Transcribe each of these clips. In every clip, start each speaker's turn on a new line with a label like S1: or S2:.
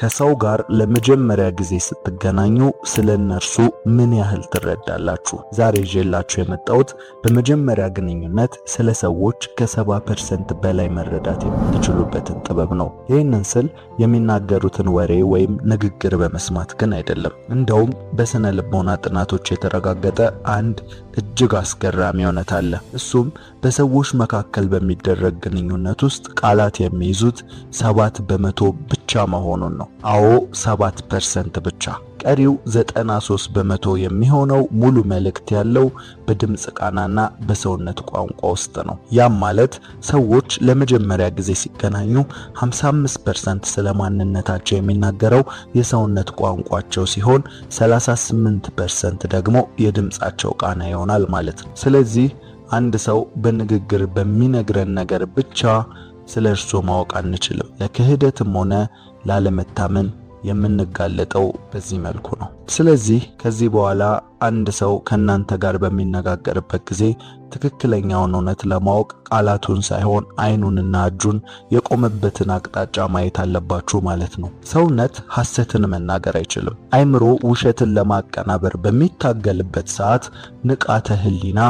S1: ከሰው ጋር ለመጀመሪያ ጊዜ ስትገናኙ ስለ እነርሱ ምን ያህል ትረዳላችሁ? ዛሬ ይዤላችሁ የመጣሁት በመጀመሪያ ግንኙነት ስለ ሰዎች ከ70% በላይ መረዳት የምትችሉበትን ጥበብ ነው። ይህንን ስል የሚናገሩትን ወሬ ወይም ንግግር በመስማት ግን አይደለም። እንደውም በስነ ልቦና ጥናቶች የተረጋገጠ አንድ እጅግ አስገራሚ እውነት አለ። እሱም በሰዎች መካከል በሚደረግ ግንኙነት ውስጥ ቃላት የሚይዙት 7% ብቻ መሆኑን ነው። አዎ፣ 7% ብቻ። ቀሪው 93% የሚሆነው ሙሉ መልእክት ያለው በድምፅ ቃናና በሰውነት ቋንቋ ውስጥ ነው። ያም ማለት ሰዎች ለመጀመሪያ ጊዜ ሲገናኙ 55% ስለ ማንነታቸው የሚናገረው የሰውነት ቋንቋቸው ሲሆን 38% ደግሞ የድምፃቸው ቃና ይሆናል ማለት ነው። ስለዚህ አንድ ሰው በንግግር በሚነግረን ነገር ብቻ ስለ እርሱ ማወቅ አንችልም። ለክህደትም ሆነ ላለመታመን የምንጋለጠው በዚህ መልኩ ነው። ስለዚህ ከዚህ በኋላ አንድ ሰው ከእናንተ ጋር በሚነጋገርበት ጊዜ ትክክለኛውን እውነት ለማወቅ ቃላቱን ሳይሆን አይኑንና እጁን፣ የቆመበትን አቅጣጫ ማየት አለባችሁ ማለት ነው። ሰውነት ሐሰትን መናገር አይችልም። አይምሮ ውሸትን ለማቀናበር በሚታገልበት ሰዓት ንቃተ ህሊና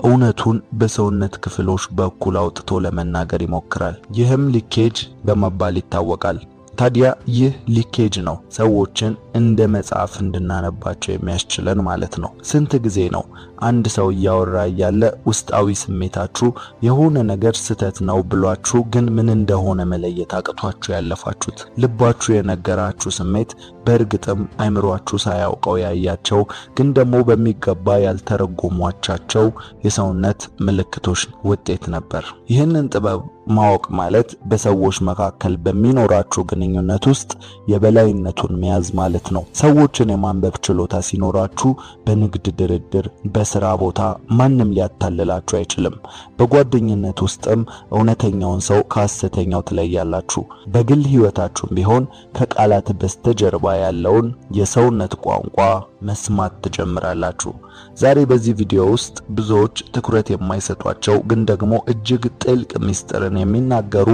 S1: እውነቱን በሰውነት ክፍሎች በኩል አውጥቶ ለመናገር ይሞክራል። ይህም leakage በመባል ይታወቃል። ታዲያ ይህ leakage ነው ሰዎችን እንደ መጽሐፍ እንድናነባቸው የሚያስችለን ማለት ነው። ስንት ጊዜ ነው አንድ ሰው እያወራ እያለ ውስጣዊ ስሜታችሁ የሆነ ነገር ስህተት ነው ብሏችሁ ግን ምን እንደሆነ መለየት አቅቷችሁ ያለፋችሁት? ልባችሁ የነገራችሁ ስሜት በእርግጥም አይምሯችሁ ሳያውቀው ያያቸው ግን ደግሞ በሚገባ ያልተረጎሟቻቸው የሰውነት ምልክቶች ውጤት ነበር። ይህንን ጥበብ ማወቅ ማለት በሰዎች መካከል በሚኖራችሁ ግንኙነት ውስጥ የበላይነቱን መያዝ ማለት ነው። ሰዎችን የማንበብ ችሎታ ሲኖራችሁ በንግድ ድርድር፣ በስራ ቦታ ማንም ሊያታልላችሁ አይችልም። በጓደኝነት ውስጥም እውነተኛውን ሰው ከሐሰተኛው ትለያላችሁ። በግል ህይወታችሁም ቢሆን ከቃላት በስተጀርባ ያለውን የሰውነት ቋንቋ መስማት ትጀምራላችሁ። ዛሬ በዚህ ቪዲዮ ውስጥ ብዙዎች ትኩረት የማይሰጧቸው ግን ደግሞ እጅግ ጥልቅ ምስጢርን የሚናገሩ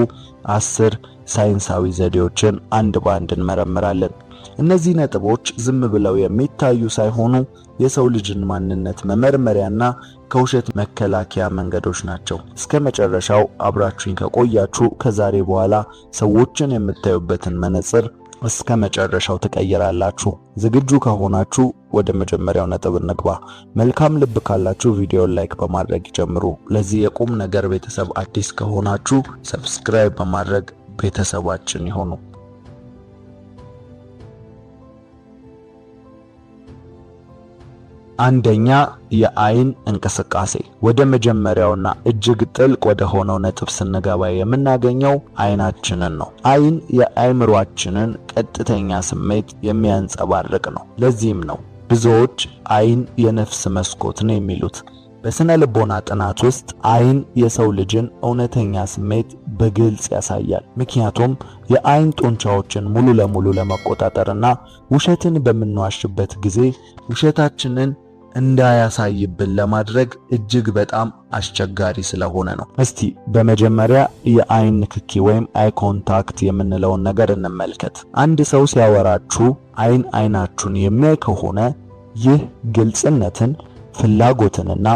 S1: 10 ሳይንሳዊ ዘዴዎችን አንድ በአንድ እንመረምራለን። እነዚህ ነጥቦች ዝም ብለው የሚታዩ ሳይሆኑ የሰው ልጅን ማንነት መመርመሪያና ከውሸት መከላከያ መንገዶች ናቸው። እስከ መጨረሻው አብራችሁኝ ከቆያችሁ ከዛሬ በኋላ ሰዎችን የምታዩበትን መነጽር እስከ መጨረሻው ትቀይራላችሁ። ዝግጁ ከሆናችሁ ወደ መጀመሪያው ነጥብ እንግባ። መልካም ልብ ካላችሁ ቪዲዮን like በማድረግ ይጀምሩ። ለዚህ የቁም ነገር ቤተሰብ አዲስ ከሆናችሁ subscribe በማድረግ ቤተሰባችን ይሁኑ። አንደኛ፣ የአይን እንቅስቃሴ። ወደ መጀመሪያውና እጅግ ጥልቅ ወደ ሆነው ነጥብ ስንገባ የምናገኘው አይናችንን ነው። አይን የአእምሯችንን ቀጥተኛ ስሜት የሚያንጸባርቅ ነው። ለዚህም ነው ብዙዎች አይን የነፍስ መስኮት ነው የሚሉት። በስነ ልቦና ጥናት ውስጥ አይን የሰው ልጅን እውነተኛ ስሜት በግልጽ ያሳያል። ምክንያቱም የአይን ጡንቻዎችን ሙሉ ለሙሉ ለመቆጣጠርና ውሸትን በምንዋሽበት ጊዜ ውሸታችንን እንዳያሳይብን ለማድረግ እጅግ በጣም አስቸጋሪ ስለሆነ ነው። እስቲ በመጀመሪያ የአይን ንክኪ ወይም eye contact የምንለውን ነገር እንመልከት። አንድ ሰው ሲያወራችሁ አይን አይናችሁን የሚያይ ከሆነ ይህ ግልጽነትን፣ ፍላጎትንና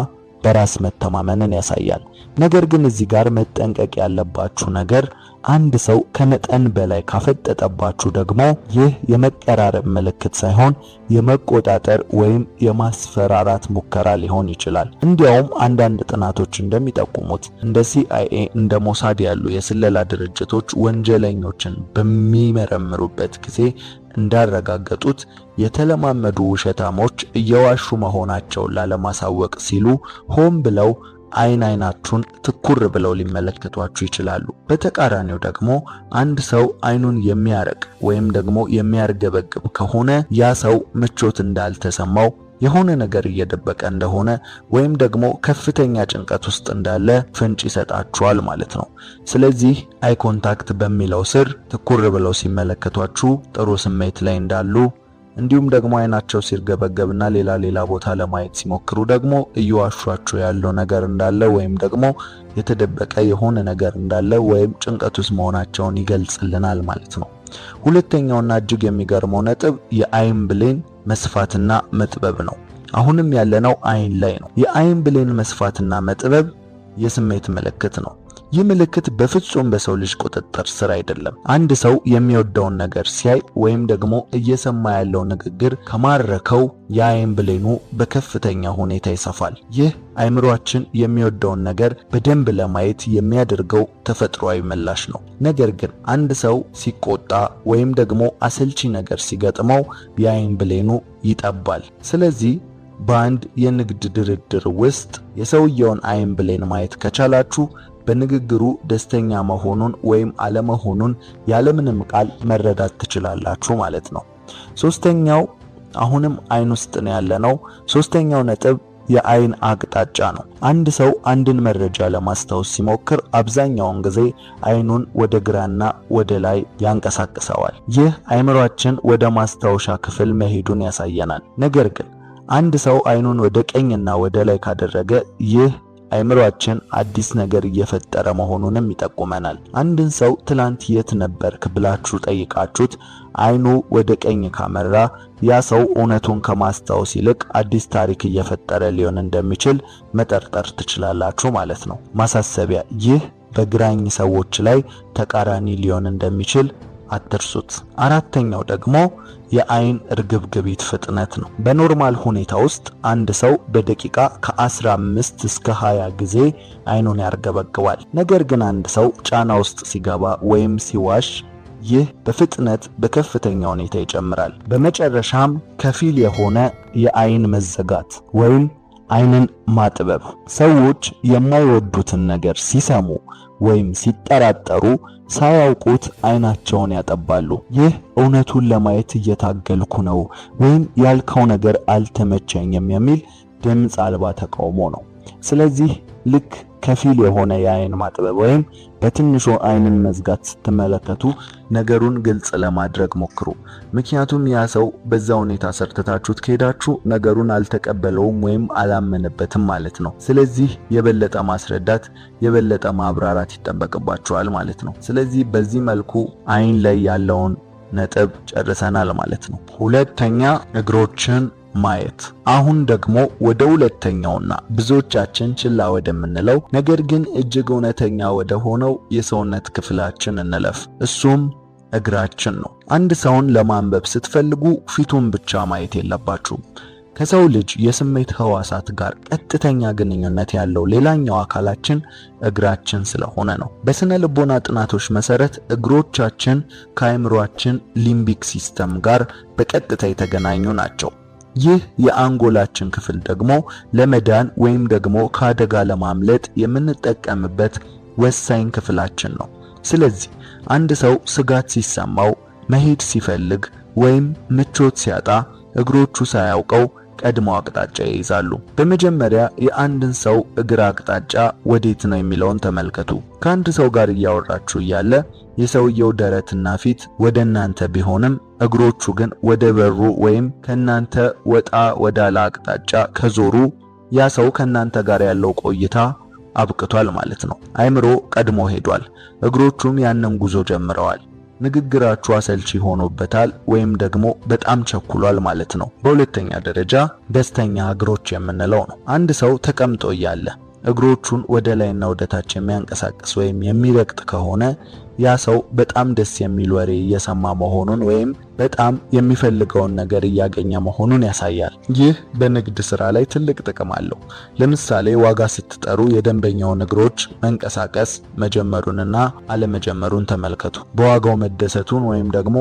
S1: በራስ መተማመንን ያሳያል። ነገር ግን እዚህ ጋር መጠንቀቅ ያለባችሁ ነገር አንድ ሰው ከመጠን በላይ ካፈጠጠባችሁ ደግሞ ይህ የመቀራረብ ምልክት ሳይሆን የመቆጣጠር ወይም የማስፈራራት ሙከራ ሊሆን ይችላል። እንዲያውም አንዳንድ ጥናቶች እንደሚጠቁሙት እንደ ሲአይኤ፣ እንደ ሞሳድ ያሉ የስለላ ድርጅቶች ወንጀለኞችን በሚመረምሩበት ጊዜ እንዳረጋገጡት የተለማመዱ ውሸታሞች እየዋሹ መሆናቸውን ላለማሳወቅ ሲሉ ሆን ብለው አይን አይናችሁን ትኩር ብለው ሊመለከቷችሁ ይችላሉ። በተቃራኒው ደግሞ አንድ ሰው አይኑን የሚያረቅ ወይም ደግሞ የሚያርገበግብ ከሆነ ያ ሰው ምቾት እንዳልተሰማው፣ የሆነ ነገር እየደበቀ እንደሆነ ወይም ደግሞ ከፍተኛ ጭንቀት ውስጥ እንዳለ ፍንጭ ይሰጣችኋል ማለት ነው። ስለዚህ eye contact በሚለው ስር ትኩር ብለው ሲመለከቷችሁ ጥሩ ስሜት ላይ እንዳሉ፣ እንዲሁም ደግሞ አይናቸው ሲርገበገብና ሌላ ሌላ ቦታ ለማየት ሲሞክሩ ደግሞ እየዋሿችሁ ያለው ነገር እንዳለ ወይም ደግሞ የተደበቀ የሆነ ነገር እንዳለ ወይም ጭንቀት ውስጥ መሆናቸውን ይገልጽልናል ማለት ነው። ሁለተኛውና እጅግ የሚገርመው ነጥብ የአይን ብሌን መስፋትና መጥበብ ነው። አሁንም ያለነው አይን ላይ ነው። የአይን ብሌን መስፋትና መጥበብ የስሜት ምልክት ነው። ይህ ምልክት በፍጹም በሰው ልጅ ቁጥጥር ስር አይደለም። አንድ ሰው የሚወደውን ነገር ሲያይ ወይም ደግሞ እየሰማ ያለው ንግግር ከማረከው የአይን ብሌኑ በከፍተኛ ሁኔታ ይሰፋል። ይህ አይምሯችን የሚወደውን ነገር በደንብ ለማየት የሚያደርገው ተፈጥሯዊ ምላሽ ነው። ነገር ግን አንድ ሰው ሲቆጣ ወይም ደግሞ አሰልቺ ነገር ሲገጥመው የአይን ብሌኑ ይጠባል። ስለዚህ በአንድ የንግድ ድርድር ውስጥ የሰውየውን አይን ብሌን ማየት ከቻላችሁ በንግግሩ ደስተኛ መሆኑን ወይም አለመሆኑን ያለምንም ቃል መረዳት ትችላላችሁ ማለት ነው። ሶስተኛው አሁንም አይን ውስጥ ነው ያለነው። ሶስተኛው ነጥብ የአይን አቅጣጫ ነው። አንድ ሰው አንድን መረጃ ለማስታወስ ሲሞክር አብዛኛውን ጊዜ አይኑን ወደ ግራና ወደ ላይ ያንቀሳቅሰዋል። ይህ አይምሯችን ወደ ማስታወሻ ክፍል መሄዱን ያሳየናል። ነገር ግን አንድ ሰው አይኑን ወደ ቀኝና ወደ ላይ ካደረገ ይህ አይምሯችን አዲስ ነገር እየፈጠረ መሆኑንም ይጠቁመናል። አንድን ሰው ትላንት የት ነበርክ ብላችሁ ጠይቃችሁት አይኑ ወደ ቀኝ ካመራ ያ ሰው እውነቱን ከማስታወስ ይልቅ አዲስ ታሪክ እየፈጠረ ሊሆን እንደሚችል መጠርጠር ትችላላችሁ ማለት ነው። ማሳሰቢያ፣ ይህ በግራኝ ሰዎች ላይ ተቃራኒ ሊሆን እንደሚችል አትርሱት። አራተኛው ደግሞ የአይን እርግብግቢት ፍጥነት ነው። በ normal ሁኔታ ውስጥ አንድ ሰው በደቂቃ ከ15 እስከ 20 ጊዜ አይኑን ያርገበግባል። ነገር ግን አንድ ሰው ጫና ውስጥ ሲገባ ወይም ሲዋሽ ይህ በፍጥነት በከፍተኛ ሁኔታ ይጨምራል። በመጨረሻም ከፊል የሆነ የአይን መዘጋት ወይም አይንን ማጥበብ። ሰዎች የማይወዱትን ነገር ሲሰሙ ወይም ሲጠራጠሩ ሳያውቁት አይናቸውን ያጠባሉ። ይህ እውነቱን ለማየት እየታገልኩ ነው ወይም ያልከው ነገር አልተመቸኝም የሚል ድምፅ አልባ ተቃውሞ ነው። ስለዚህ ልክ ከፊል የሆነ የአይን ማጥበብ ወይም በትንሹ አይንን መዝጋት ስትመለከቱ ነገሩን ግልጽ ለማድረግ ሞክሩ። ምክንያቱም ያ ሰው በዛ ሁኔታ ሰርተታችሁት ከሄዳችሁ ነገሩን አልተቀበለውም ወይም አላመነበትም ማለት ነው። ስለዚህ የበለጠ ማስረዳት፣ የበለጠ ማብራራት ይጠበቅባችኋል ማለት ነው። ስለዚህ በዚህ መልኩ አይን ላይ ያለውን ነጥብ ጨርሰናል ማለት ነው። ሁለተኛ እግሮችን ማየት። አሁን ደግሞ ወደ ሁለተኛውና ብዙዎቻችን ችላ ወደምንለው ነገር ግን እጅግ እውነተኛ ወደ ሆነው የሰውነት ክፍላችን እንለፍ። እሱም እግራችን ነው። አንድ ሰውን ለማንበብ ስትፈልጉ ፊቱን ብቻ ማየት የለባችሁም። ከሰው ልጅ የስሜት ህዋሳት ጋር ቀጥተኛ ግንኙነት ያለው ሌላኛው አካላችን እግራችን ስለሆነ ነው። በስነ ልቦና ጥናቶች መሰረት እግሮቻችን ከአእምሯችን limbic system ጋር በቀጥታ የተገናኙ ናቸው። ይህ የአንጎላችን ክፍል ደግሞ ለመዳን ወይም ደግሞ ከአደጋ ለማምለጥ የምንጠቀምበት ወሳኝ ክፍላችን ነው። ስለዚህ አንድ ሰው ስጋት ሲሰማው፣ መሄድ ሲፈልግ ወይም ምቾት ሲያጣ እግሮቹ ሳያውቀው ቀድሞ አቅጣጫ ይይዛሉ። በመጀመሪያ የአንድን ሰው እግር አቅጣጫ ወዴት ነው የሚለውን ተመልከቱ። ከአንድ ሰው ጋር እያወራችሁ እያለ የሰውየው ደረትና ፊት ወደ እናንተ ቢሆንም እግሮቹ ግን ወደ በሩ ወይም ከናንተ ወጣ ወዳለ አቅጣጫ ከዞሩ ያ ሰው ከናንተ ጋር ያለው ቆይታ አብቅቷል ማለት ነው። አይምሮ ቀድሞ ሄዷል፣ እግሮቹም ያንን ጉዞ ጀምረዋል። ንግግራችሁ አሰልቺ ሆኖበታል ወይም ደግሞ በጣም ቸኩሏል ማለት ነው። በሁለተኛ ደረጃ ደስተኛ እግሮች የምንለው ነው። አንድ ሰው ተቀምጦ እያለ እግሮቹን ወደ ላይና ወደ ታች የሚያንቀሳቅስ ወይም የሚረግጥ ከሆነ ያ ሰው በጣም ደስ የሚል ወሬ እየሰማ መሆኑን ወይም በጣም የሚፈልገውን ነገር እያገኘ መሆኑን ያሳያል። ይህ በንግድ ስራ ላይ ትልቅ ጥቅም አለው። ለምሳሌ ዋጋ ስትጠሩ የደንበኛውን እግሮች መንቀሳቀስ መጀመሩንና አለመጀመሩን ተመልከቱ። በዋጋው መደሰቱን ወይም ደግሞ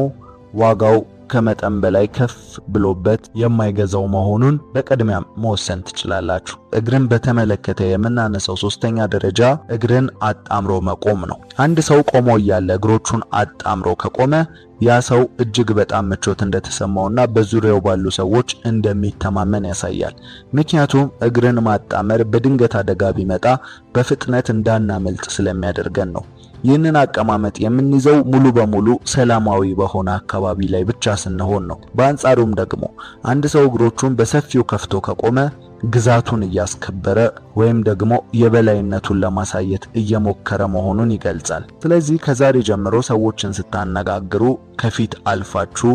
S1: ዋጋው ከመጠን በላይ ከፍ ብሎበት የማይገዛው መሆኑን በቅድሚያ መወሰን ትችላላችሁ። እግርን በተመለከተ የምናነሳው ሶስተኛ ደረጃ እግርን አጣምሮ መቆም ነው። አንድ ሰው ቆሞ እያለ እግሮቹን አጣምሮ ከቆመ ያ ሰው እጅግ በጣም ምቾት እንደተሰማውና በዙሪያው ባሉ ሰዎች እንደሚተማመን ያሳያል። ምክንያቱም እግርን ማጣመር በድንገት አደጋ ቢመጣ በፍጥነት እንዳናመልጥ ስለሚያደርገን ነው። ይህንን አቀማመጥ የምንይዘው ሙሉ በሙሉ ሰላማዊ በሆነ አካባቢ ላይ ብቻ ስንሆን ነው። በአንጻሩም ደግሞ አንድ ሰው እግሮቹን በሰፊው ከፍቶ ከቆመ ግዛቱን እያስከበረ ወይም ደግሞ የበላይነቱን ለማሳየት እየሞከረ መሆኑን ይገልጻል። ስለዚህ ከዛሬ ጀምሮ ሰዎችን ስታነጋግሩ ከፊት አልፋችሁ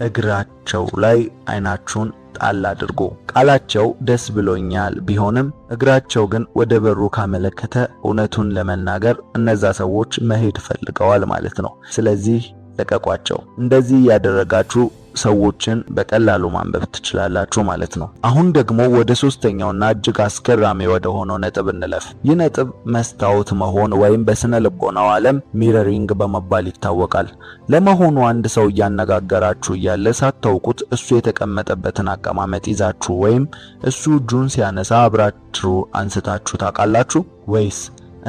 S1: እግራቸው ላይ አይናችሁን ጣል አድርጉ። ቃላቸው ደስ ብሎኛል ቢሆንም እግራቸው ግን ወደ በሩ ካመለከተ እውነቱን ለመናገር እነዛ ሰዎች መሄድ ፈልገዋል ማለት ነው። ስለዚህ ልቀቋቸው። እንደዚህ እያደረጋችሁ ሰዎችን በቀላሉ ማንበብ ትችላላችሁ ማለት ነው። አሁን ደግሞ ወደ ሶስተኛውና እጅግ አስገራሚ ወደ ሆነው ነጥብ እንለፍ። ይህ ነጥብ መስታወት መሆን ወይም በስነ ልቦናው ዓለም mirroring በመባል ይታወቃል። ለመሆኑ አንድ ሰው እያነጋገራችሁ እያለ ሳታውቁት እሱ የተቀመጠበትን አቀማመጥ ይዛችሁ ወይም እሱ እጁን ሲያነሳ አብራችሁ አንስታችሁ ታውቃላችሁ ወይስ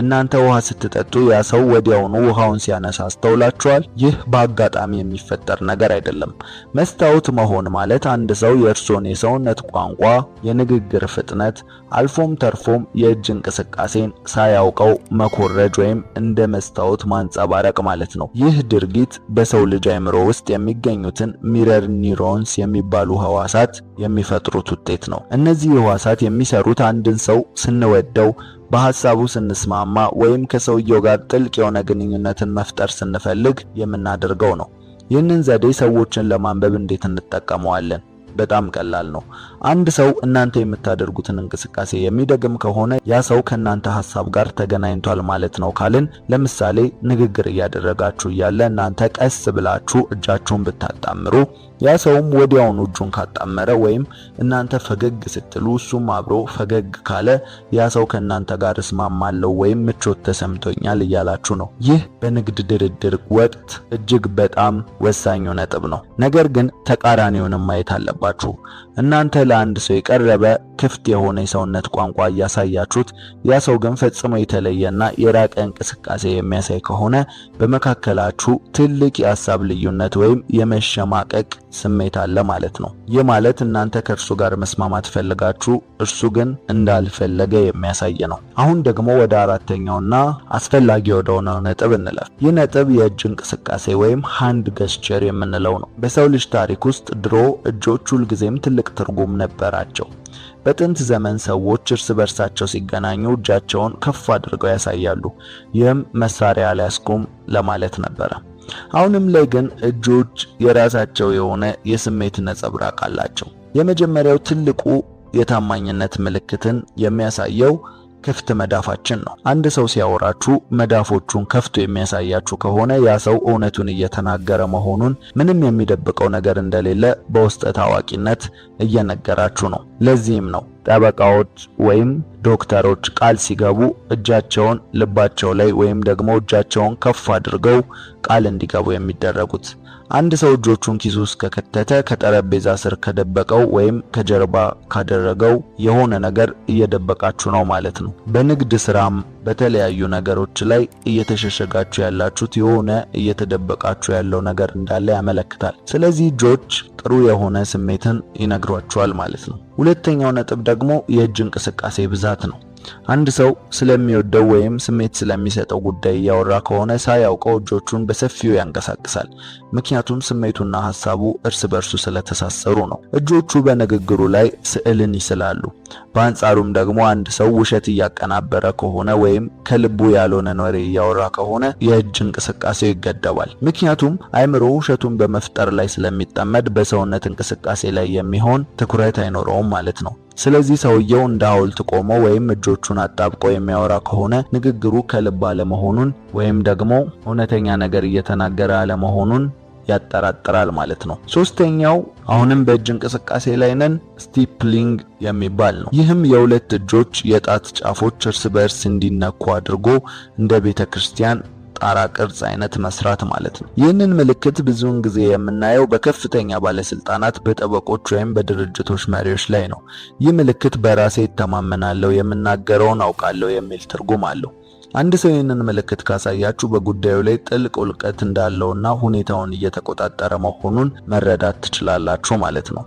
S1: እናንተ ውሃ ስትጠጡ ያ ሰው ወዲያውኑ ውሃውን ሲያነሳ አስተውላችኋል? ይህ በአጋጣሚ የሚፈጠር ነገር አይደለም። መስታወት መሆን ማለት አንድ ሰው የእርሶን የሰውነት ቋንቋ፣ የንግግር ፍጥነት፣ አልፎም ተርፎም የእጅ እንቅስቃሴን ሳያውቀው መኮረጅ ወይም እንደ መስታወት ማንጸባረቅ ማለት ነው። ይህ ድርጊት በሰው ልጅ አእምሮ ውስጥ የሚገኙትን mirror neurons የሚባሉ ህዋሳት የሚፈጥሩት ውጤት ነው። እነዚህ ህዋሳት የሚሰሩት አንድን ሰው ስንወደው፣ በሐሳቡ ስንስማማ ወይም ከሰውየው ጋር ጥልቅ የሆነ ግንኙነትን መፍጠር ስንፈልግ የምናደርገው ነው። ይህንን ዘዴ ሰዎችን ለማንበብ እንዴት እንጠቀመዋለን? በጣም ቀላል ነው። አንድ ሰው እናንተ የምታደርጉትን እንቅስቃሴ የሚደግም ከሆነ ያ ሰው ከእናንተ ሐሳብ ጋር ተገናኝቷል ማለት ነው ካልን፣ ለምሳሌ ንግግር እያደረጋችሁ እያለ እናንተ ቀስ ብላችሁ እጃችሁን ብታጣምሩ ያ ሰውም ወዲያውኑ እጁን ካጣመረ ወይም እናንተ ፈገግ ስትሉ እሱም አብሮ ፈገግ ካለ ያ ሰው ከእናንተ ጋር እስማማለሁ ወይም ምቾት ተሰምቶኛል እያላችሁ ነው። ይህ በንግድ ድርድር ወቅት እጅግ በጣም ወሳኙ ነጥብ ነው። ነገር ግን ተቃራኒውንም ማየት አለባችሁ። እናንተ ለአንድ ሰው የቀረበ ክፍት የሆነ የሰውነት ቋንቋ እያሳያችሁት ያ ሰው ግን ፈጽሞ የተለየና የራቀ እንቅስቃሴ የሚያሳይ ከሆነ በመካከላችሁ ትልቅ የሀሳብ ልዩነት ወይም የመሸማቀቅ ስሜት አለ ማለት ነው። ይህ ማለት እናንተ ከእርሱ ጋር መስማማት ፈልጋችሁ እርሱ ግን እንዳልፈለገ የሚያሳይ ነው። አሁን ደግሞ ወደ አራተኛውና አስፈላጊ ወደሆነው ነጥብ እንለፍ። ይህ ነጥብ የእጅ እንቅስቃሴ ወይም hand gesture የምንለው ነው። በሰው ልጅ ታሪክ ውስጥ ድሮ እጆች ሁልጊዜም ትልቅ ትርጉም ነበራቸው። በጥንት ዘመን ሰዎች እርስ በርሳቸው ሲገናኙ እጃቸውን ከፍ አድርገው ያሳያሉ። ይህም መሳሪያ አልያዝኩም ለማለት ነበረ። አሁንም ላይ ግን እጆች የራሳቸው የሆነ የስሜት ነጸብራቅ አላቸው። የመጀመሪያው ትልቁ የታማኝነት ምልክትን የሚያሳየው ክፍት መዳፋችን ነው። አንድ ሰው ሲያወራችሁ መዳፎቹን ከፍቶ የሚያሳያችሁ ከሆነ ያ ሰው እውነቱን እየተናገረ መሆኑን፣ ምንም የሚደብቀው ነገር እንደሌለ በውስጠ ታዋቂነት እየነገራችሁ ነው። ለዚህም ነው ጠበቃዎች ወይም ዶክተሮች ቃል ሲገቡ እጃቸውን ልባቸው ላይ ወይም ደግሞ እጃቸውን ከፍ አድርገው ቃል እንዲገቡ የሚደረጉት። አንድ ሰው እጆቹን ኪሱ ውስጥ ከከተተ፣ ከጠረጴዛ ስር ከደበቀው ወይም ከጀርባ ካደረገው የሆነ ነገር እየደበቃችሁ ነው ማለት ነው። በንግድ ስራም በተለያዩ ነገሮች ላይ እየተሸሸጋችሁ ያላችሁት የሆነ እየተደበቃችሁ ያለው ነገር እንዳለ ያመለክታል። ስለዚህ እጆች ጥሩ የሆነ ስሜትን ይነግሯችኋል ማለት ነው። ሁለተኛው ነጥብ ደግሞ የእጅ እንቅስቃሴ ብዛት ነው። አንድ ሰው ስለሚወደው ወይም ስሜት ስለሚሰጠው ጉዳይ እያወራ ከሆነ ሳያውቀው እጆቹን በሰፊው ያንቀሳቅሳል። ምክንያቱም ስሜቱና ሐሳቡ እርስ በርሱ ስለተሳሰሩ ነው። እጆቹ በንግግሩ ላይ ስዕልን ይስላሉ። በአንጻሩም ደግሞ አንድ ሰው ውሸት እያቀናበረ ከሆነ ወይም ከልቡ ያልሆነ ወሬ እያወራ ከሆነ የእጅ እንቅስቃሴው ይገደባል። ምክንያቱም አይምሮ ውሸቱን በመፍጠር ላይ ስለሚጠመድ በሰውነት እንቅስቃሴ ላይ የሚሆን ትኩረት አይኖረውም ማለት ነው። ስለዚህ ሰውየው እንደ ሐውልት ቆሞ ወይም እጆቹን አጣብቆ የሚያወራ ከሆነ ንግግሩ ከልብ አለመሆኑን ወይም ደግሞ እውነተኛ ነገር እየተናገረ አለመሆኑን ያጠራጥራል ማለት ነው። ሶስተኛው አሁንም በእጅ እንቅስቃሴ ላይ ነን፣ stippling የሚባል ነው። ይህም የሁለት እጆች የጣት ጫፎች እርስ በእርስ እንዲነኩ አድርጎ እንደ ቤተ ክርስቲያን ጣራ ቅርጽ አይነት መስራት ማለት ነው። ይህንን ምልክት ብዙውን ጊዜ የምናየው በከፍተኛ ባለስልጣናት፣ በጠበቆች ወይም በድርጅቶች መሪዎች ላይ ነው። ይህ ምልክት በራሴ እተማመናለሁ፣ የምናገረውን አውቃለሁ የሚል ትርጉም አለው። አንድ ሰው ይህንን ምልክት ካሳያችሁ በጉዳዩ ላይ ጥልቅ እውቀት እንዳለውና ሁኔታውን እየተቆጣጠረ መሆኑን መረዳት ትችላላችሁ ማለት ነው።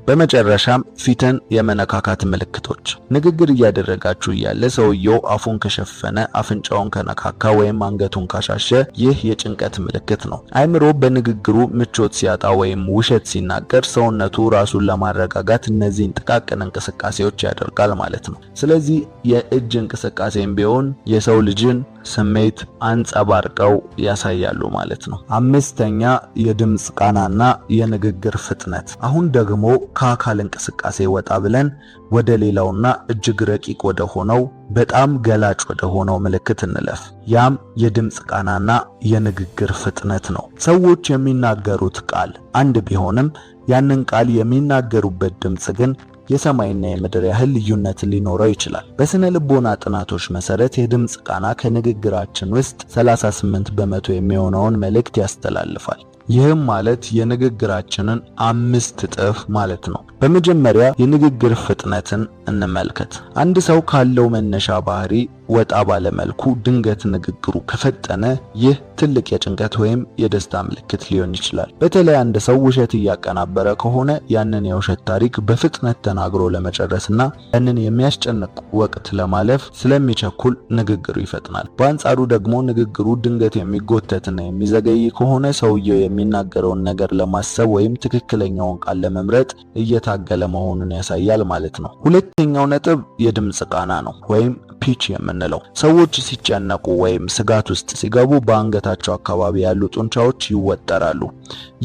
S1: በመጨረሻም ፊትን የመነካካት ምልክቶች። ንግግር እያደረጋችሁ እያለ ሰውየው አፉን ከሸፈነ፣ አፍንጫውን ከነካካ ወይም አንገቱን ካሻሸ ይህ የጭንቀት ምልክት ነው። አይምሮ በንግግሩ ምቾት ሲያጣ ወይም ውሸት ሲናገር ሰውነቱ ራሱን ለማረጋጋት እነዚህን ጥቃቅን እንቅስቃሴዎች ያደርጋል ማለት ነው። ስለዚህ የእጅ እንቅስቃሴም ቢሆን የሰው ልጅን ስሜት አንጸባርቀው ያሳያሉ ማለት ነው። አምስተኛ፣ የድምፅ ቃናና የንግግር ፍጥነት። አሁን ደግሞ ከአካል እንቅስቃሴ ወጣ ብለን ወደ ሌላውና እጅግ ረቂቅ ወደ ሆነው፣ በጣም ገላጭ ወደ ሆነው ምልክት እንለፍ። ያም የድምፅ ቃናና የንግግር ፍጥነት ነው። ሰዎች የሚናገሩት ቃል አንድ ቢሆንም ያንን ቃል የሚናገሩበት ድምፅ ግን የሰማይና የምድር ያህል ልዩነት ሊኖረው ይችላል። በስነ ልቦና ጥናቶች መሰረት የድምፅ ቃና ከንግግራችን ውስጥ 38% የሚሆነውን መልእክት ያስተላልፋል። ይህም ማለት የንግግራችንን 5 እጥፍ ማለት ነው። በመጀመሪያ የንግግር ፍጥነትን እንመልከት። አንድ ሰው ካለው መነሻ ባህሪ ወጣ ባለ መልኩ ድንገት ንግግሩ ከፈጠነ ይህ ትልቅ የጭንቀት ወይም የደስታ ምልክት ሊሆን ይችላል። በተለይ አንድ ሰው ውሸት እያቀናበረ ከሆነ ያንን የውሸት ታሪክ በፍጥነት ተናግሮ ለመጨረስና ያንን የሚያስጨንቅ ወቅት ለማለፍ ስለሚቸኩል ንግግሩ ይፈጥናል። በአንጻሩ ደግሞ ንግግሩ ድንገት የሚጎተትና የሚዘገይ ከሆነ ሰውየው የሚናገረውን ነገር ለማሰብ ወይም ትክክለኛውን ቃል ለመምረጥ እየታገለ መሆኑን ያሳያል ማለት ነው። ሁለተኛው ነጥብ የድምፅ ቃና ነው ወይም pitch የምንለው። ሰዎች ሲጨነቁ ወይም ስጋት ውስጥ ሲገቡ በአንገታቸው አካባቢ ያሉ ጡንቻዎች ይወጠራሉ።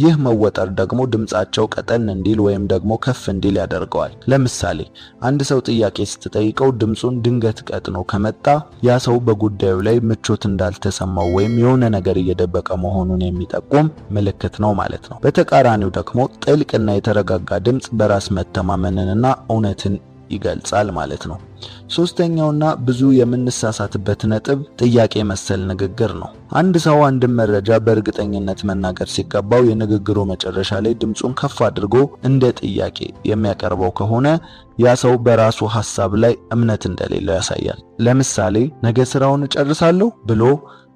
S1: ይህ መወጠር ደግሞ ድምጻቸው ቀጠን እንዲል ወይም ደግሞ ከፍ እንዲል ያደርገዋል። ለምሳሌ አንድ ሰው ጥያቄ ስትጠይቀው ድምጹን ድንገት ቀጥኖ ከመጣ ያ ሰው በጉዳዩ ላይ ምቾት እንዳልተሰማው ወይም የሆነ ነገር እየደበቀ መሆኑን የሚጠቁም ምልክት ነው ማለት ነው። በተቃራኒው ደግሞ ጥልቅና የተረጋጋ ድምጽ በራስ መተማመንንና እውነትን ይገልጻል ማለት ነው። ሶስተኛውና ብዙ የምንሳሳትበት ነጥብ ጥያቄ መሰል ንግግር ነው። አንድ ሰው አንድን መረጃ በእርግጠኝነት መናገር ሲገባው የንግግሩ መጨረሻ ላይ ድምፁን ከፍ አድርጎ እንደ ጥያቄ የሚያቀርበው ከሆነ ያ ሰው በራሱ ሐሳብ ላይ እምነት እንደሌለው ያሳያል። ለምሳሌ "ነገ ስራውን እጨርሳለሁ" ብሎ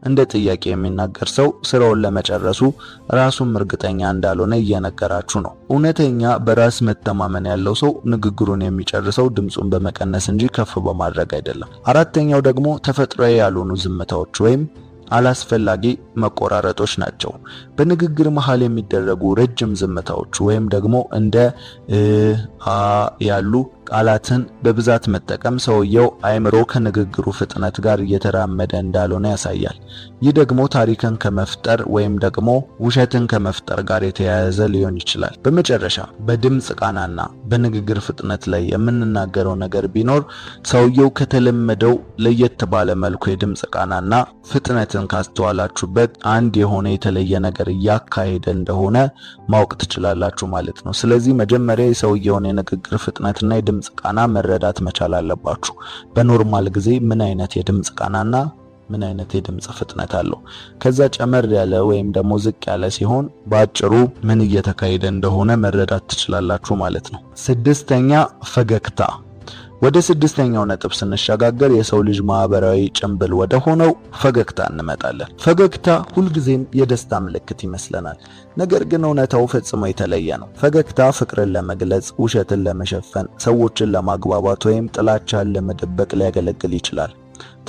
S1: እንደ ጥያቄ የሚናገር ሰው ስራውን ለመጨረሱ ራሱም እርግጠኛ እንዳልሆነ እየነገራችሁ ነው። እውነተኛ በራስ መተማመን ያለው ሰው ንግግሩን የሚጨርሰው ድምፁን በመቀነስ እንጂ ከፍ በማድረግ አይደለም። አራተኛው ደግሞ ተፈጥሯዊ ያልሆኑ ዝምታዎች ወይም አላስፈላጊ መቆራረጦች ናቸው። በንግግር መሃል የሚደረጉ ረጅም ዝምታዎች ወይም ደግሞ እንደ እ፣ አ ያሉ ቃላትን በብዛት መጠቀም ሰውየው አእምሮ ከንግግሩ ፍጥነት ጋር እየተራመደ እንዳልሆነ ያሳያል። ይህ ደግሞ ታሪክን ከመፍጠር ወይም ደግሞ ውሸትን ከመፍጠር ጋር የተያያዘ ሊሆን ይችላል። በመጨረሻ በድምፅ ቃናና በንግግር ፍጥነት ላይ የምንናገረው ነገር ቢኖር ሰውየው ከተለመደው ለየት ባለ መልኩ የድምፅ ቃናና ፍጥነትን ካስተዋላችሁበት አንድ የሆነ የተለየ ነገር እያካሄደ እንደሆነ ማወቅ ትችላላችሁ ማለት ነው። ስለዚህ መጀመሪያ የሰውየውን የንግግር ፍጥነትና የድምፅ ቃና መረዳት መቻል አለባችሁ። በ normal ጊዜ ምን አይነት የድምፅ ቃናና ምን አይነት የድምፅ ፍጥነት አለው? ከዛ ጨመር ያለ ወይም ደግሞ ዝቅ ያለ ሲሆን በአጭሩ ምን እየተካሄደ እንደሆነ መረዳት ትችላላችሁ ማለት ነው። ስድስተኛ፣ ፈገግታ። ወደ ስድስተኛው ነጥብ ስንሸጋገር የሰው ልጅ ማህበራዊ ጭንብል ወደ ሆነው ፈገግታ እንመጣለን። ፈገግታ ሁልጊዜም የደስታ ምልክት ይመስለናል። ነገር ግን እውነታው ፈጽሞ የተለየ ነው። ፈገግታ ፍቅርን ለመግለጽ፣ ውሸትን ለመሸፈን፣ ሰዎችን ለማግባባት ወይም ጥላቻን ለመደበቅ ሊያገለግል ይችላል።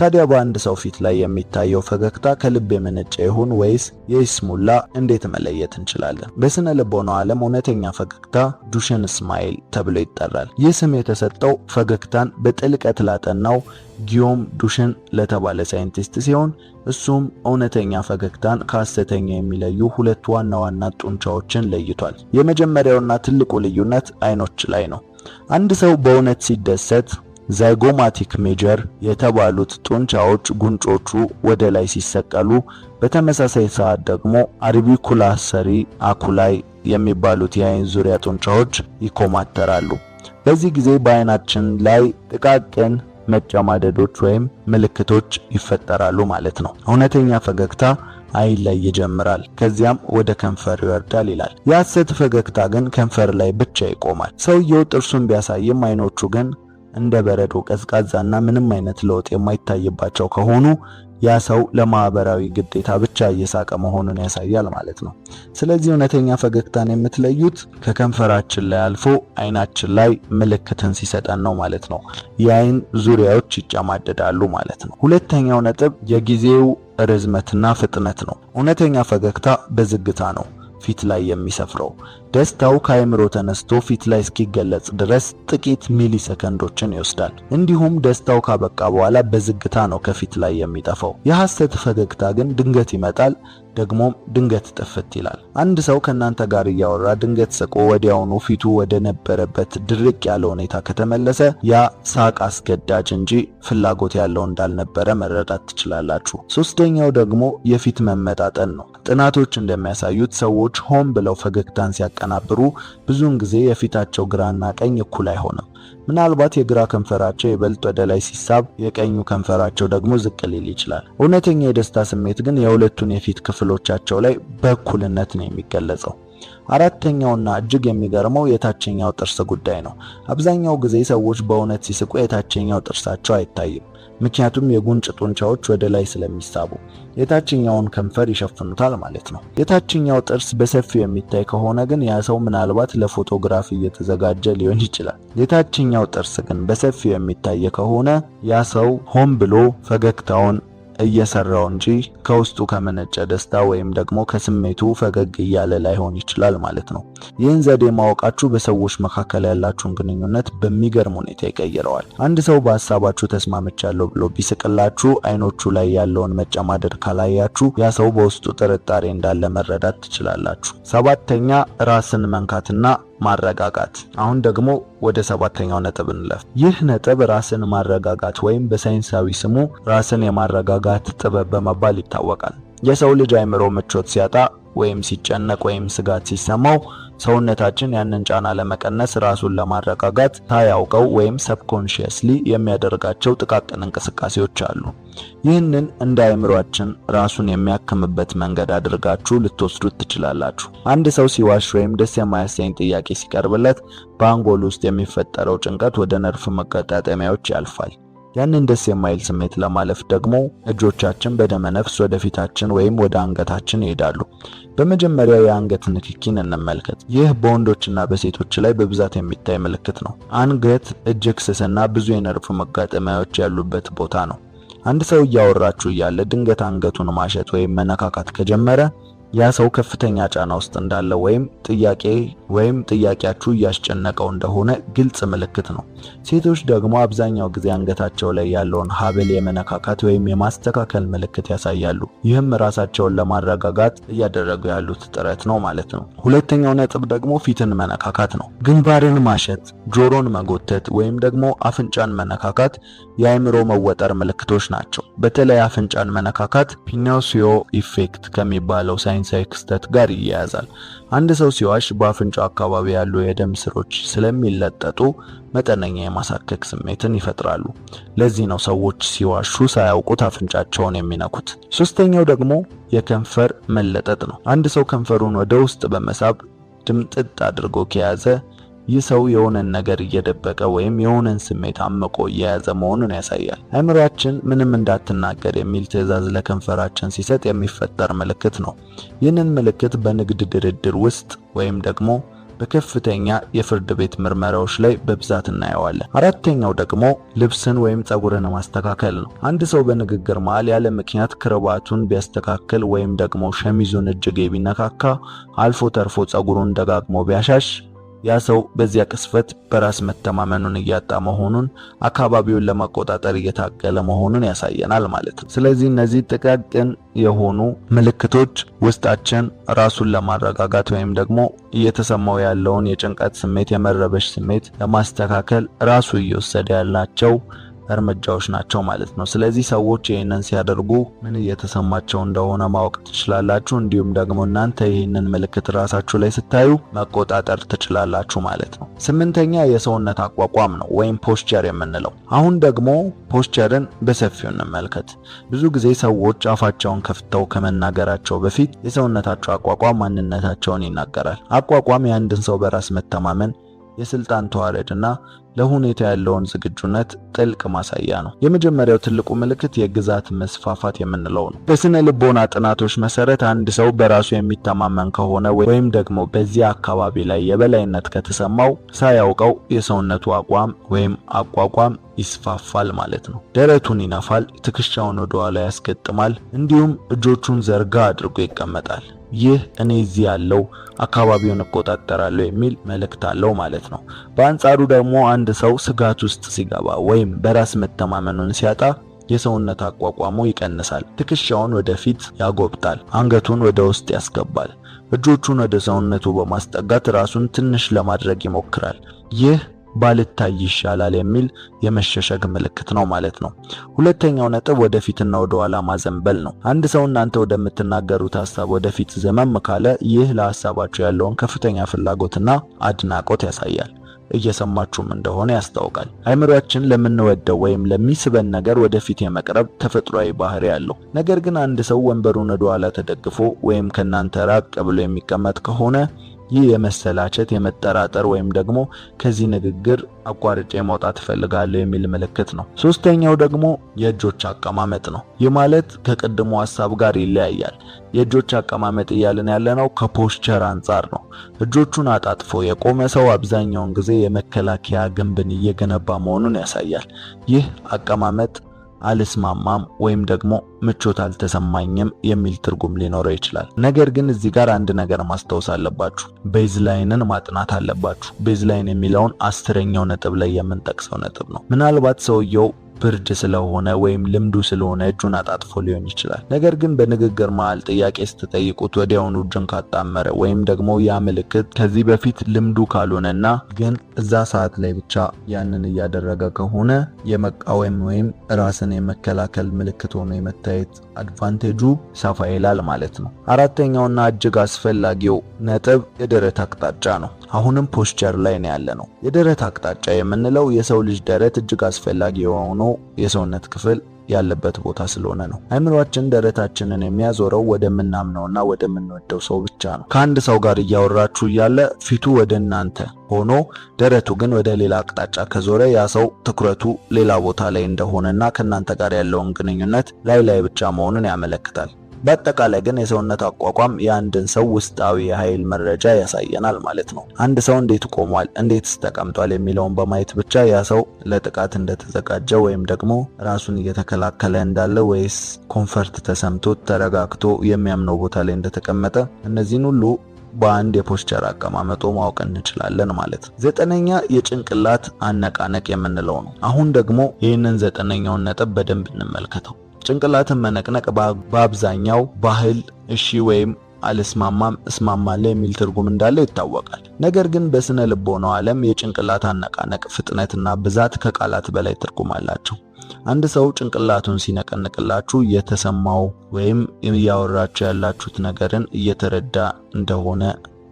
S1: ታዲያ በአንድ ሰው ፊት ላይ የሚታየው ፈገግታ ከልብ የመነጨ ይሁን ወይስ የይስሙላ እንዴት መለየት እንችላለን? በስነ ልቦናው ዓለም እውነተኛ ፈገግታ Duchenne smile ተብሎ ይጠራል። ይህ ስም የተሰጠው ፈገግታን በጥልቀት ላጠናው ጊዮም ዱሽን ለተባለ ሳይንቲስት ሲሆን እሱም እውነተኛ ፈገግታን ከሐሰተኛ የሚለዩ ሁለት ዋና ዋና ጡንቻዎችን ለይቷል። የመጀመሪያውና ትልቁ ልዩነት አይኖች ላይ ነው። አንድ ሰው በእውነት ሲደሰት zygomatic major የተባሉት ጡንቻዎች ጉንጮቹ ወደ ላይ ሲሰቀሉ፣ በተመሳሳይ ሰዓት ደግሞ orbicularis oculi የሚባሉት የአይን ዙሪያ ጡንቻዎች ይኮማተራሉ። በዚህ ጊዜ በአይናችን ላይ ጥቃቅን መጨማደዶች ወይም ምልክቶች ይፈጠራሉ ማለት ነው። እውነተኛ ፈገግታ አይን ላይ ይጀምራል፣ ከዚያም ወደ ከንፈር ይወርዳል ይላል። የሐሰት ፈገግታ ግን ከንፈር ላይ ብቻ ይቆማል። ሰውየው ጥርሱን ቢያሳይም አይኖቹ ግን እንደ በረዶ ቀዝቃዛና ምንም አይነት ለውጥ የማይታይባቸው ከሆኑ ያ ሰው ለማህበራዊ ግዴታ ብቻ እየሳቀ መሆኑን ያሳያል ማለት ነው። ስለዚህ እውነተኛ ፈገግታን የምትለዩት ከከንፈራችን ላይ አልፎ አይናችን ላይ ምልክትን ሲሰጠን ነው ማለት ነው። የአይን ዙሪያዎች ይጨማደዳሉ ማለት ነው። ሁለተኛው ነጥብ የጊዜው ርዝመትና ፍጥነት ነው። እውነተኛ ፈገግታ በዝግታ ነው ፊት ላይ የሚሰፍረው። ደስታው ከአእምሮ ተነስቶ ፊት ላይ እስኪገለጽ ድረስ ጥቂት ሚሊ ሰከንዶችን ይወስዳል። እንዲሁም ደስታው ካበቃ በኋላ በዝግታ ነው ከፊት ላይ የሚጠፋው። የሐሰት ፈገግታ ግን ድንገት ይመጣል፣ ደግሞም ድንገት ጥፍት ይላል። አንድ ሰው ከእናንተ ጋር እያወራ ድንገት ስቆ ወዲያውኑ ፊቱ ወደ ነበረበት ድርቅ ያለ ሁኔታ ከተመለሰ ያ ሳቅ አስገዳጅ እንጂ ፍላጎት ያለው እንዳልነበረ መረዳት ትችላላችሁ። ሶስተኛው ደግሞ የፊት መመጣጠን ነው። ጥናቶች እንደሚያሳዩት ሰዎች ሆን ብለው ፈገግታን ሲያቀናብሩ ብዙውን ጊዜ የፊታቸው ግራና ቀኝ እኩል አይሆንም። ምናልባት የግራ ከንፈራቸው ይበልጥ ወደ ላይ ሲሳብ፣ የቀኙ ከንፈራቸው ደግሞ ዝቅ ሊል ይችላል። እውነተኛ የደስታ ስሜት ግን የሁለቱን የፊት ክፍሎቻቸው ላይ በእኩልነት ነው የሚገለጸው። አራተኛውና እጅግ የሚገርመው የታችኛው ጥርስ ጉዳይ ነው። አብዛኛው ጊዜ ሰዎች በእውነት ሲስቁ የታችኛው ጥርሳቸው አይታይም። ምክንያቱም የጉንጭ ጡንቻዎች ወደ ላይ ስለሚሳቡ የታችኛውን ከንፈር ይሸፍኑታል ማለት ነው። የታችኛው ጥርስ በሰፊው የሚታይ ከሆነ ግን ያ ሰው ምናልባት ለፎቶግራፍ እየተዘጋጀ ሊሆን ይችላል። የታችኛው ጥርስ ግን በሰፊው የሚታይ ከሆነ ያ ሰው ሆን ብሎ ፈገግታውን እየሰራው እንጂ ከውስጡ ከመነጨ ደስታ ወይም ደግሞ ከስሜቱ ፈገግ እያለ ላይሆን ይችላል ማለት ነው። ይህን ዘዴ ማወቃችሁ በሰዎች መካከል ያላችሁን ግንኙነት በሚገርም ሁኔታ ይቀይረዋል። አንድ ሰው በሀሳባችሁ ተስማምቻለሁ ብሎ ቢስቅላችሁ አይኖቹ ላይ ያለውን መጨማደድ ካላያችሁ ያ ሰው በውስጡ ጥርጣሬ እንዳለ መረዳት ትችላላችሁ። ሰባተኛ፣ ራስን መንካትና ማረጋጋት። አሁን ደግሞ ወደ ሰባተኛው ነጥብ እንለፍ። ይህ ነጥብ ራስን ማረጋጋት ወይም በሳይንሳዊ ስሙ ራስን የማረጋጋት ጥበብ በመባል ይታወቃል። የሰው ልጅ አእምሮ ምቾት ሲያጣ ወይም ሲጨነቅ ወይም ስጋት ሲሰማው ሰውነታችን ያንን ጫና ለመቀነስ ራሱን ለማረጋጋት ሳያውቀው ወይም subconsciously የሚያደርጋቸው ጥቃቅን እንቅስቃሴዎች አሉ። ይህንን እንደ አእምሯችን ራሱን የሚያክምበት መንገድ አድርጋችሁ ልትወስዱት ትችላላችሁ። አንድ ሰው ሲዋሽ ወይም ደስ የማያሰኝ ጥያቄ ሲቀርብለት በአንጎል ውስጥ የሚፈጠረው ጭንቀት ወደ ነርቭ መገጣጠሚያዎች ያልፋል። ያንን ደስ የማይል ስሜት ለማለፍ ደግሞ እጆቻችን በደመ ነፍስ ወደ ፊታችን ወይም ወደ አንገታችን ይሄዳሉ። በመጀመሪያ የአንገት ንክኪን እንመልከት። ይህ በወንዶችና በሴቶች ላይ በብዛት የሚታይ ምልክት ነው። አንገት እጅግ ስስና ብዙ የነርቭ መጋጠሚያዎች ያሉበት ቦታ ነው። አንድ ሰው እያወራችሁ እያለ ድንገት አንገቱን ማሸት ወይም መነካካት ከጀመረ ያ ሰው ከፍተኛ ጫና ውስጥ እንዳለ ወይም ጥያቄያችሁ እያስጨነቀው እንደሆነ ግልጽ ምልክት ነው። ሴቶች ደግሞ አብዛኛው ጊዜ አንገታቸው ላይ ያለውን ሀብል የመነካካት ወይም የማስተካከል ምልክት ያሳያሉ። ይህም ራሳቸውን ለማረጋጋት እያደረጉ ያሉት ጥረት ነው ማለት ነው። ሁለተኛው ነጥብ ደግሞ ፊትን መነካካት ነው። ግንባርን ማሸት፣ ጆሮን መጎተት ወይም ደግሞ አፍንጫን መነካካት የአእምሮ መወጠር ምልክቶች ናቸው። በተለይ አፍንጫን መነካካት Pinocchio effect ከሚባለው ሳይንሳዊ ክስተት ጋር ይያያዛል። አንድ ሰው ሲዋሽ በአፍንጫው አካባቢ ያሉ የደም ስሮች ስለሚለጠጡ መጠነኛ የማሳከክ ስሜትን ይፈጥራሉ። ለዚህ ነው ሰዎች ሲዋሹ ሳያውቁት አፍንጫቸውን የሚነኩት። ሶስተኛው ደግሞ የከንፈር መለጠጥ ነው። አንድ ሰው ከንፈሩን ወደ ውስጥ በመሳብ ድምጥጥ አድርጎ ከያዘ ይህ ሰው የሆነን ነገር እየደበቀ ወይም የሆነን ስሜት አምቆ እየያዘ መሆኑን ያሳያል። አእምሯችን ምንም እንዳትናገር የሚል ትዕዛዝ ለከንፈራችን ሲሰጥ የሚፈጠር ምልክት ነው። ይህንን ምልክት በንግድ ድርድር ውስጥ ወይም ደግሞ በከፍተኛ የፍርድ ቤት ምርመራዎች ላይ በብዛት እናየዋለን። አራተኛው ደግሞ ልብስን ወይም ፀጉርን ማስተካከል ነው። አንድ ሰው በንግግር መሃል ያለ ምክንያት ክርባቱን ቢያስተካክል ወይም ደግሞ ሸሚዙን እጅጌ ቢነካካ፣ አልፎ ተርፎ ፀጉሩን ደጋግሞ ቢያሻሽ ያ ሰው በዚያ ቅስፈት በራስ መተማመኑን እያጣ መሆኑን፣ አካባቢውን ለመቆጣጠር እየታገለ መሆኑን ያሳየናል ማለት ነው። ስለዚህ እነዚህ ጥቃቅን የሆኑ ምልክቶች ውስጣችን ራሱን ለማረጋጋት ወይም ደግሞ እየተሰማው ያለውን የጭንቀት ስሜት፣ የመረበሽ ስሜት ለማስተካከል ራሱ እየወሰደ ያላቸው እርምጃዎች ናቸው ማለት ነው። ስለዚህ ሰዎች ይህንን ሲያደርጉ ምን እየተሰማቸው እንደሆነ ማወቅ ትችላላችሁ። እንዲሁም ደግሞ እናንተ ይህንን ምልክት ራሳችሁ ላይ ስታዩ መቆጣጠር ትችላላችሁ ማለት ነው። ስምንተኛ የሰውነት አቋቋም ነው ወይም posture የምንለው። አሁን ደግሞ posture ን በሰፊው እንመልከት። ብዙ ጊዜ ሰዎች አፋቸውን ከፍተው ከመናገራቸው በፊት የሰውነታቸው አቋቋም ማንነታቸውን ይናገራል። አቋቋም የአንድን ሰው በራስ መተማመን፣ የስልጣን ተዋረድ እና ለሁኔታ ያለውን ዝግጁነት ጥልቅ ማሳያ ነው። የመጀመሪያው ትልቁ ምልክት የግዛት መስፋፋት የምንለው ነው። በስነ ልቦና ጥናቶች መሰረት አንድ ሰው በራሱ የሚተማመን ከሆነ ወይም ደግሞ በዚያ አካባቢ ላይ የበላይነት ከተሰማው ሳያውቀው የሰውነቱ አቋም ወይም አቋቋም ይስፋፋል ማለት ነው። ደረቱን ይነፋል፣ ትከሻውን ወደ ኋላ ያስገጥማል፣ እንዲሁም እጆቹን ዘርጋ አድርጎ ይቀመጣል። ይህ እኔ እዚህ ያለው አካባቢውን እቆጣጠራለሁ የሚል መልእክት አለው ማለት ነው። በአንጻሩ ደግሞ አንድ ሰው ስጋት ውስጥ ሲገባ ወይም በራስ መተማመኑን ሲያጣ የሰውነት አቋቋሙ ይቀንሳል። ትከሻውን ወደፊት ያጎብጣል፣ አንገቱን ወደ ውስጥ ያስገባል፣ እጆቹን ወደ ሰውነቱ በማስጠጋት ራሱን ትንሽ ለማድረግ ይሞክራል። ይህ ባልታይ ይሻላል የሚል የመሸሸግ ምልክት ነው ማለት ነው። ሁለተኛው ነጥብ ወደፊትና ወደ ኋላ ማዘንበል ነው። አንድ ሰው እናንተ ወደምትናገሩት ሐሳብ ወደፊት ዘመም ካለ ይህ ለሐሳባችሁ ያለውን ከፍተኛ ፍላጎትና አድናቆት ያሳያል። እየሰማችሁም እንደሆነ ያስታውቃል። አይምሮአችን ለምንወደው ወይም ለሚስበን ነገር ወደፊት የመቅረብ ተፈጥሯዊ ባህሪ አለው። ነገር ግን አንድ ሰው ወንበሩን ወደ ኋላ ተደግፎ ወይም ከናንተ ራቅ ብሎ የሚቀመጥ ከሆነ ይህ የመሰላቸት፣ የመጠራጠር ወይም ደግሞ ከዚህ ንግግር አቋርጬ መውጣት እፈልጋለሁ የሚል ምልክት ነው። ሶስተኛው ደግሞ የእጆች አቀማመጥ ነው። ይህ ማለት ከቅድሙ ሐሳብ ጋር ይለያያል። የእጆች አቀማመጥ እያልን ያለነው ከ posture አንጻር ነው። እጆቹን አጣጥፎ የቆመ ሰው አብዛኛውን ጊዜ የመከላከያ ግንብን እየገነባ መሆኑን ያሳያል። ይህ አቀማመጥ አልስማማም ወይም ደግሞ ምቾት አልተሰማኝም የሚል ትርጉም ሊኖረው ይችላል። ነገር ግን እዚህ ጋር አንድ ነገር ማስታወስ አለባችሁ። Baseline ን ማጥናት አለባችሁ። Baseline የሚለውን 10ኛው ነጥብ ላይ የምንጠቅሰው ነጥብ ነው። ምናልባት ሰውየው ብርድ ስለሆነ ወይም ልምዱ ስለሆነ እጁን አጣጥፎ ሊሆን ይችላል። ነገር ግን በንግግር መሃል ጥያቄ ስትጠይቁት ወዲያውኑ እጁን ካጣመረ ወይም ደግሞ ያ ምልክት ከዚህ በፊት ልምዱ ካልሆነና ግን እዛ ሰዓት ላይ ብቻ ያንን እያደረገ ከሆነ የመቃወም ወይም ራስን የመከላከል ምልክት ሆኖ የመታየት advantage ኡ ሰፋ ይላል ማለት ነው። አራተኛውና እጅግ አስፈላጊው ነጥብ የደረት አቅጣጫ ነው። አሁንም posture ላይ ነው ያለነው። የደረት አቅጣጫ የምንለው የሰው ልጅ ደረት እጅግ አስፈላጊ የሆነው የሰውነት ክፍል ያለበት ቦታ ስለሆነ ነው። አይምሮአችን ደረታችንን የሚያዞረው ወደምናምነውና ወደምንወደው ሰው ብቻ ነው። ከአንድ ሰው ጋር እያወራችሁ እያለ ፊቱ ወደ እናንተ ሆኖ ደረቱ ግን ወደ ሌላ አቅጣጫ ከዞረ ያ ሰው ትኩረቱ ሌላ ቦታ ላይ እንደሆነና ከእናንተ ጋር ያለውን ግንኙነት ላይ ላይ ብቻ መሆኑን ያመለክታል። በአጠቃላይ ግን የሰውነት አቋቋም የአንድን ሰው ውስጣዊ የኃይል መረጃ ያሳየናል ማለት ነው። አንድ ሰው እንዴት ቆሟል፣ እንዴትስ ተቀምጧል የሚለውን በማየት ብቻ ያ ሰው ለጥቃት እንደተዘጋጀ ወይም ደግሞ ራሱን እየተከላከለ እንዳለ ወይስ comfort ተሰምቶት ተረጋግቶ የሚያምነው ቦታ ላይ እንደተቀመጠ እነዚህን ሁሉ በአንድ የ posture አቀማመጡ ማወቅ እንችላለን ማለት ነው። 9ኛ የጭንቅላት አነቃነቅ የምንለው ነው። አሁን ደግሞ ይህንን 9ኛውን ነጥብ በደንብ እንመልከተው። ጭንቅላትን መነቅነቅ በአብዛኛው ባህል እሺ ወይም አልስማማም፣ እስማማለሁ የሚል ትርጉም እንዳለው ይታወቃል። ነገር ግን በስነ ልቦናው ዓለም የጭንቅላት አነቃነቅ ፍጥነትና ብዛት ከቃላት በላይ ትርጉም አላቸው። አንድ ሰው ጭንቅላቱን ሲነቀንቅላችሁ እየተሰማው ወይም እያወራችሁ ያላችሁት ነገርን እየተረዳ እንደሆነ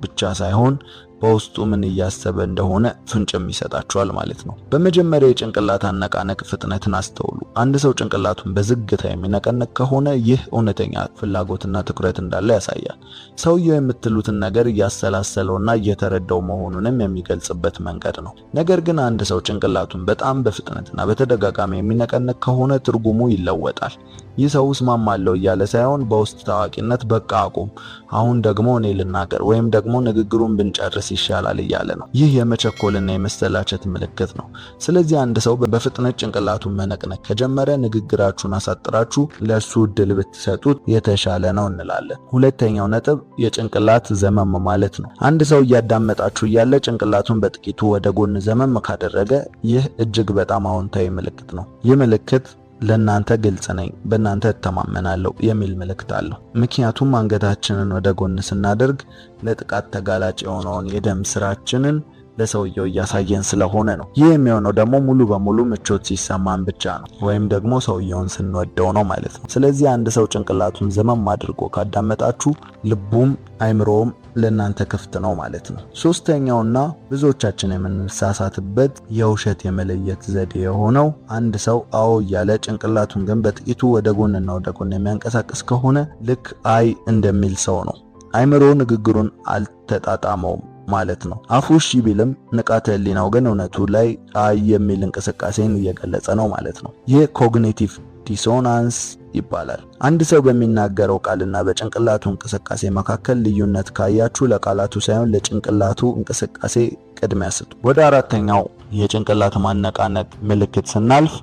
S1: ብቻ ሳይሆን በውስጡ ምን እያሰበ እንደሆነ ፍንጭም ይሰጣችኋል ማለት ነው። በመጀመሪያ የጭንቅላት አነቃነቅ ፍጥነትን አስተውሉ። አንድ ሰው ጭንቅላቱን በዝግታ የሚነቀንቅ ከሆነ ይህ እውነተኛ ፍላጎትና ትኩረት እንዳለ ያሳያል። ሰውየው የምትሉትን ነገር እያሰላሰለውና እየተረዳው መሆኑንም የሚገልጽበት መንገድ ነው። ነገር ግን አንድ ሰው ጭንቅላቱን በጣም በፍጥነትና በተደጋጋሚ የሚነቀንቅ ከሆነ ትርጉሙ ይለወጣል። ይህ ሰው እስማማለሁ እያለ ሳይሆን በውስጥ ታዋቂነት በቃ አቁም፣ አሁን ደግሞ እኔ ልናገር ወይም ደግሞ ንግግሩን ብንጨርስ ይሻላል እያለ ነው። ይህ የመቸኮልና የመሰላቸት ምልክት ነው። ስለዚህ አንድ ሰው በፍጥነት ጭንቅላቱን መነቅነቅ ከጀመረ ንግግራችሁን አሳጥራችሁ ለሱ እድል ብትሰጡት የተሻለ ነው እንላለን። ሁለተኛው ነጥብ የጭንቅላት ዘመም ማለት ነው። አንድ ሰው እያዳመጣችሁ እያለ ጭንቅላቱን በጥቂቱ ወደ ጎን ዘመም ካደረገ ይህ እጅግ በጣም አዎንታዊ ምልክት ነው። ይህ ምልክት ለእናንተ ግልጽ ነኝ፣ በእናንተ እተማመናለሁ የሚል ምልክት አለው። ምክንያቱም አንገታችንን ወደ ጎን ስናደርግ ለጥቃት ተጋላጭ የሆነውን የደም ስራችንን ለሰውየው እያሳየን ስለሆነ ነው። ይህ የሚሆነው ደግሞ ሙሉ በሙሉ ምቾት ሲሰማን ብቻ ነው፣ ወይም ደግሞ ሰውየውን ስንወደው ነው ማለት ነው። ስለዚህ አንድ ሰው ጭንቅላቱን ዘመም አድርጎ ካዳመጣችሁ ልቡም አይምሮውም ለእናንተ ክፍት ነው ማለት ነው። ሶስተኛውና ብዙዎቻችን የምንሳሳትበት የውሸት የመለየት ዘዴ የሆነው አንድ ሰው አዎ እያለ ጭንቅላቱን ግን በጥቂቱ ወደ ጎንና ወደ ጎን የሚያንቀሳቅስ ከሆነ ልክ አይ እንደሚል ሰው ነው። አይምሮ ንግግሩን አልተጣጣመውም። ማለት ነው። አፉ እሺ ቢልም ንቃተ ህሊናው ግን እውነቱ ላይ አይ የሚል እንቅስቃሴን እየገለጸ ነው ማለት ነው። ይህ cognitive dissonance ይባላል። አንድ ሰው በሚናገረው ቃልና በጭንቅላቱ እንቅስቃሴ መካከል ልዩነት ካያችሁ ለቃላቱ ሳይሆን ለጭንቅላቱ እንቅስቃሴ ቅድሚያ ስጡ። ወደ አራተኛው የጭንቅላት ማነቃነቅ ምልክት ስናልፍ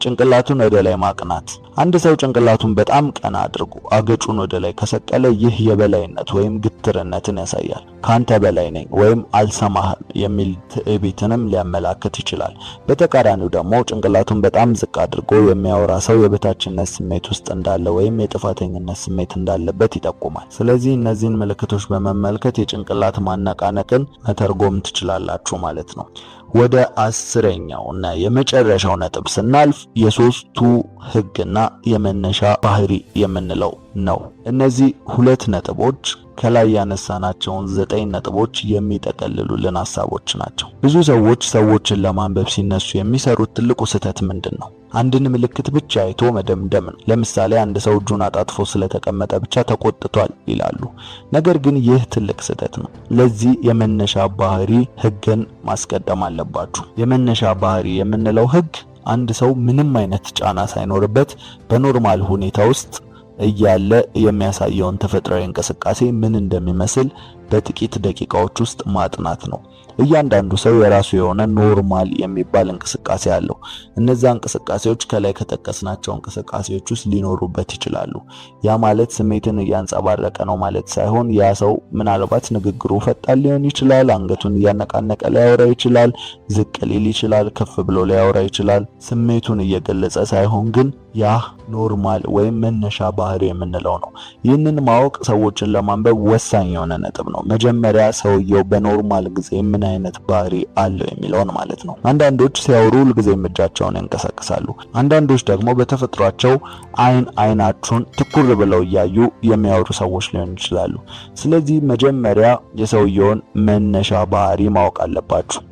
S1: ጭንቅላቱን ወደ ላይ ማቅናት። አንድ ሰው ጭንቅላቱን በጣም ቀና አድርጎ አገጩን ወደ ላይ ከሰቀለ ይህ የበላይነት ወይም ግትርነትን ያሳያል። ካንተ በላይ ነኝ ወይም አልሰማህም የሚል ትዕቢትንም ሊያመላክት ይችላል። በተቃራኒው ደግሞ ጭንቅላቱን በጣም ዝቅ አድርጎ የሚያወራ ሰው የበታችነት ስሜት ውስጥ እንዳለ ወይም የጥፋተኝነት ስሜት እንዳለበት ይጠቁማል። ስለዚህ እነዚህን ምልክቶች በመመልከት የጭንቅላት ማነቃነቅን መተርጎም ትችላላችሁ ማለት ነው። ወደ 10ኛው እና የመጨረሻው ነጥብ ስናልፍ የሶስቱ ህግና የመነሻ ባህሪ የምንለው ነው። እነዚህ ሁለት ነጥቦች ከላይ ያነሳናቸውን 9 ነጥቦች የሚጠቀልሉልን ሐሳቦች ናቸው። ብዙ ሰዎች ሰዎችን ለማንበብ ሲነሱ የሚሰሩት ትልቁ ስህተት ምንድን ነው? አንድን ምልክት ብቻ አይቶ መደምደም ነው። ለምሳሌ አንድ ሰው እጁን አጣጥፎ ስለተቀመጠ ብቻ ተቆጥቷል ይላሉ። ነገር ግን ይህ ትልቅ ስህተት ነው። ለዚህ የመነሻ ባህሪ ህግን ማስቀደም አለባችሁ። የመነሻ ባህሪ የምንለው ህግ አንድ ሰው ምንም አይነት ጫና ሳይኖርበት በ normal ሁኔታ ውስጥ እያለ የሚያሳየውን ተፈጥሯዊ እንቅስቃሴ ምን እንደሚመስል በጥቂት ደቂቃዎች ውስጥ ማጥናት ነው። እያንዳንዱ ሰው የራሱ የሆነ normal የሚባል እንቅስቃሴ አለው። እነዛ እንቅስቃሴዎች ከላይ ከጠቀስናቸው እንቅስቃሴዎች ውስጥ ሊኖሩበት ይችላሉ። ያ ማለት ስሜትን እያንጸባረቀ ነው ማለት ሳይሆን ያ ሰው ምናልባት ንግግሩ ፈጣን ሊሆን ይችላል፣ አንገቱን እያነቃነቀ ሊያወራ ይችላል፣ ዝቅ ሊል ይችላል፣ ከፍ ብሎ ሊያወራ ይችላል። ስሜቱን እየገለጸ ሳይሆን ግን ያ normal ወይም መነሻ ባህሪ የምንለው ነው። ይህንን ማወቅ ሰዎችን ለማንበብ ወሳኝ የሆነ ነጥብ ነው። መጀመሪያ ሰውየው በ normal ጊዜ ምን አይነት ባህሪ አለው የሚለውን ማለት ነው። አንዳንዶች ሲያወሩ ሁልጊዜም እጃቸውን ያንቀሳቅሳሉ። አንዳንዶች ደግሞ በተፈጥሯቸው አይን አይናችሁን ትኩር ብለው እያዩ የሚያወሩ ሰዎች ሊሆኑ ይችላሉ። ስለዚህ መጀመሪያ የሰውየውን መነሻ ባህሪ ማወቅ አለባችሁ።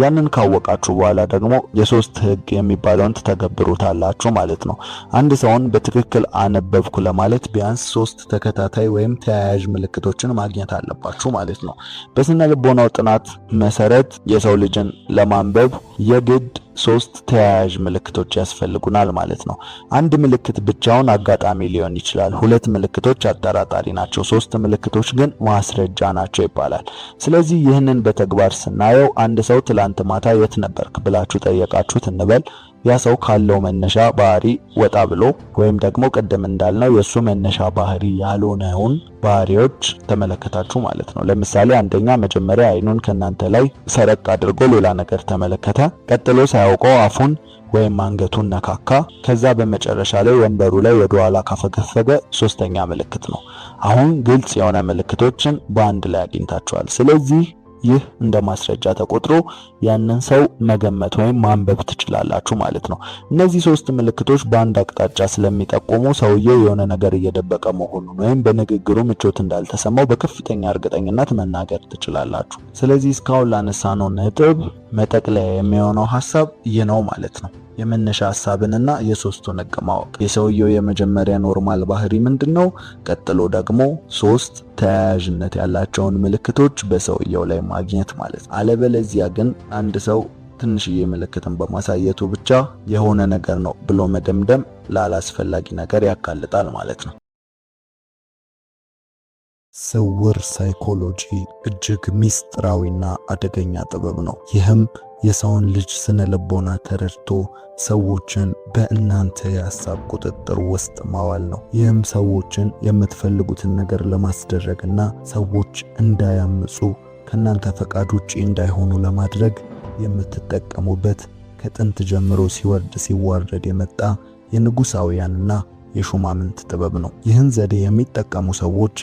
S1: ያንን ካወቃችሁ በኋላ ደግሞ የሶስት ህግ የሚባለውን ትተገብሩታላችሁ ማለት ነው። አንድ ሰውን በትክክል አነበብኩ ለማለት ቢያንስ 3 ተከታታይ ወይም ተያያዥ ምልክቶችን ማግኘት አለባችሁ ማለት ነው። በስነ ልቦናው ጥናት መሰረት የሰው ልጅን ለማንበብ የግድ 3 ተያያዥ ምልክቶች ያስፈልጉናል ማለት ነው። አንድ ምልክት ብቻውን አጋጣሚ ሊሆን ይችላል። 2 ምልክቶች አጠራጣሪ ናቸው። 3 ምልክቶች ግን ማስረጃ ናቸው ይባላል። ስለዚህ ይህንን በተግባር ስናየው አንድ ሰው ትላንት ማታ የት ነበርክ ብላችሁ ጠየቃችሁት እንበል። ያ ሰው ካለው መነሻ ባህሪ ወጣ ብሎ ወይም ደግሞ ቅድም እንዳልነው የሱ መነሻ ባህሪ ያልሆነውን ባህሪዎች ተመለከታችሁ ማለት ነው። ለምሳሌ አንደኛ መጀመሪያ አይኑን ከናንተ ላይ ሰረቅ አድርጎ ሌላ ነገር ተመለከተ። ቀጥሎ ሳያውቀው አፉን ወይም አንገቱን ነካካ። ከዛ በመጨረሻ ላይ ወንበሩ ላይ ወደ ኋላ ካፈገፈገ ሶስተኛ ምልክት ነው። አሁን ግልጽ የሆነ ምልክቶችን በአንድ ላይ አግኝታችኋል። ስለዚህ ይህ እንደ ማስረጃ ተቆጥሮ ያንን ሰው መገመት ወይም ማንበብ ትችላላችሁ ማለት ነው። እነዚህ 3 ምልክቶች በአንድ አቅጣጫ ስለሚጠቁሙ ሰውየው የሆነ ነገር እየደበቀ መሆኑን ወይም በንግግሩ ምቾት እንዳልተሰማው በከፍተኛ እርግጠኝነት መናገር ትችላላችሁ። ስለዚህ እስካሁን ላነሳነው ነጥብ መጠቅለያ የሚሆነው ሐሳብ ይህ ነው ማለት ነው። የመነሻ ሐሳብንና የሶስቱን ህግ ማወቅ። የሰውየው የመጀመሪያ normal ባህሪ ምንድነው? ቀጥሎ ደግሞ 3 ተያያዥነት ያላቸውን ምልክቶች በሰውየው ላይ ማግኘት ማለት ነው። አለበለዚያ ግን አንድ ሰው ትንሽዬ ምልክትን በማሳየቱ ብቻ የሆነ ነገር ነው ብሎ መደምደም ላላስፈላጊ ነገር ያጋልጣል ማለት ነው። ስውር ሳይኮሎጂ እጅግ ሚስጥራዊና አደገኛ ጥበብ ነው። ይህም የሰውን ልጅ ስነ ልቦና ተረድቶ ሰዎችን በእናንተ የሐሳብ ቁጥጥር ውስጥ ማዋል ነው። ይህም ሰዎችን የምትፈልጉትን ነገር ለማስደረግና ሰዎች እንዳያምፁ ከእናንተ ፈቃድ ውጪ እንዳይሆኑ ለማድረግ የምትጠቀሙበት ከጥንት ጀምሮ ሲወርድ ሲዋረድ የመጣ የንጉሳውያንና የሹማምንት ጥበብ ነው። ይህን ዘዴ የሚጠቀሙ ሰዎች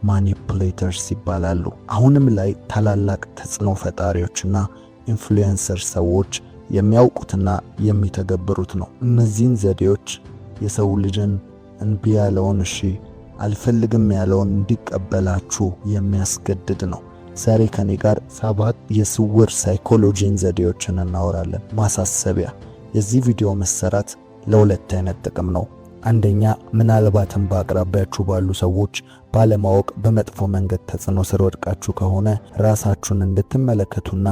S1: manipulators ይባላሉ። አሁንም ላይ ታላላቅ ተጽዕኖ ፈጣሪዎችና influencer ሰዎች የሚያውቁትና የሚተገብሩት ነው። እነዚህን ዘዴዎች የሰው ልጅን እንቢ ያለውን እሺ፣ አልፈልግም ያለውን እንዲቀበላችሁ የሚያስገድድ ነው። ዛሬ ከኔ ጋር 7 የስውር ሳይኮሎጂን ዘዴዎችን እናወራለን። ማሳሰቢያ፣ የዚህ ቪዲዮ መሰራት ለሁለት አይነት ጥቅም ነው። አንደኛ፣ ምናልባትም በአቅራቢያችሁ ባሉ ሰዎች ባለማወቅ በመጥፎ መንገድ ተጽዕኖ ስር ወድቃችሁ ከሆነ ራሳችሁን እንድትመለከቱና፣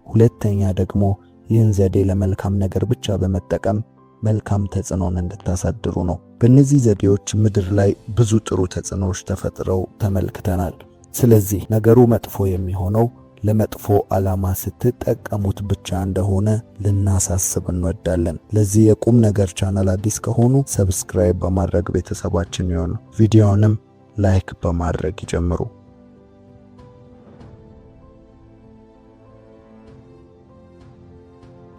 S1: ሁለተኛ ደግሞ ይህን ዘዴ ለመልካም ነገር ብቻ በመጠቀም መልካም ተጽዕኖን እንድታሳድሩ ነው። በእነዚህ ዘዴዎች ምድር ላይ ብዙ ጥሩ ተጽዕኖዎች ተፈጥረው ተመልክተናል። ስለዚህ ነገሩ መጥፎ የሚሆነው ለመጥፎ ዓላማ ስትጠቀሙት ብቻ እንደሆነ ልናሳስብ እንወዳለን። ለዚህ የቁም ነገር ቻናል አዲስ ከሆኑ subscribe በማድረግ ቤተሰባችን ይሆኑ። ቪዲዮውንም like በማድረግ ይጀምሩ።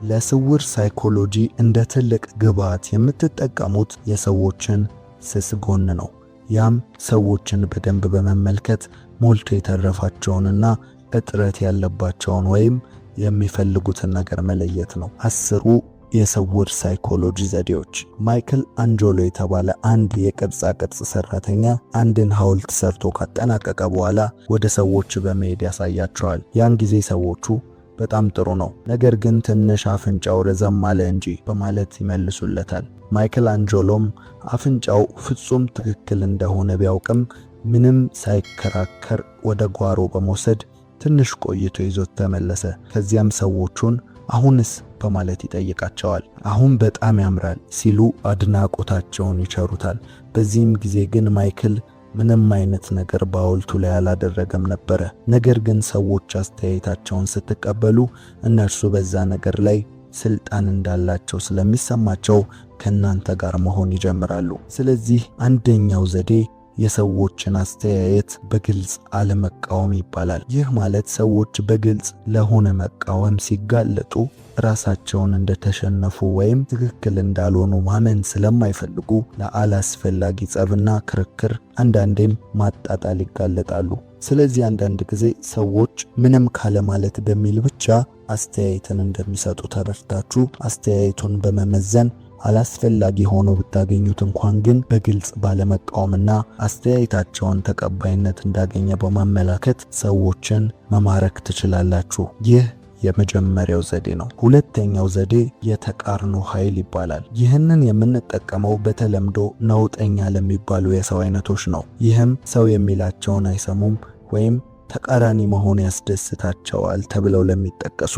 S1: ለስውር ሳይኮሎጂ እንደ ትልቅ ግብዓት የምትጠቀሙት የሰዎችን ስስ ጎን ነው። ያም ሰዎችን በደንብ በመመልከት ሞልቶ የተረፋቸውንና እጥረት ያለባቸውን ወይም የሚፈልጉትን ነገር መለየት ነው። 10ሩ የስውር ሳይኮሎጂ ዘዴዎች። ማይክል አንጆሎ የተባለ አንድ የቅርጻ ቅርጽ ሰራተኛ አንድን ሐውልት ሰርቶ ካጠናቀቀ በኋላ ወደ ሰዎች በመሄድ ያሳያቸዋል። ያን ጊዜ ሰዎቹ "በጣም ጥሩ ነው፣ ነገር ግን ትንሽ አፍንጫው ረዘም አለ እንጂ" በማለት ይመልሱለታል። ማይክል አንጆሎም አፍንጫው ፍጹም ትክክል እንደሆነ ቢያውቅም ምንም ሳይከራከር ወደ ጓሮ በመውሰድ ትንሽ ቆይቶ ይዞት ተመለሰ። ከዚያም ሰዎቹን "አሁንስ?" በማለት ይጠይቃቸዋል። "አሁን በጣም ያምራል" ሲሉ አድናቆታቸውን ይቸሩታል። በዚህም ጊዜ ግን ማይክል ምንም አይነት ነገር በሐውልቱ ላይ አላደረገም ነበረ። ነገር ግን ሰዎች አስተያየታቸውን ስትቀበሉ እነርሱ በዛ ነገር ላይ ስልጣን እንዳላቸው ስለሚሰማቸው ከእናንተ ጋር መሆን ይጀምራሉ። ስለዚህ አንደኛው ዘዴ የሰዎችን አስተያየት በግልጽ አለመቃወም ይባላል። ይህ ማለት ሰዎች በግልጽ ለሆነ መቃወም ሲጋለጡ ራሳቸውን እንደተሸነፉ ወይም ትክክል እንዳልሆኑ ማመን ስለማይፈልጉ ለአላስፈላጊ ጸብና ክርክር፣ አንዳንዴም ማጣጣል ይጋለጣሉ። ስለዚህ አንዳንድ ጊዜ ሰዎች ምንም ካለማለት በሚል ብቻ አስተያየትን እንደሚሰጡ ተረድታችሁ አስተያየቱን በመመዘን አላስፈላጊ ሆኖ ብታገኙት እንኳን ግን በግልጽ ባለመቃወምና አስተያየታቸውን ተቀባይነት እንዳገኘ በማመላከት ሰዎችን መማረክ ትችላላችሁ። ይህ የመጀመሪያው ዘዴ ነው። ሁለተኛው ዘዴ የተቃርኖ ኃይል ይባላል። ይህንን የምንጠቀመው በተለምዶ ነውጠኛ ለሚባሉ የሰው አይነቶች ነው። ይህም ሰው የሚላቸውን አይሰሙም ወይም ተቃራኒ መሆን ያስደስታቸዋል ተብለው ለሚጠቀሱ፣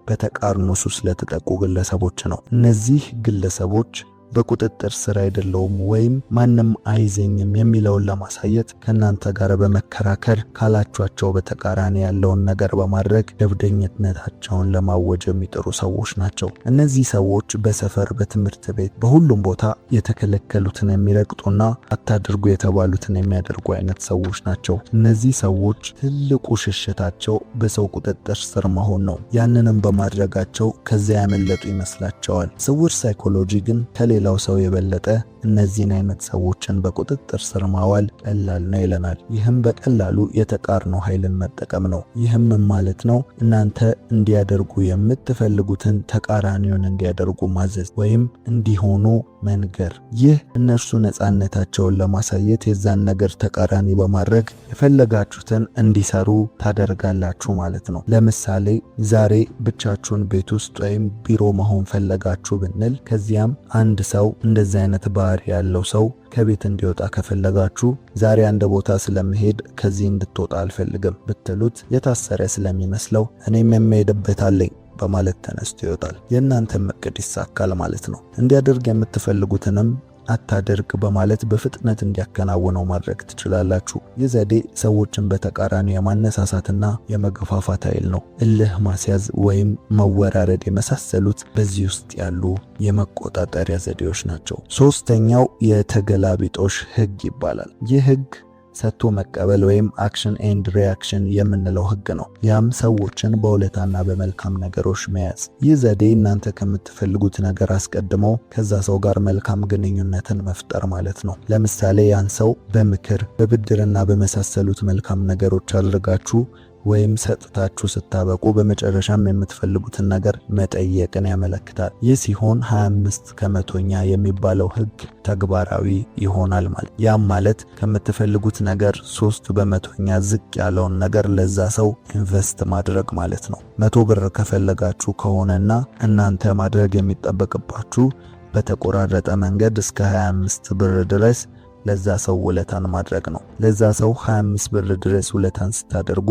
S1: በተቃርኖ ሱስ ለተጠቁ ግለሰቦች ነው። እነዚህ ግለሰቦች በቁጥጥር ስር አይደለሁም ወይም ማንም አይዘኝም የሚለውን ለማሳየት ከእናንተ ጋር በመከራከር ካላችኋቸው በተቃራኒ ያለውን ነገር በማድረግ ጀብደኝነታቸውን ለማወጅ የሚጥሩ ሰዎች ናቸው። እነዚህ ሰዎች በሰፈር፣ በትምህርት ቤት፣ በሁሉም ቦታ የተከለከሉትን የሚረግጡና አታድርጉ የተባሉትን የሚያደርጉ አይነት ሰዎች ናቸው። እነዚህ ሰዎች ትልቁ ሽሽታቸው በሰው ቁጥጥር ስር መሆን ነው። ያንንም በማድረጋቸው ከዚያ ያመለጡ ይመስላቸዋል። ስውር ሳይኮሎጂ ግን ከሌላው ሰው የበለጠ እነዚህን አይነት ሰዎችን በቁጥጥር ስር ማዋል ቀላል ነው ይለናል። ይህም በቀላሉ የተቃርኖ ኃይልን መጠቀም ነው። ይህም ማለት ነው እናንተ እንዲያደርጉ የምትፈልጉትን ተቃራኒውን እንዲያደርጉ ማዘዝ ወይም እንዲሆኑ መንገር። ይህ እነርሱ ነፃነታቸውን ለማሳየት የዛን ነገር ተቃራኒ በማድረግ የፈለጋችሁትን እንዲሰሩ ታደርጋላችሁ ማለት ነው። ለምሳሌ ዛሬ ብቻችሁን ቤት ውስጥ ወይም ቢሮ መሆን ፈለጋችሁ ብንል፣ ከዚያም አንድ ሰው እንደዚህ አይነት ባህሪ ያለው ሰው ከቤት እንዲወጣ ከፈለጋችሁ "ዛሬ አንድ ቦታ ስለምሄድ ከዚህ እንድትወጣ አልፈልግም" ብትሉት የታሰረ ስለሚመስለው "እኔም የምሄድበት አለኝ" በማለት ተነስቶ ይወጣል። የእናንተም እቅድ ይሳካል ማለት ነው። እንዲያደርግ የምትፈልጉትንም አታደርግ በማለት በፍጥነት እንዲያከናውነው ማድረግ ትችላላችሁ። ይህ ዘዴ ሰዎችን በተቃራኒ የማነሳሳትና የመገፋፋት ኃይል ነው። እልህ ማስያዝ ወይም መወራረድ የመሳሰሉት በዚህ ውስጥ ያሉ የመቆጣጠሪያ ዘዴዎች ናቸው። ሶስተኛው የተገላቢጦሽ ህግ ይባላል። ይህ ህግ ሰጥቶ መቀበል ወይም action and reaction የምንለው ህግ ነው። ያም ሰዎችን በውለታና በመልካም ነገሮች መያዝ። ይህ ዘዴ እናንተ ከምትፈልጉት ነገር አስቀድሞ ከዛ ሰው ጋር መልካም ግንኙነትን መፍጠር ማለት ነው። ለምሳሌ ያን ሰው በምክር፣ በብድርና በመሳሰሉት መልካም ነገሮች አድርጋችሁ ወይም ሰጥታችሁ ስታበቁ በመጨረሻም የምትፈልጉትን ነገር መጠየቅን ያመለክታል። ይህ ሲሆን 25 ከመቶኛ የሚባለው ህግ ተግባራዊ ይሆናል ማለት። ያም ማለት ከምትፈልጉት ነገር 3 በመቶኛ ዝቅ ያለውን ነገር ለዛ ሰው invest ማድረግ ማለት ነው። 100 ብር ከፈለጋችሁ ከሆነና እናንተ ማድረግ የሚጠበቅባችሁ በተቆራረጠ መንገድ እስከ 25 ብር ድረስ ለዛ ሰው ውለታን ማድረግ ነው። ለዛ ሰው 25 ብር ድረስ ውለታን ስታደርጉ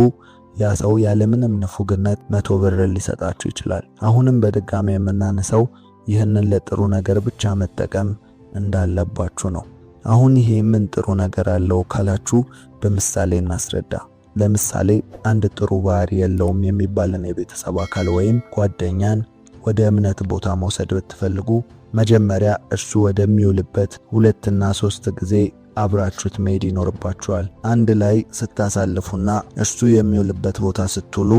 S1: ያ ሰው ያለምንም ንፉግነት 100 ብር ሊሰጣችሁ ይችላል። አሁንም በድጋሚ የምናነሳው ይህንን ለጥሩ ነገር ብቻ መጠቀም እንዳለባችሁ ነው። አሁን ይሄ ምን ጥሩ ነገር አለው ካላችሁ በምሳሌ እናስረዳ። ለምሳሌ አንድ ጥሩ ባህሪ የለውም የሚባልን የቤተሰብ አካል ወይም ጓደኛን ወደ እምነት ቦታ መውሰድ ብትፈልጉ መጀመሪያ እርሱ ወደሚውልበት 2 እና 3 ጊዜ አብራችሁት መሄድ ይኖርባችኋል። አንድ ላይ ስታሳልፉና እርሱ የሚውልበት ቦታ ስትውሉ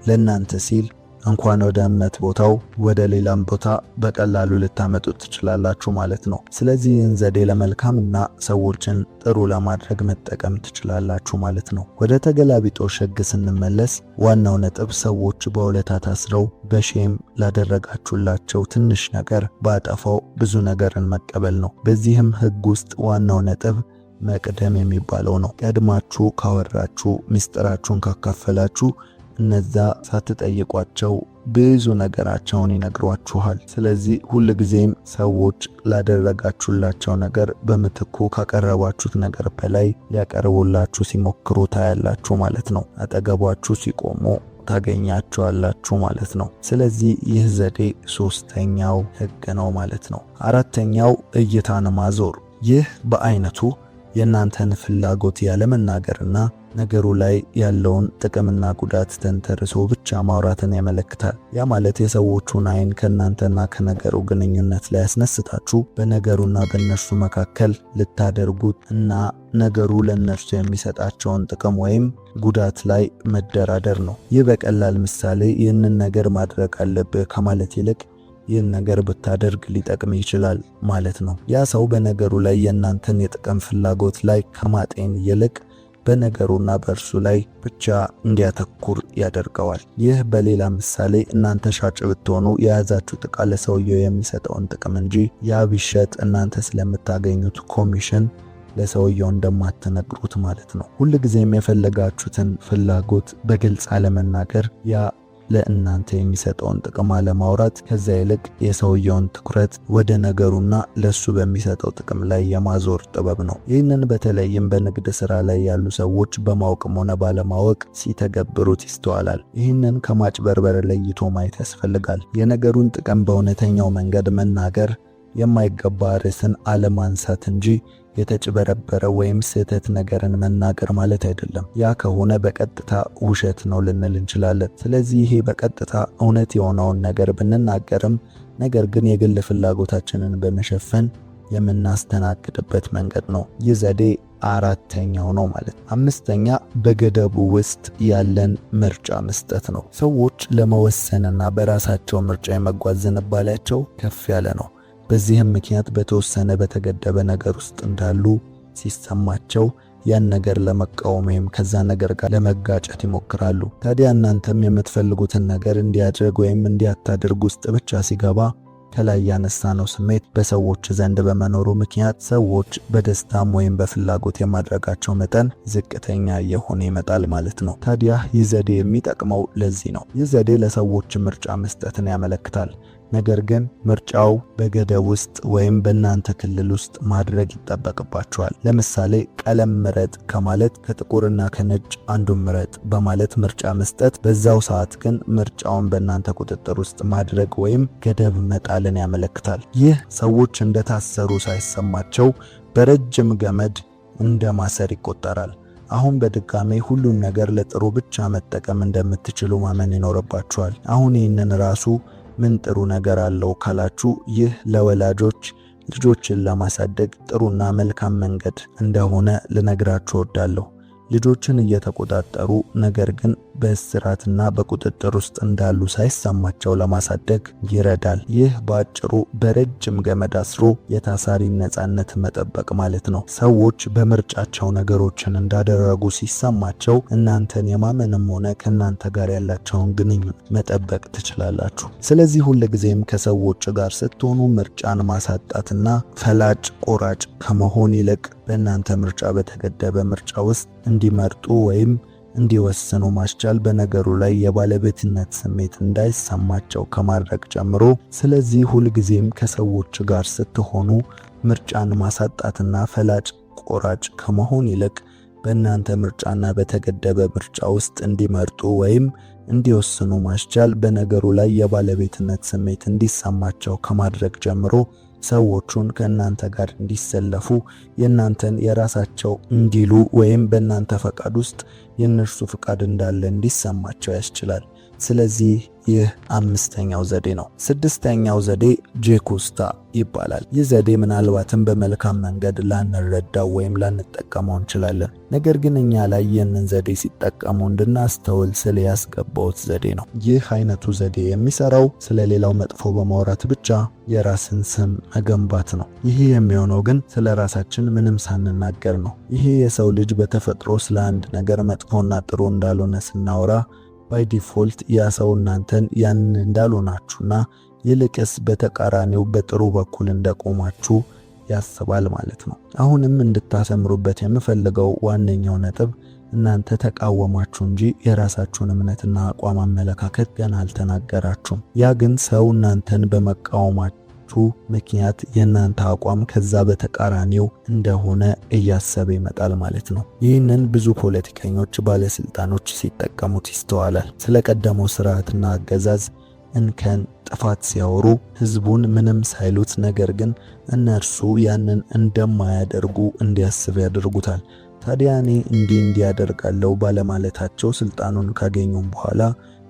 S1: ለእናንተ ሲል እንኳን ወደ እምነት ቦታው ወደ ሌላም ቦታ በቀላሉ ልታመጡት ትችላላችሁ ማለት ነው። ስለዚህ ይህን ዘዴ ለመልካምና ሰዎችን ጥሩ ለማድረግ መጠቀም ትችላላችሁ ማለት ነው። ወደ ተገላቢጦሽ ሕግ ስንመለስ ዋናው ነጥብ ሰዎች በውለታ ታስረው በ shame ላደረጋችሁላቸው ትንሽ ነገር ባጠፋው ብዙ ነገርን መቀበል ነው። በዚህም ሕግ ውስጥ ዋናው ነጥብ መቅደም የሚባለው ነው። ቀድማችሁ ካወራችሁ፣ ምስጢራችሁን ካካፈላችሁ እነዛ ሳትጠይቋቸው ብዙ ነገራቸውን ይነግሯችኋል። ስለዚህ ሁልጊዜም ሰዎች ላደረጋችሁላቸው ነገር በምትኩ ካቀረባችሁት ነገር በላይ ሊያቀርቡላችሁ ሲሞክሩ ታያላችሁ ማለት ነው። አጠገቧችሁ ሲቆሙ ታገኛቸዋላችሁ ማለት ነው። ስለዚህ ይህ ዘዴ ሶስተኛው ሕግ ነው ማለት ነው። አራተኛው እይታን ማዞር። ይህ በአይነቱ የእናንተን ፍላጎት ያለመናገርና ነገሩ ላይ ያለውን ጥቅምና ጉዳት ተንተርሶ ብቻ ማውራትን ያመለክታል። ያ ማለት የሰዎቹን አይን ከእናንተና ከነገሩ ግንኙነት ላይ ያስነስታችሁ በነገሩና በእነርሱ መካከል ልታደርጉት እና ነገሩ ለእነርሱ የሚሰጣቸውን ጥቅም ወይም ጉዳት ላይ መደራደር ነው። ይህ በቀላል ምሳሌ ይህንን ነገር ማድረግ አለብህ ከማለት ይልቅ ይህን ነገር ብታደርግ ሊጠቅም ይችላል ማለት ነው። ያ ሰው በነገሩ ላይ የእናንተን የጥቅም ፍላጎት ላይ ከማጤን ይልቅ በነገሩና በእርሱ ላይ ብቻ እንዲያተኩር ያደርገዋል። ይህ በሌላ ምሳሌ እናንተ ሻጭ ብትሆኑ የያዛችሁት ዕቃ ለሰውየው የሚሰጠውን ጥቅም እንጂ ያ ቢሸጥ እናንተ ስለምታገኙት ኮሚሽን ለሰውየው እንደማትነግሩት ማለት ነው። ሁልጊዜም የፈለጋችሁትን ፍላጎት በግልጽ አለመናገር፣ ያ ለእናንተ የሚሰጠውን ጥቅም አለማውራት፣ ከዛ ይልቅ የሰውየውን ትኩረት ወደ ነገሩና ለሱ በሚሰጠው ጥቅም ላይ የማዞር ጥበብ ነው። ይህንን በተለይም በንግድ ስራ ላይ ያሉ ሰዎች በማወቅም ሆነ ባለማወቅ ሲተገብሩት ይስተዋላል። ይህንን ከማጭበርበር ለይቶ ማየት ያስፈልጋል። የነገሩን ጥቅም በእውነተኛው መንገድ መናገር የማይገባ ርዕስን አለማንሳት እንጂ የተጭበረበረ ወይም ስህተት ነገርን መናገር ማለት አይደለም። ያ ከሆነ በቀጥታ ውሸት ነው ልንል እንችላለን። ስለዚህ ይሄ በቀጥታ እውነት የሆነውን ነገር ብንናገርም ነገር ግን የግል ፍላጎታችንን በመሸፈን የምናስተናግድበት መንገድ ነው። ይህ ዘዴ አራተኛው ነው ማለት። አምስተኛ በገደቡ ውስጥ ያለን ምርጫ መስጠት ነው። ሰዎች ለመወሰንና በራሳቸው ምርጫ የመጓዝ ዝንባሌያቸው ከፍ ያለ ነው። በዚህም ምክንያት በተወሰነ በተገደበ ነገር ውስጥ እንዳሉ ሲሰማቸው ያን ነገር ለመቃወም ወይም ከዛ ነገር ጋር ለመጋጨት ይሞክራሉ። ታዲያ እናንተም የምትፈልጉትን ነገር እንዲያደርግ ወይም እንዲያታደርግ ውስጥ ብቻ ሲገባ ከላይ ያነሳነው ስሜት በሰዎች ዘንድ በመኖሩ ምክንያት ሰዎች በደስታም ወይም በፍላጎት የማድረጋቸው መጠን ዝቅተኛ እየሆነ ይመጣል ማለት ነው። ታዲያ ይህ ዘዴ የሚጠቅመው ለዚህ ነው። ይህ ዘዴ ለሰዎች ምርጫ መስጠትን ያመለክታል። ነገር ግን ምርጫው በገደብ ውስጥ ወይም በእናንተ ክልል ውስጥ ማድረግ ይጠበቅባቸዋል። ለምሳሌ ቀለም ምረጥ ከማለት ከጥቁርና ከነጭ አንዱን ምረጥ በማለት ምርጫ መስጠት፣ በዛው ሰዓት ግን ምርጫውን በእናንተ ቁጥጥር ውስጥ ማድረግ ወይም ገደብ መጣልን ያመለክታል። ይህ ሰዎች እንደታሰሩ ሳይሰማቸው በረጅም ገመድ እንደ ማሰር ይቆጠራል። አሁን በድጋሜ ሁሉን ነገር ለጥሩ ብቻ መጠቀም እንደምትችሉ ማመን ይኖርባችኋል። አሁን ይህንን ራሱ ምን ጥሩ ነገር አለው ካላችሁ ይህ ለወላጆች ልጆችን ለማሳደግ ጥሩና መልካም መንገድ እንደሆነ ልነግራችሁ እወዳለሁ። ልጆችን እየተቆጣጠሩ ነገር ግን በእስራትና በቁጥጥር ውስጥ እንዳሉ ሳይሰማቸው ለማሳደግ ይረዳል። ይህ በአጭሩ በረጅም ገመድ አስሮ የታሳሪን ነፃነት መጠበቅ ማለት ነው። ሰዎች በምርጫቸው ነገሮችን እንዳደረጉ ሲሰማቸው እናንተን የማመንም ሆነ ከእናንተ ጋር ያላቸውን ግንኙነት መጠበቅ ትችላላችሁ። ስለዚህ ሁልጊዜም ከሰዎች ጋር ስትሆኑ ምርጫን ማሳጣትና ፈላጭ ቆራጭ ከመሆን ይልቅ በእናንተ ምርጫ በተገደበ ምርጫ ውስጥ እንዲመርጡ ወይም እንዲወስኑ ማስቻል በነገሩ ላይ የባለቤትነት ስሜት እንዳይሰማቸው ከማድረግ ጀምሮ፣ ስለዚህ ሁልጊዜም ከሰዎች ጋር ስትሆኑ ምርጫን ማሳጣትና ፈላጭ ቆራጭ ከመሆን ይልቅ በእናንተ ምርጫና በተገደበ ምርጫ ውስጥ እንዲመርጡ ወይም እንዲወስኑ ማስቻል በነገሩ ላይ የባለቤትነት ስሜት እንዲሰማቸው ከማድረግ ጀምሮ ሰዎቹን ከእናንተ ጋር እንዲሰለፉ፣ የእናንተን የራሳቸው እንዲሉ ወይም በእናንተ ፈቃድ ውስጥ የእነርሱ ፈቃድ እንዳለ እንዲሰማቸው ያስችላል። ስለዚህ ይህ አምስተኛው ዘዴ ነው። ስድስተኛው ዘዴ ጄኩስታ ይባላል። ይህ ዘዴ ምናልባትም በመልካም መንገድ ላንረዳው ወይም ላንጠቀመው እንችላለን። ነገር ግን እኛ ላይ ይህንን ዘዴ ሲጠቀሙ እንድናስተውል ስል ያስገባውት ዘዴ ነው። ይህ አይነቱ ዘዴ የሚሰራው ስለሌላው መጥፎ በማውራት ብቻ የራስን ስም መገንባት ነው። ይህ የሚሆነው ግን ስለ ራሳችን ምንም ሳንናገር ነው። ይሄ የሰው ልጅ በተፈጥሮ ስለ አንድ ነገር መጥፎና ጥሩ እንዳልሆነ ስናወራ by default ያ ሰው እናንተን ያንን እንዳልሆናችሁና ይልቅስ በተቃራኒው በጥሩ በኩል እንደቆማችሁ ያስባል ማለት ነው። አሁንም እንድታሰምሩበት የምፈልገው ዋነኛው ነጥብ እናንተ ተቃወማችሁ እንጂ የራሳችሁን እምነትና አቋም፣ አመለካከት ገና አልተናገራችሁም። ያ ግን ሰው እናንተን በመቃወማችሁ ምክንያት የእናንተ አቋም ከዛ በተቃራኒው እንደሆነ እያሰበ ይመጣል ማለት ነው። ይህንን ብዙ ፖለቲከኞች፣ ባለስልጣኖች ሲጠቀሙት ይስተዋላል። ስለ ቀደመው ስርዓትና አገዛዝ እንከን፣ ጥፋት ሲያወሩ ህዝቡን ምንም ሳይሉት ነገር ግን እነርሱ ያንን እንደማያደርጉ እንዲያስብ ያደርጉታል። ታዲያ እኔ እንዲህ እንዲህ አደርጋለሁ ባለማለታቸው ስልጣኑን ካገኙም በኋላ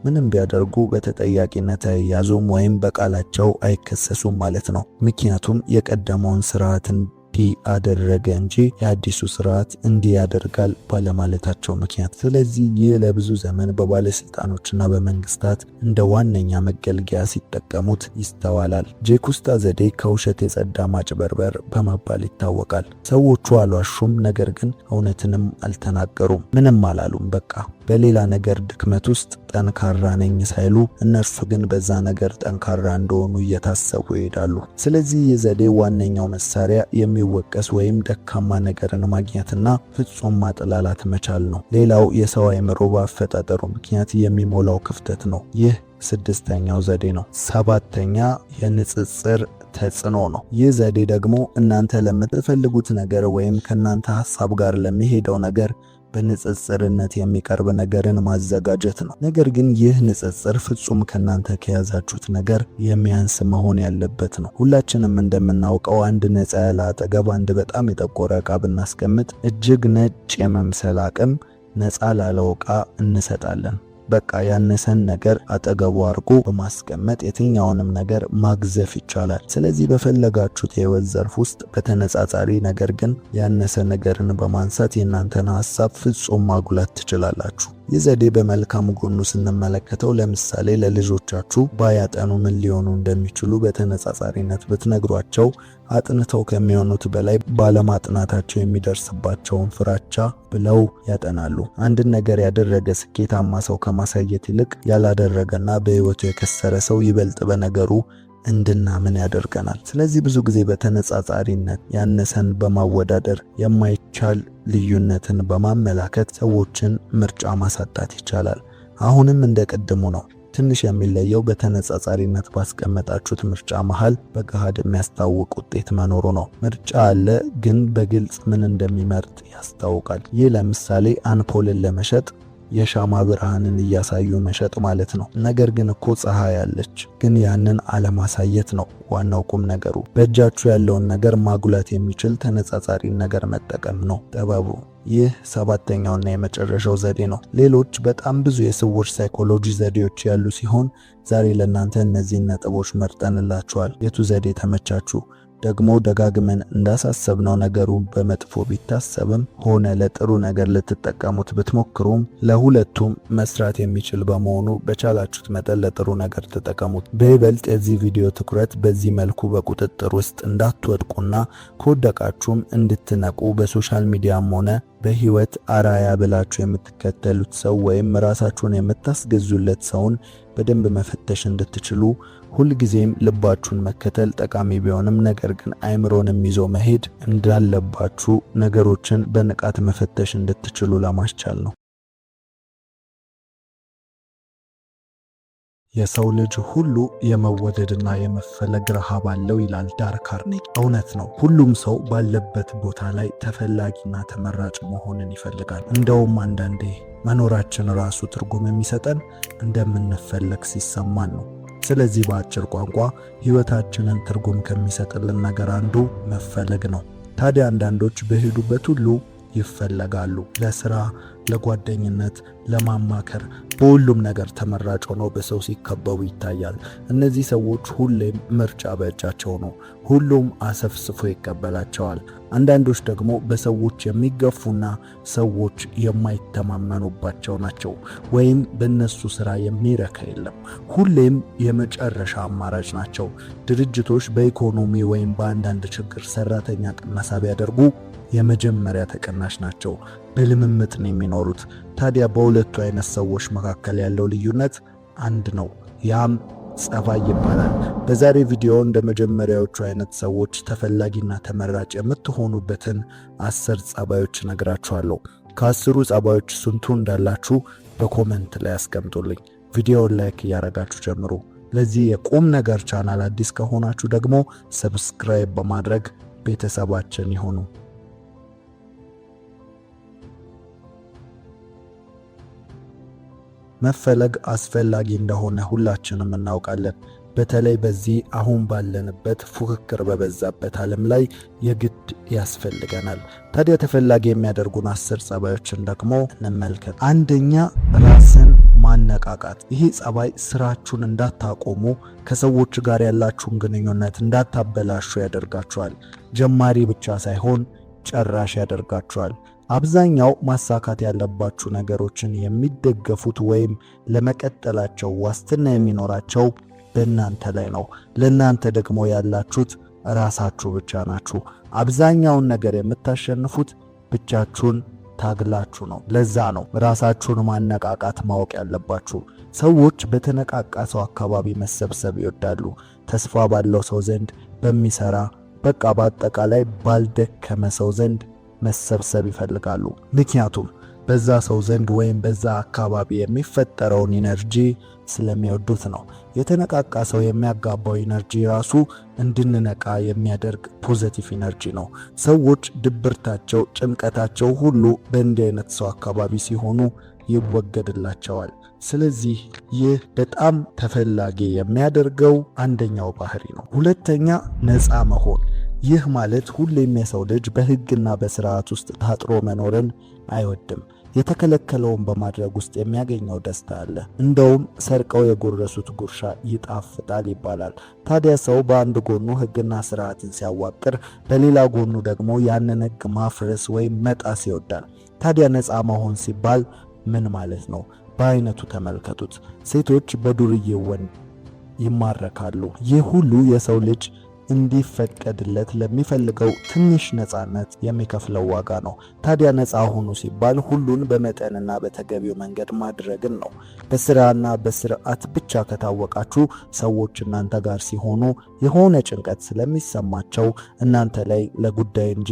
S1: ምንም ቢያደርጉ በተጠያቂነት አይያዙም ወይም በቃላቸው አይከሰሱም ማለት ነው። ምክንያቱም የቀደመውን ስርዓት እንዲህ አደረገ እንጂ የአዲሱ ስርዓት እንዲህ ያደርጋል ባለማለታቸው ምክንያት። ስለዚህ ይህ ለብዙ ዘመን በባለስልጣኖችና በመንግስታት እንደ ዋነኛ መገልገያ ሲጠቀሙት ይስተዋላል። ጄኩስታ ዘዴ ከውሸት የጸዳ ማጭበርበር በመባል ይታወቃል። ሰዎቹ አልዋሹም፣ ነገር ግን እውነትንም አልተናገሩም። ምንም አላሉም። በቃ በሌላ ነገር ድክመት ውስጥ ጠንካራ ነኝ ሳይሉ እነርሱ ግን በዛ ነገር ጠንካራ እንደሆኑ እየታሰቡ ይሄዳሉ። ስለዚህ የዘዴ ዋነኛው መሳሪያ የሚወቀስ ወይም ደካማ ነገርን ማግኘትና ፍጹም ማጥላላት መቻል ነው። ሌላው የሰው አእምሮ በአፈጣጠሩ ምክንያት የሚሞላው ክፍተት ነው። ይህ ስድስተኛው ዘዴ ነው። ሰባተኛ የንጽጽር ተጽዕኖ ነው። ይህ ዘዴ ደግሞ እናንተ ለምትፈልጉት ነገር ወይም ከእናንተ ሐሳብ ጋር ለሚሄደው ነገር በንጽጽርነት የሚቀርብ ነገርን ማዘጋጀት ነው። ነገር ግን ይህ ንጽጽር ፍጹም ከእናንተ ከያዛችሁት ነገር የሚያንስ መሆን ያለበት ነው። ሁላችንም እንደምናውቀው አንድ ነፃ ያለ አጠገብ አንድ በጣም የጠቆረ ዕቃ ብናስቀምጥ እጅግ ነጭ የመምሰል አቅም ነፃ ላለው ዕቃ እንሰጣለን። በቃ ያነሰን ነገር አጠገቡ አድርጎ በማስቀመጥ የትኛውንም ነገር ማግዘፍ ይቻላል። ስለዚህ በፈለጋችሁት የህይወት ዘርፍ ውስጥ በተነጻጻሪ ነገር ግን ያነሰ ነገርን በማንሳት የእናንተን ሀሳብ ፍጹም ማጉላት ትችላላችሁ። ይህ ዘዴ በመልካም ጎኑ ስንመለከተው ለምሳሌ ለልጆቻችሁ ባያጠኑ ምን ሊሆኑ እንደሚችሉ በተነጻጻሪነት ብትነግሯቸው አጥንተው ከሚሆኑት በላይ ባለማጥናታቸው የሚደርስባቸውን ፍራቻ ብለው ያጠናሉ። አንድን ነገር ያደረገ ስኬታማ ሰው ከማሳየት ይልቅ ያላደረገና በህይወቱ የከሰረ ሰው ይበልጥ በነገሩ እንድናምን ያደርገናል። ስለዚህ ብዙ ጊዜ በተነጻጻሪነት ያነሰን በማወዳደር የማይቻል ልዩነትን በማመላከት ሰዎችን ምርጫ ማሳጣት ይቻላል። አሁንም እንደ ቅድሙ ነው። ትንሽ የሚለየው በተነጻጻሪነት ባስቀመጣችሁት ምርጫ መሃል በገሃድ የሚያስታውቅ ውጤት መኖሩ ነው። ምርጫ አለ፣ ግን በግልጽ ምን እንደሚመርጥ ያስታውቃል። ይህ ለምሳሌ አምፖልን ለመሸጥ የሻማ ብርሃንን እያሳዩ መሸጥ ማለት ነው። ነገር ግን እኮ ፀሐይ አለች፣ ግን ያንን አለማሳየት ነው ዋናው ቁም ነገሩ። በእጃችሁ ያለውን ነገር ማጉላት የሚችል ተነጻጻሪ ነገር መጠቀም ነው ጥበቡ። ይህ ሰባተኛውና የመጨረሻው ዘዴ ነው። ሌሎች በጣም ብዙ የስውር ሳይኮሎጂ ዘዴዎች ያሉ ሲሆን ዛሬ ለእናንተ እነዚህን ነጥቦች መርጠንላችኋል። የቱ ዘዴ ተመቻችሁ? ደግሞ ደጋግመን እንዳሳሰብነው ነገሩ በመጥፎ ቢታሰብም ሆነ ለጥሩ ነገር ልትጠቀሙት ብትሞክሩም ለሁለቱም መስራት የሚችል በመሆኑ በቻላችሁት መጠን ለጥሩ ነገር ተጠቀሙት። በይበልጥ የዚህ ቪዲዮ ትኩረት በዚህ መልኩ በቁጥጥር ውስጥ እንዳትወድቁና ከወደቃችሁም እንድትነቁ በ social media ም ሆነ በህይወት አራያ ብላችሁ የምትከተሉት ሰው ወይም ራሳችሁን የምታስገዙለት ሰውን በደንብ መፈተሽ እንድትችሉ፣ ሁልጊዜም ልባችሁን መከተል ጠቃሚ ቢሆንም ነገር ግን አእምሮንም ይዞ መሄድ እንዳለባችሁ ነገሮችን በንቃት መፈተሽ እንድትችሉ ለማስቻል ነው። የሰው ልጅ ሁሉ የመወደድና የመፈለግ ረሃብ አለው ይላል ዳል ካርኔጊ። እውነት ነው። ሁሉም ሰው ባለበት ቦታ ላይ ተፈላጊና ተመራጭ መሆንን ይፈልጋል። እንደውም አንዳንዴ መኖራችን ራሱ ትርጉም የሚሰጠን እንደምንፈለግ ሲሰማን ነው። ስለዚህ በአጭር ቋንቋ ሕይወታችንን ትርጉም ከሚሰጥልን ነገር አንዱ መፈለግ ነው። ታዲያ አንዳንዶች በሄዱበት ሁሉ ይፈለጋሉ። ለስራ፣ ለጓደኝነት፣ ለማማከር በሁሉም ነገር ተመራጭ ሆነው በሰው ሲከበቡ ይታያል። እነዚህ ሰዎች ሁሌም ምርጫ በእጃቸው ነው። ሁሉም አሰፍስፎ ይቀበላቸዋል። አንዳንዶች ደግሞ በሰዎች የሚገፉና ሰዎች የማይተማመኑባቸው ናቸው፣ ወይም በእነሱ ስራ የሚረካ የለም። ሁሌም የመጨረሻ አማራጭ ናቸው። ድርጅቶች በኢኮኖሚ ወይም በአንዳንድ ችግር ሰራተኛ ቅነሳ ቢያደርጉ የመጀመሪያ ተቀናሽ ናቸው። በልምምጥ ነው የሚኖሩት። ታዲያ በሁለቱ አይነት ሰዎች መካከል ያለው ልዩነት አንድ ነው፣ ያም ጸባይ ይባላል። በዛሬ ቪዲዮ እንደ መጀመሪያዎቹ አይነት ሰዎች ተፈላጊና ተመራጭ የምትሆኑበትን 10 ጸባዮች እነግራችኋለሁ። ከ10ሩ ጸባዮች ስንቱ እንዳላችሁ በ comment ላይ አስቀምጡልኝ። ቪዲዮውን like እያደረጋችሁ ጀምሩ። ለዚህ የቁም ነገር ቻናል አዲስ ከሆናችሁ ደግሞ subscribe በማድረግ ቤተሰባችን ይሁኑ። መፈለግ አስፈላጊ እንደሆነ ሁላችንም እናውቃለን። በተለይ በዚህ አሁን ባለንበት ፉክክር በበዛበት ዓለም ላይ የግድ ያስፈልገናል። ታዲያ ተፈላጊ የሚያደርጉን 10 ጸባዮችን ደግሞ እንመልከት። አንደኛ፣ ራስን ማነቃቃት። ይህ ጸባይ ስራችሁን እንዳታቆሙ፣ ከሰዎች ጋር ያላችሁን ግንኙነት እንዳታበላሹ ያደርጋችኋል። ጀማሪ ብቻ ሳይሆን ጨራሽ ያደርጋችኋል። አብዛኛው ማሳካት ያለባችሁ ነገሮችን የሚደገፉት ወይም ለመቀጠላቸው ዋስትና የሚኖራቸው በእናንተ ላይ ነው። ለእናንተ ደግሞ ያላችሁት ራሳችሁ ብቻ ናችሁ። አብዛኛውን ነገር የምታሸንፉት ብቻችሁን ታግላችሁ ነው። ለዛ ነው ራሳችሁን ማነቃቃት ማወቅ ያለባችሁ። ሰዎች በተነቃቃ ሰው አካባቢ መሰብሰብ ይወዳሉ። ተስፋ ባለው ሰው ዘንድ፣ በሚሰራ በቃ በአጠቃላይ ባልደከመ ሰው ዘንድ መሰብሰብ ይፈልጋሉ። ምክንያቱም በዛ ሰው ዘንድ ወይም በዛ አካባቢ የሚፈጠረውን energy ስለሚወዱት ነው። የተነቃቃ ሰው የሚያጋባው energy ራሱ እንድንነቃ የሚያደርግ positive energy ነው። ሰዎች ድብርታቸው፣ ጭንቀታቸው ሁሉ በእንዲህ አይነት ሰው አካባቢ ሲሆኑ ይወገድላቸዋል። ስለዚህ ይህ በጣም ተፈላጊ የሚያደርገው አንደኛው ባህሪ ነው። ሁለተኛ፣ ነፃ መሆን። ይህ ማለት ሁሌም የሰው ልጅ በሕግና በስርዓት ውስጥ ታጥሮ መኖርን አይወድም። የተከለከለውን በማድረግ ውስጥ የሚያገኘው ደስታ አለ። እንደውም ሰርቀው የጎረሱት ጉርሻ ይጣፍጣል ይባላል። ታዲያ ሰው በአንድ ጎኑ ሕግና ስርዓትን ሲያዋቅር፣ በሌላ ጎኑ ደግሞ ያንን ሕግ ማፍረስ ወይም መጣስ ይወዳል። ታዲያ ነፃ መሆን ሲባል ምን ማለት ነው? በአይነቱ ተመልከቱት። ሴቶች በዱርዬ ወንድ ይማረካሉ። ይህ ሁሉ የሰው ልጅ እንዲፈቀድለት ለሚፈልገው ትንሽ ነፃነት የሚከፍለው ዋጋ ነው። ታዲያ ነፃ ሁኑ ሲባል ሁሉን በመጠንና በተገቢው መንገድ ማድረግን ነው። በስራና በስርዓት ብቻ ከታወቃችሁ ሰዎች እናንተ ጋር ሲሆኑ የሆነ ጭንቀት ስለሚሰማቸው እናንተ ላይ ለጉዳይ እንጂ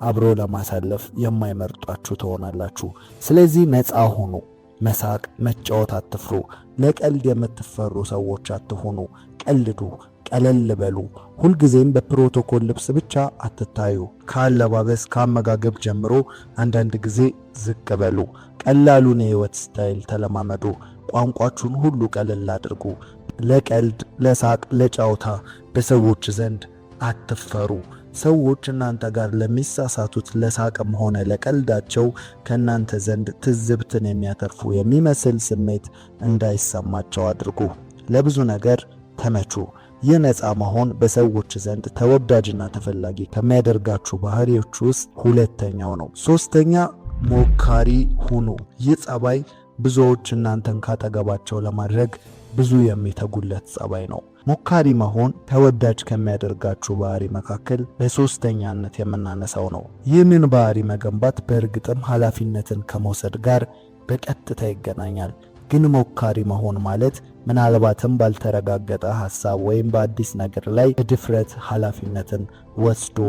S1: አብሮ ለማሳለፍ የማይመርጧችሁ ትሆናላችሁ። ስለዚህ ነፃ ሁኑ። መሳቅ፣ መጫወት አትፍሩ። ለቀልድ የምትፈሩ ሰዎች አትሁኑ። ቀልዱ፣ ቀለል በሉ። ሁልጊዜም በፕሮቶኮል ልብስ ብቻ አትታዩ። ከአለባበስ ከአመጋገብ ጀምሮ አንዳንድ ጊዜ ዝቅ በሉ። ቀላሉን የህይወት style ተለማመዱ። ቋንቋችሁን ሁሉ ቀለል አድርጉ። ለቀልድ፣ ለሳቅ፣ ለጫውታ በሰዎች ዘንድ አትፈሩ። ሰዎች እናንተ ጋር ለሚሳሳቱት ለሳቅም ሆነ ለቀልዳቸው ከእናንተ ዘንድ ትዝብትን የሚያተርፉ የሚመስል ስሜት እንዳይሰማቸው አድርጉ። ለብዙ ነገር ተመቹ። ይህ ነፃ መሆን በሰዎች ዘንድ ተወዳጅና ተፈላጊ ከሚያደርጋችሁ ባህሪዎች ውስጥ ሁለተኛው ነው። ሶስተኛ፣ ሞካሪ ሁኑ። ይህ ጸባይ ብዙዎች እናንተን ካጠገባቸው ለማድረግ ብዙ የሚተጉለት ጸባይ ነው። ሞካሪ መሆን ተወዳጅ ከሚያደርጋችሁ ባህሪ መካከል በሶስተኛነት የምናነሳው ነው። ይህንን ባህሪ መገንባት በእርግጥም ኃላፊነትን ከመውሰድ ጋር በቀጥታ ይገናኛል። ግን ሞካሪ መሆን ማለት ምናልባትም ባልተረጋገጠ ሐሳብ ወይም በአዲስ ነገር ላይ በድፍረት ኃላፊነትን ወስዶ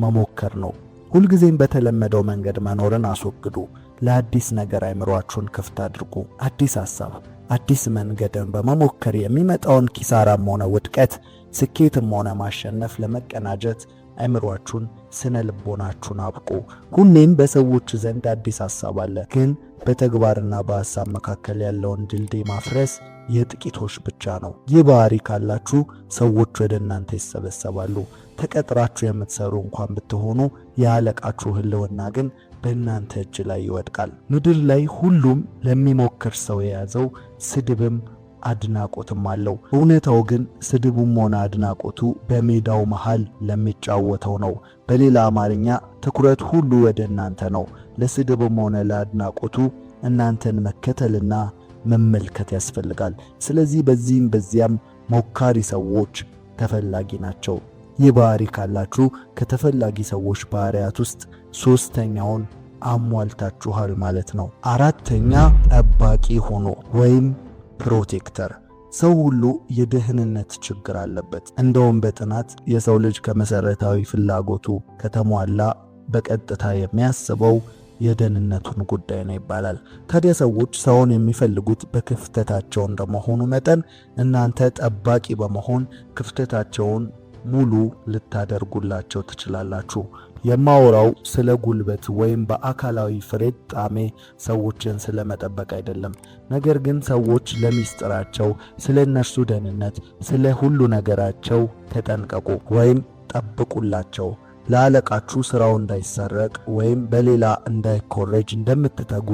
S1: መሞከር ነው። ሁልጊዜም በተለመደው መንገድ መኖርን አስወግዱ። ለአዲስ ነገር አይምሯችሁን ክፍት አድርጉ። አዲስ ሐሳብ፣ አዲስ መንገድን በመሞከር የሚመጣውን ኪሳራም ሆነ ውድቀት፣ ስኬትም ሆነ ማሸነፍ ለመቀናጀት አእምሯችሁን፣ ስነ ልቦናችሁን አብቁ። ሁሌም በሰዎች ዘንድ አዲስ ሐሳብ አለ፣ ግን በተግባርና በሐሳብ መካከል ያለውን ድልድይ ማፍረስ የጥቂቶች ብቻ ነው። ይህ ባህሪ ካላችሁ ሰዎች ወደ እናንተ ይሰበሰባሉ። ተቀጥራችሁ የምትሰሩ እንኳን ብትሆኑ የአለቃችሁ ሕልውና ግን በእናንተ እጅ ላይ ይወድቃል። ምድር ላይ ሁሉም ለሚሞክር ሰው የያዘው ስድብም አድናቆትም አለው። እውነታው ግን ስድቡም ሆነ አድናቆቱ በሜዳው መሃል ለሚጫወተው ነው። በሌላ አማርኛ ትኩረት ሁሉ ወደ እናንተ ነው። ለስድብም ሆነ ለአድናቆቱ እናንተን መከተልና መመልከት ያስፈልጋል። ስለዚህ በዚህም በዚያም ሞካሪ ሰዎች ተፈላጊ ናቸው። ይህ ባህሪ ካላችሁ ከተፈላጊ ሰዎች ባህሪያት ውስጥ ሶስተኛውን አሟልታችኋል ማለት ነው። አራተኛ፣ ጠባቂ ሆኖ ወይም protector። ሰው ሁሉ የደህንነት ችግር አለበት። እንደውም በጥናት የሰው ልጅ ከመሰረታዊ ፍላጎቱ ከተሟላ በቀጥታ የሚያስበው የደህንነቱን ጉዳይ ነው ይባላል። ታዲያ ሰዎች ሰውን የሚፈልጉት በክፍተታቸው እንደመሆኑ መጠን እናንተ ጠባቂ በመሆን ክፍተታቸውን ሙሉ ልታደርጉላቸው ትችላላችሁ። የማወራው ስለ ጉልበት ወይም በአካላዊ ፍርጣሜ ሰዎችን ስለመጠበቅ አይደለም። ነገር ግን ሰዎች ለሚስጥራቸው፣ ስለ እነርሱ ደህንነት፣ ስለ ሁሉ ነገራቸው ተጠንቀቁ ወይም ጠብቁላቸው። ለአለቃችሁ ስራው እንዳይሰረቅ ወይም በሌላ እንዳይኮረጅ እንደምትተጉ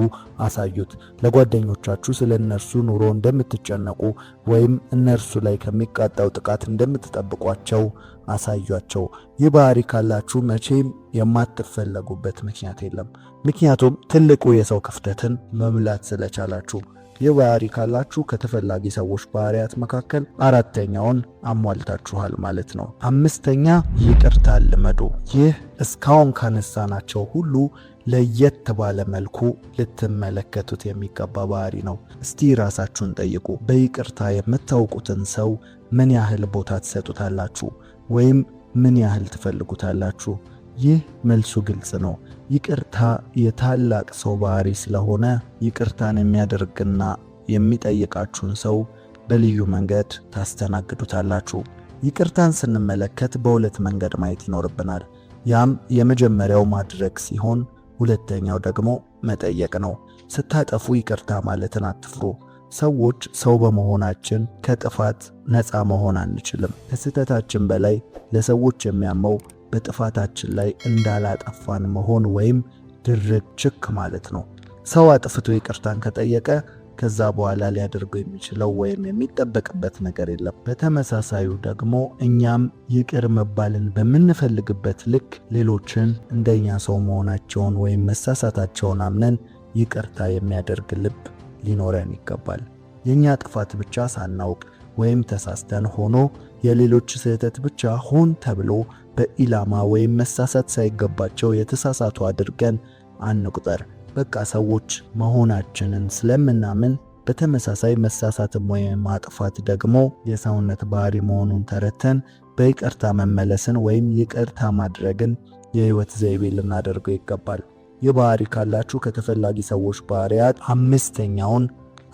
S1: አሳዩት። ለጓደኞቻችሁ ስለ እነርሱ ኑሮ እንደምትጨነቁ ወይም እነርሱ ላይ ከሚቃጣው ጥቃት እንደምትጠብቋቸው አሳዩአቸው። ይህ ባህሪ ካላችሁ መቼም የማትፈለጉበት ምክንያት የለም። ምክንያቱም ትልቁ የሰው ክፍተትን መሙላት ስለቻላችሁ። ይህ ባህሪ ካላችሁ ከተፈላጊ ሰዎች ባህሪያት መካከል አራተኛውን አሟልታችኋል ማለት ነው። አምስተኛ፣ ይቅርታ ልመዱ። ይህ እስካሁን ካነሳናቸው ሁሉ ለየት ባለ መልኩ ልትመለከቱት የሚገባ ባህሪ ነው። እስቲ ራሳችሁን ጠይቁ። በይቅርታ የምታውቁትን ሰው ምን ያህል ቦታ ትሰጡታላችሁ? ወይም ምን ያህል ትፈልጉታላችሁ? ይህ መልሱ ግልጽ ነው። ይቅርታ የታላቅ ሰው ባህሪ ስለሆነ ይቅርታን የሚያደርግና የሚጠይቃችሁን ሰው በልዩ መንገድ ታስተናግዱታላችሁ። ይቅርታን ስንመለከት በሁለት መንገድ ማየት ይኖርብናል። ያም የመጀመሪያው ማድረግ ሲሆን፣ ሁለተኛው ደግሞ መጠየቅ ነው። ስታጠፉ ይቅርታ ማለትን አትፍሩ። ሰዎች ሰው በመሆናችን ከጥፋት ነፃ መሆን አንችልም። ከስህተታችን በላይ ለሰዎች የሚያመው በጥፋታችን ላይ እንዳላጠፋን መሆን ወይም ድርቅ ችክ ማለት ነው። ሰው አጥፍቶ ይቅርታን ከጠየቀ ከዛ በኋላ ሊያደርገው የሚችለው ወይም የሚጠበቅበት ነገር የለም። በተመሳሳዩ ደግሞ እኛም ይቅር መባልን በምንፈልግበት ልክ ሌሎችን እንደኛ ሰው መሆናቸውን ወይም መሳሳታቸውን አምነን ይቅርታ የሚያደርግ ልብ ሊኖረን ይገባል። የእኛ ጥፋት ብቻ ሳናውቅ ወይም ተሳስተን ሆኖ የሌሎች ስህተት ብቻ ሆን ተብሎ በኢላማ ወይም መሳሳት ሳይገባቸው የተሳሳቱ አድርገን አንቁጠር። በቃ ሰዎች መሆናችንን ስለምናምን በተመሳሳይ መሳሳትም ወይም ማጥፋት ደግሞ የሰውነት ባህሪ መሆኑን ተረድተን በይቅርታ መመለስን ወይም ይቅርታ ማድረግን የህይወት ዘይቤ ልናደርገው ይገባል። ይህ ባህሪ ካላችሁ ከተፈላጊ ሰዎች ባህሪያት አምስተኛውን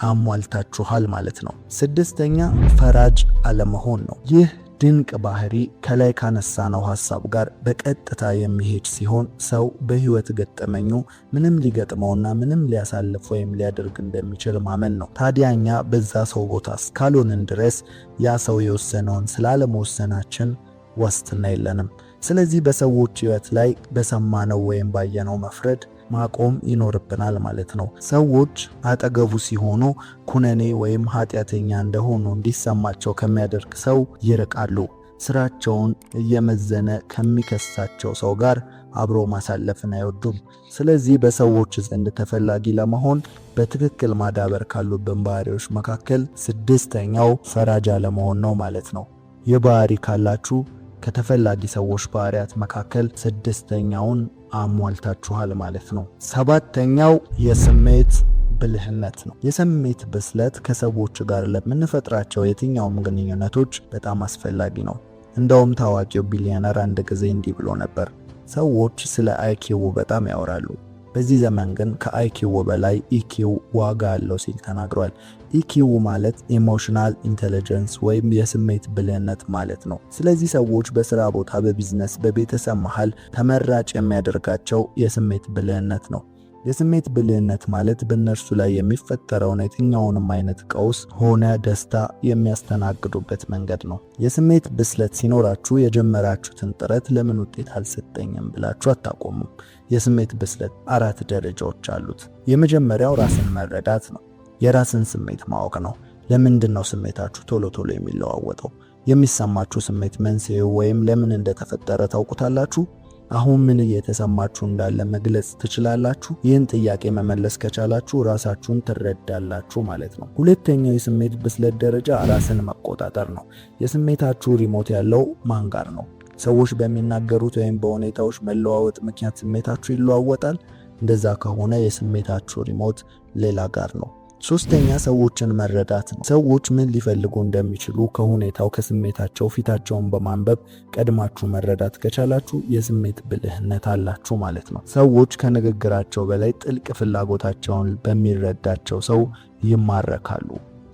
S1: አሟልታችኋል ማለት ነው። ስድስተኛ፣ ፈራጅ አለመሆን ነው። ይህ ድንቅ ባህሪ ከላይ ካነሳነው ሐሳብ ጋር በቀጥታ የሚሄድ ሲሆን ሰው በህይወት ገጠመኙ ምንም ሊገጥመውና ምንም ሊያሳልፍ ወይም ሊያደርግ እንደሚችል ማመን ነው። ታዲያ እኛ በዛ ሰው ቦታ እስካልሆንን ድረስ ያ ሰው የወሰነውን ስላለመወሰናችን ዋስትና የለንም። ስለዚህ በሰዎች ህይወት ላይ በሰማነው ወይም ባየነው መፍረድ ማቆም ይኖርብናል ማለት ነው። ሰዎች አጠገቡ ሲሆኑ ኩነኔ ወይም ኃጢአተኛ እንደሆኑ እንዲሰማቸው ከሚያደርግ ሰው ይርቃሉ። ስራቸውን እየመዘነ ከሚከሳቸው ሰው ጋር አብሮ ማሳለፍን አይወዱም። ስለዚህ በሰዎች ዘንድ ተፈላጊ ለመሆን በትክክል ማዳበር ካሉብን ባህሪዎች መካከል ስድስተኛው ፈራጅ አለመሆን ነው ማለት ነው። ይህ ባህሪ ካላችሁ ከተፈላጊ ሰዎች ባህሪያት መካከል ስድስተኛውን አሟልታችኋል ማለት ነው። ሰባተኛው የስሜት ብልህነት ነው። የስሜት ብስለት ከሰዎች ጋር ለምንፈጥራቸው የትኛውም ግንኙነቶች በጣም አስፈላጊ ነው። እንደውም ታዋቂው ቢሊዮነር አንድ ጊዜ እንዲህ ብሎ ነበር፣ ሰዎች ስለ IQ በጣም ያወራሉ፣ በዚህ ዘመን ግን ከ IQ በላይ EQ ዋጋ አለው ሲል ተናግሯል። EQ ማለት emotional intelligence ወይም የስሜት ብልህነት ማለት ነው። ስለዚህ ሰዎች በስራ ቦታ፣ በቢዝነስ፣ በቤተሰብ መሃል ተመራጭ የሚያደርጋቸው የስሜት ብልህነት ነው። የስሜት ብልህነት ማለት በእነርሱ ላይ የሚፈጠረውን የትኛውንም አይነት ቀውስ ሆነ ደስታ የሚያስተናግዱበት መንገድ ነው። የስሜት ብስለት ሲኖራችሁ የጀመራችሁትን ጥረት ለምን ውጤት አልሰጠኝም ብላችሁ አታቆሙም። የስሜት ብስለት 4 ደረጃዎች አሉት። የመጀመሪያው ራስን መረዳት ነው። የራስን ስሜት ማወቅ ነው። ለምንድን ነው ስሜታችሁ ቶሎ ቶሎ የሚለዋወጠው? የሚሰማችሁ ስሜት መንስኤው ወይም ለምን እንደተፈጠረ ታውቁታላችሁ? አሁን ምን እየተሰማችሁ እንዳለ መግለጽ ትችላላችሁ? ይህን ጥያቄ መመለስ ከቻላችሁ ራሳችሁን ትረዳላችሁ ማለት ነው። ሁለተኛው የስሜት ብስለት ደረጃ ራስን መቆጣጠር ነው። የስሜታችሁ remote ያለው ማን ጋር ነው? ሰዎች በሚናገሩት ወይም በሁኔታዎች መለዋወጥ ምክንያት ስሜታችሁ ይለዋወጣል? እንደዛ ከሆነ የስሜታችሁ remote ሌላ ጋር ነው። ሶስተኛ ሰዎችን መረዳት ነው። ሰዎች ምን ሊፈልጉ እንደሚችሉ ከሁኔታው፣ ከስሜታቸው፣ ፊታቸውን በማንበብ ቀድማችሁ መረዳት ከቻላችሁ የስሜት ብልህነት አላችሁ ማለት ነው። ሰዎች ከንግግራቸው በላይ ጥልቅ ፍላጎታቸውን በሚረዳቸው ሰው ይማረካሉ።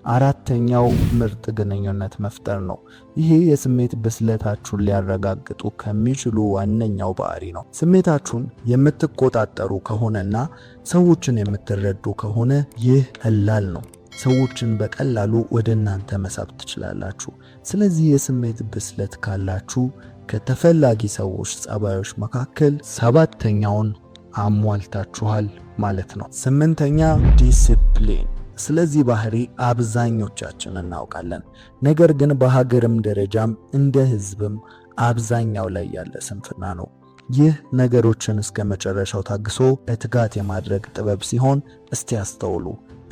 S1: አራተኛው ምርጥ ግንኙነት መፍጠር ነው። ይሄ የስሜት ብስለታችሁን ሊያረጋግጡ ከሚችሉ ዋነኛው ባህሪ ነው። ስሜታችሁን የምትቆጣጠሩ ከሆነና ሰዎችን የምትረዱ ከሆነ ይህ ቀላል ነው። ሰዎችን በቀላሉ ወደ እናንተ መሳብ ትችላላችሁ። ስለዚህ የስሜት ብስለት ካላችሁ ከተፈላጊ ሰዎች ጸባዮች መካከል 7ኛውን አሟልታችኋል ማለት ነው። 8ኛ ዲሲፕሊን። ስለዚህ ባህሪ አብዛኞቻችን እናውቃለን። ነገር ግን በሀገርም ደረጃም እንደ ሕዝብም አብዛኛው ላይ ያለ ስንፍና ነው። ይህ ነገሮችን እስከ መጨረሻው ታግሶ በትጋት የማድረግ ጥበብ ሲሆን፣ እስቲ አስተውሉ።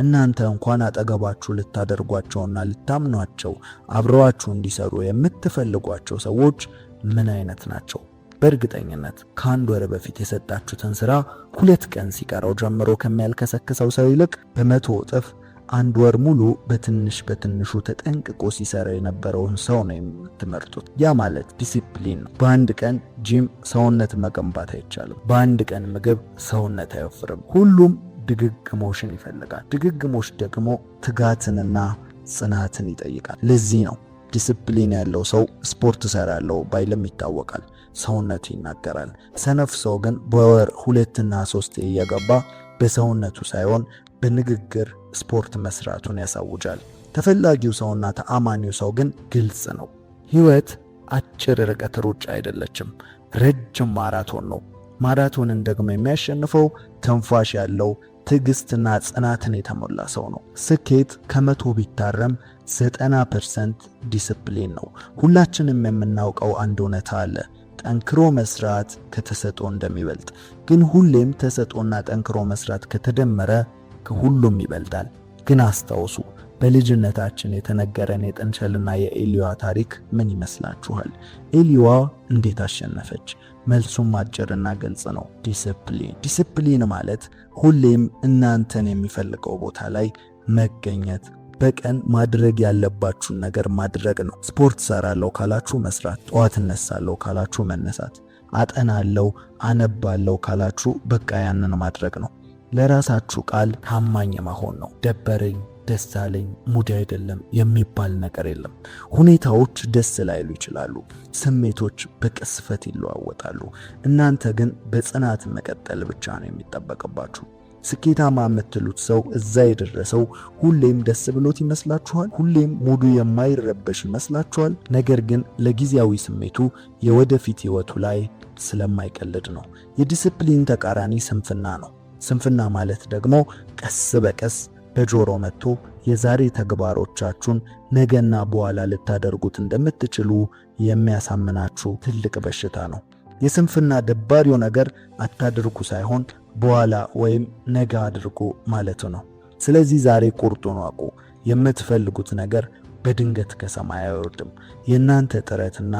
S1: እናንተ እንኳን አጠገባችሁ ልታደርጓቸውና ልታምኗቸው አብረዋችሁ እንዲሰሩ የምትፈልጓቸው ሰዎች ምን አይነት ናቸው? በእርግጠኝነት ከአንድ ወር በፊት የሰጣችሁትን ስራ 2 ቀን ሲቀረው ጀምሮ ከሚያልከሰክሰው ሰው ይልቅ በ100 እጥፍ አንድ ወር ሙሉ በትንሽ በትንሹ ተጠንቅቆ ሲሰራ የነበረውን ሰው ነው የምትመርጡት። ያ ማለት ዲሲፕሊን ነው። በአንድ ቀን ጂም ሰውነት መገንባት አይቻልም። በአንድ ቀን ምግብ ሰውነት አይወፍርም። ሁሉም ድግግሞሽን ይፈልጋል። ድግግሞሽ ደግሞ ትጋትንና ጽናትን ይጠይቃል። ለዚህ ነው ዲሲፕሊን ያለው ሰው ስፖርት እሰራለሁ ባይልም ይታወቃል፣ ሰውነቱ ይናገራል። ሰነፍ ሰው ግን በወር 2 እና 3 እየገባ በሰውነቱ ሳይሆን በንግግር ስፖርት መስራቱን ያሳውጃል። ተፈላጊው ሰውና ተአማኒው ሰው ግን ግልጽ ነው። ህይወት አጭር ርቀት ሩጫ አይደለችም፣ ረጅም ማራቶን ነው። ማራቶንን ደግሞ የሚያሸንፈው ትንፋሽ ያለው ትዕግስትና ጽናትን የተሞላ ሰው ነው። ስኬት ከ100 ቢታረም 90% ዲሲፕሊን ነው። ሁላችንም የምናውቀው አንድ እውነታ አለ፣ ጠንክሮ መስራት ከተሰጥኦ እንደሚበልጥ። ግን ሁሌም ተሰጥኦና ጠንክሮ መስራት ከተደመረ ከሁሉም ይበልጣል። ግን አስታውሱ፣ በልጅነታችን የተነገረን የጥንቸልና የኤሊዋ ታሪክ ምን ይመስላችኋል? ኤሊዋ እንዴት አሸነፈች? መልሱም አጭርና ግልጽ ነው፣ ዲሲፕሊን። ዲሲፕሊን ማለት ሁሌም እናንተን የሚፈልገው ቦታ ላይ መገኘት፣ በቀን ማድረግ ያለባችሁን ነገር ማድረግ ነው። ስፖርት ሰራለሁ ካላችሁ መስራት፣ ጠዋት እነሳለሁ ካላችሁ መነሳት፣ አጠናለሁ አነባለሁ ካላችሁ በቃ ያንን ማድረግ ነው። ለራሳችሁ ቃል ታማኝ መሆን ነው። ደበረኝ፣ ደስ አለኝ፣ mood አይደለም የሚባል ነገር የለም። ሁኔታዎች ደስ ላይሉ ይችላሉ። ስሜቶች በቅጽበት ይለዋወጣሉ። እናንተ ግን በጽናት መቀጠል ብቻ ነው የሚጠበቅባችሁ። ስኬታማ የምትሉት ሰው እዛ የደረሰው ሁሌም ደስ ብሎት ይመስላችኋል? ሁሌም ሙዱ የማይረበሽ ይመስላችኋል? ነገር ግን ለጊዜያዊ ስሜቱ የወደፊት ህይወቱ ላይ ስለማይቀልድ ነው። የዲሲፕሊን ተቃራኒ ስንፍና ነው። ስንፍና ማለት ደግሞ ቀስ በቀስ በጆሮ መጥቶ የዛሬ ተግባሮቻችሁን ነገና በኋላ ልታደርጉት እንደምትችሉ የሚያሳምናችሁ ትልቅ በሽታ ነው። የስንፍና ደባሪው ነገር አታድርጉ ሳይሆን በኋላ ወይም ነገ አድርጉ ማለቱ ነው። ስለዚህ ዛሬ ቁርጡን እወቁ። የምትፈልጉት ነገር በድንገት ከሰማይ አይወርድም። የእናንተ ጥረትና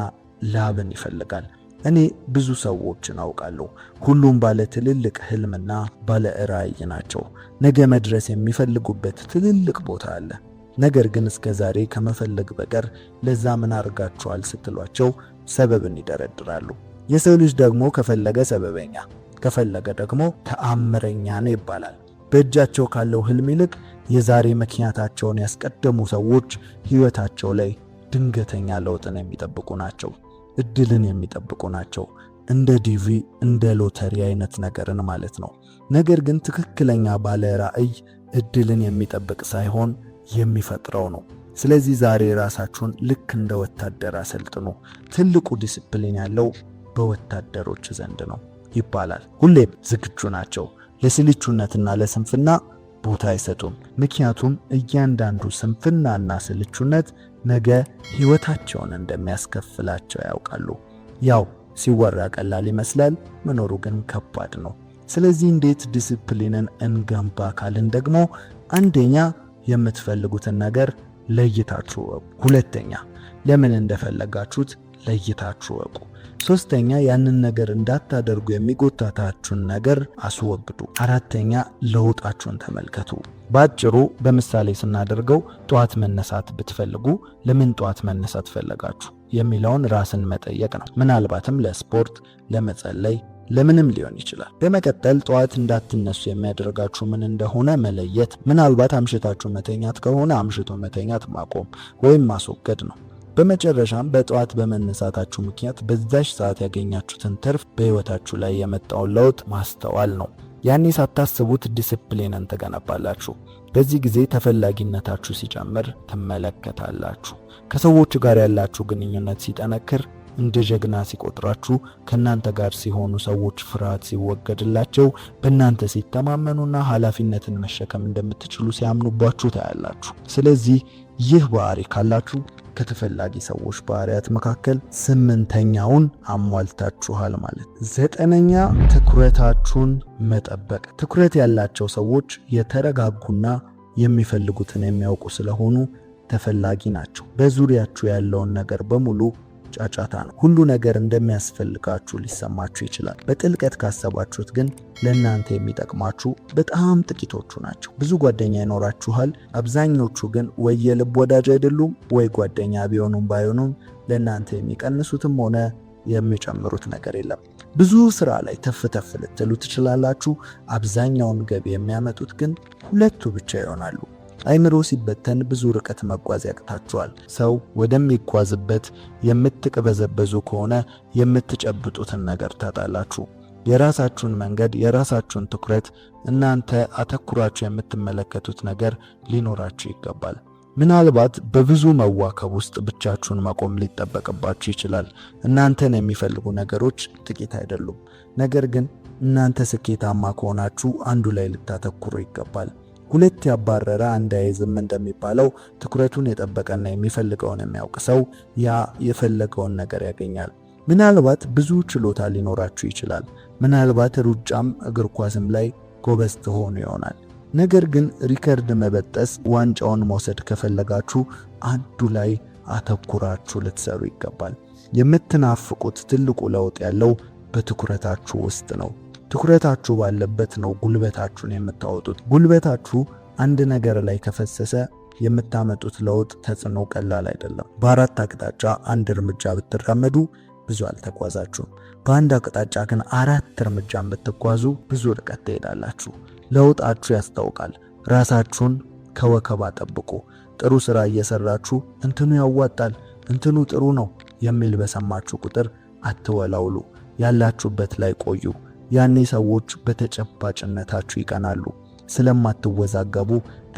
S1: ላብን ይፈልጋል። እኔ ብዙ ሰዎችን አውቃለሁ። ሁሉም ባለ ትልልቅ ህልምና ባለ ራዕይ ናቸው። ነገ መድረስ የሚፈልጉበት ትልልቅ ቦታ አለ። ነገር ግን እስከ ዛሬ ከመፈለግ በቀር ለዛ ምን አድርጋችኋል ስትሏቸው ሰበብን ይደረድራሉ። የሰው ልጅ ደግሞ ከፈለገ ሰበበኛ፣ ከፈለገ ደግሞ ተአምረኛ ነው ይባላል። በእጃቸው ካለው ህልም ይልቅ የዛሬ ምክንያታቸውን ያስቀደሙ ሰዎች ህይወታቸው ላይ ድንገተኛ ለውጥን የሚጠብቁ ናቸው። እድልን የሚጠብቁ ናቸው። እንደ ዲቪ፣ እንደ ሎተሪ አይነት ነገርን ማለት ነው። ነገር ግን ትክክለኛ ባለ ራዕይ እድልን የሚጠብቅ ሳይሆን የሚፈጥረው ነው። ስለዚህ ዛሬ ራሳችሁን ልክ እንደ ወታደር አሰልጥኑ። ትልቁ ዲስፕሊን ያለው በወታደሮች ዘንድ ነው ይባላል። ሁሌም ዝግጁ ናቸው። ለስልቹነትና ለስንፍና ቦታ አይሰጡም። ምክንያቱም እያንዳንዱ ስንፍናና ስልቹነት ነገ ሕይወታቸውን እንደሚያስከፍላቸው ያውቃሉ። ያው ሲወራ ቀላል ይመስላል፣ መኖሩ ግን ከባድ ነው። ስለዚህ እንዴት ዲስፕሊንን እንገንባ ካልን ደግሞ አንደኛ የምትፈልጉትን ነገር ለይታችሁ እወቁ። ሁለተኛ ለምን እንደፈለጋችሁት ለይታችሁ እወቁ። ሶስተኛ ያንን ነገር እንዳታደርጉ የሚጎታታችሁን ነገር አስወግዱ። አራተኛ ለውጣችሁን ተመልከቱ። በአጭሩ በምሳሌ ስናደርገው ጠዋት መነሳት ብትፈልጉ ለምን ጠዋት መነሳት ፈለጋችሁ የሚለውን ራስን መጠየቅ ነው። ምናልባትም ለስፖርት፣ ለመጸለይ፣ ለምንም ሊሆን ይችላል። በመቀጠል ጠዋት እንዳትነሱ የሚያደርጋችሁ ምን እንደሆነ መለየት። ምናልባት አምሽታችሁ መተኛት ከሆነ አምሽቶ መተኛት ማቆም ወይም ማስወገድ ነው። በመጨረሻም በጠዋት በመነሳታችሁ ምክንያት በዛች ሰዓት ያገኛችሁትን ትርፍ፣ በሕይወታችሁ ላይ የመጣውን ለውጥ ማስተዋል ነው። ያኔ ሳታስቡት ዲስፕሊንን ትገነባላችሁ። በዚህ ጊዜ ተፈላጊነታችሁ ሲጨምር ትመለከታላችሁ። ከሰዎች ጋር ያላችሁ ግንኙነት ሲጠነክር፣ እንደ ጀግና ሲቆጥራችሁ፣ ከእናንተ ጋር ሲሆኑ ሰዎች ፍርሃት ሲወገድላቸው፣ በእናንተ ሲተማመኑና ኃላፊነትን መሸከም እንደምትችሉ ሲያምኑባችሁ ታያላችሁ። ስለዚህ ይህ ባህሪ ካላችሁ ከተፈላጊ ሰዎች ባህሪያት መካከል ስምንተኛውን አሟልታችኋል ማለት። ዘጠነኛ ትኩረታችሁን መጠበቅ። ትኩረት ያላቸው ሰዎች የተረጋጉና የሚፈልጉትን የሚያውቁ ስለሆኑ ተፈላጊ ናቸው። በዙሪያችሁ ያለውን ነገር በሙሉ ጫጫታ ነው። ሁሉ ነገር እንደሚያስፈልጋችሁ ሊሰማችሁ ይችላል። በጥልቀት ካሰባችሁት ግን ለእናንተ የሚጠቅማችሁ በጣም ጥቂቶቹ ናቸው። ብዙ ጓደኛ ይኖራችኋል። አብዛኞቹ ግን ወይ የልብ ወዳጅ አይደሉም፣ ወይ ጓደኛ ቢሆኑም ባይሆኑም ለእናንተ የሚቀንሱትም ሆነ የሚጨምሩት ነገር የለም። ብዙ ስራ ላይ ተፍ ተፍ ልትሉ ትችላላችሁ። አብዛኛውን ገቢ የሚያመጡት ግን ሁለቱ ብቻ ይሆናሉ። አይምሮ ሲበተን ብዙ ርቀት መጓዝ ያቅታችኋል። ሰው ወደሚጓዝበት የምትቅበዘበዙ ከሆነ የምትጨብጡትን ነገር ታጣላችሁ። የራሳችሁን መንገድ፣ የራሳችሁን ትኩረት፣ እናንተ አተኩራችሁ የምትመለከቱት ነገር ሊኖራችሁ ይገባል። ምናልባት በብዙ መዋከብ ውስጥ ብቻችሁን መቆም ሊጠበቅባችሁ ይችላል። እናንተን የሚፈልጉ ነገሮች ጥቂት አይደሉም። ነገር ግን እናንተ ስኬታማ ከሆናችሁ አንዱ ላይ ልታተኩሩ ይገባል። ሁለት ያባረረ አንድ አይዝም እንደሚባለው ትኩረቱን የጠበቀና የሚፈልገውን የሚያውቅ ሰው ያ የፈለገውን ነገር ያገኛል። ምናልባት ብዙ ችሎታ ሊኖራችሁ ይችላል። ምናልባት ሩጫም እግር ኳስም ላይ ጎበዝ ትሆኑ ይሆናል። ነገር ግን ሪከርድ መበጠስ፣ ዋንጫውን መውሰድ ከፈለጋችሁ አንዱ ላይ አተኩራችሁ ልትሰሩ ይገባል። የምትናፍቁት ትልቁ ለውጥ ያለው በትኩረታችሁ ውስጥ ነው። ትኩረታችሁ ባለበት ነው ጉልበታችሁን የምታወጡት። ጉልበታችሁ አንድ ነገር ላይ ከፈሰሰ የምታመጡት ለውጥ ተጽዕኖ ቀላል አይደለም። በአራት አቅጣጫ አንድ እርምጃ ብትራመዱ ብዙ አልተጓዛችሁም። በአንድ አቅጣጫ ግን አራት እርምጃን ብትጓዙ ብዙ ርቀት ትሄዳላችሁ። ለውጣችሁ ያስታውቃል። ራሳችሁን ከወከባ ጠብቁ። ጥሩ ስራ እየሰራችሁ እንትኑ ያዋጣል፣ እንትኑ ጥሩ ነው የሚል በሰማችሁ ቁጥር አትወላውሉ። ያላችሁበት ላይ ቆዩ። ያኔ ሰዎች በተጨባጭነታችሁ ይቀናሉ። ስለማትወዛገቡ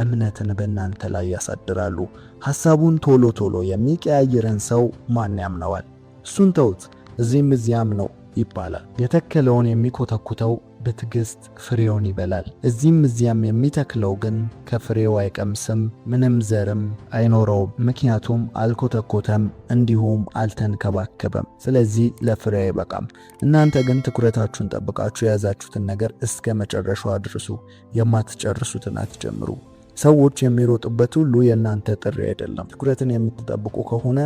S1: እምነትን በእናንተ ላይ ያሳድራሉ። ሐሳቡን ቶሎ ቶሎ የሚቀያይርን ሰው ማን ያምነዋል? እሱን ተውት፣ እዚህም እዚያም ነው ይባላል። የተከለውን የሚኮተኩተው በትዕግስት ፍሬውን ይበላል። እዚህም እዚያም የሚተክለው ግን ከፍሬው አይቀምስም፣ ምንም ዘርም አይኖረውም። ምክንያቱም አልኮተኮተም፣ እንዲሁም አልተንከባከበም። ስለዚህ ለፍሬ አይበቃም። እናንተ ግን ትኩረታችሁን ጠብቃችሁ የያዛችሁትን ነገር እስከ መጨረሻው አድርሱ። የማትጨርሱትን አትጀምሩ። ሰዎች የሚሮጡበት ሁሉ የእናንተ ጥሪ አይደለም። ትኩረትን የምትጠብቁ ከሆነ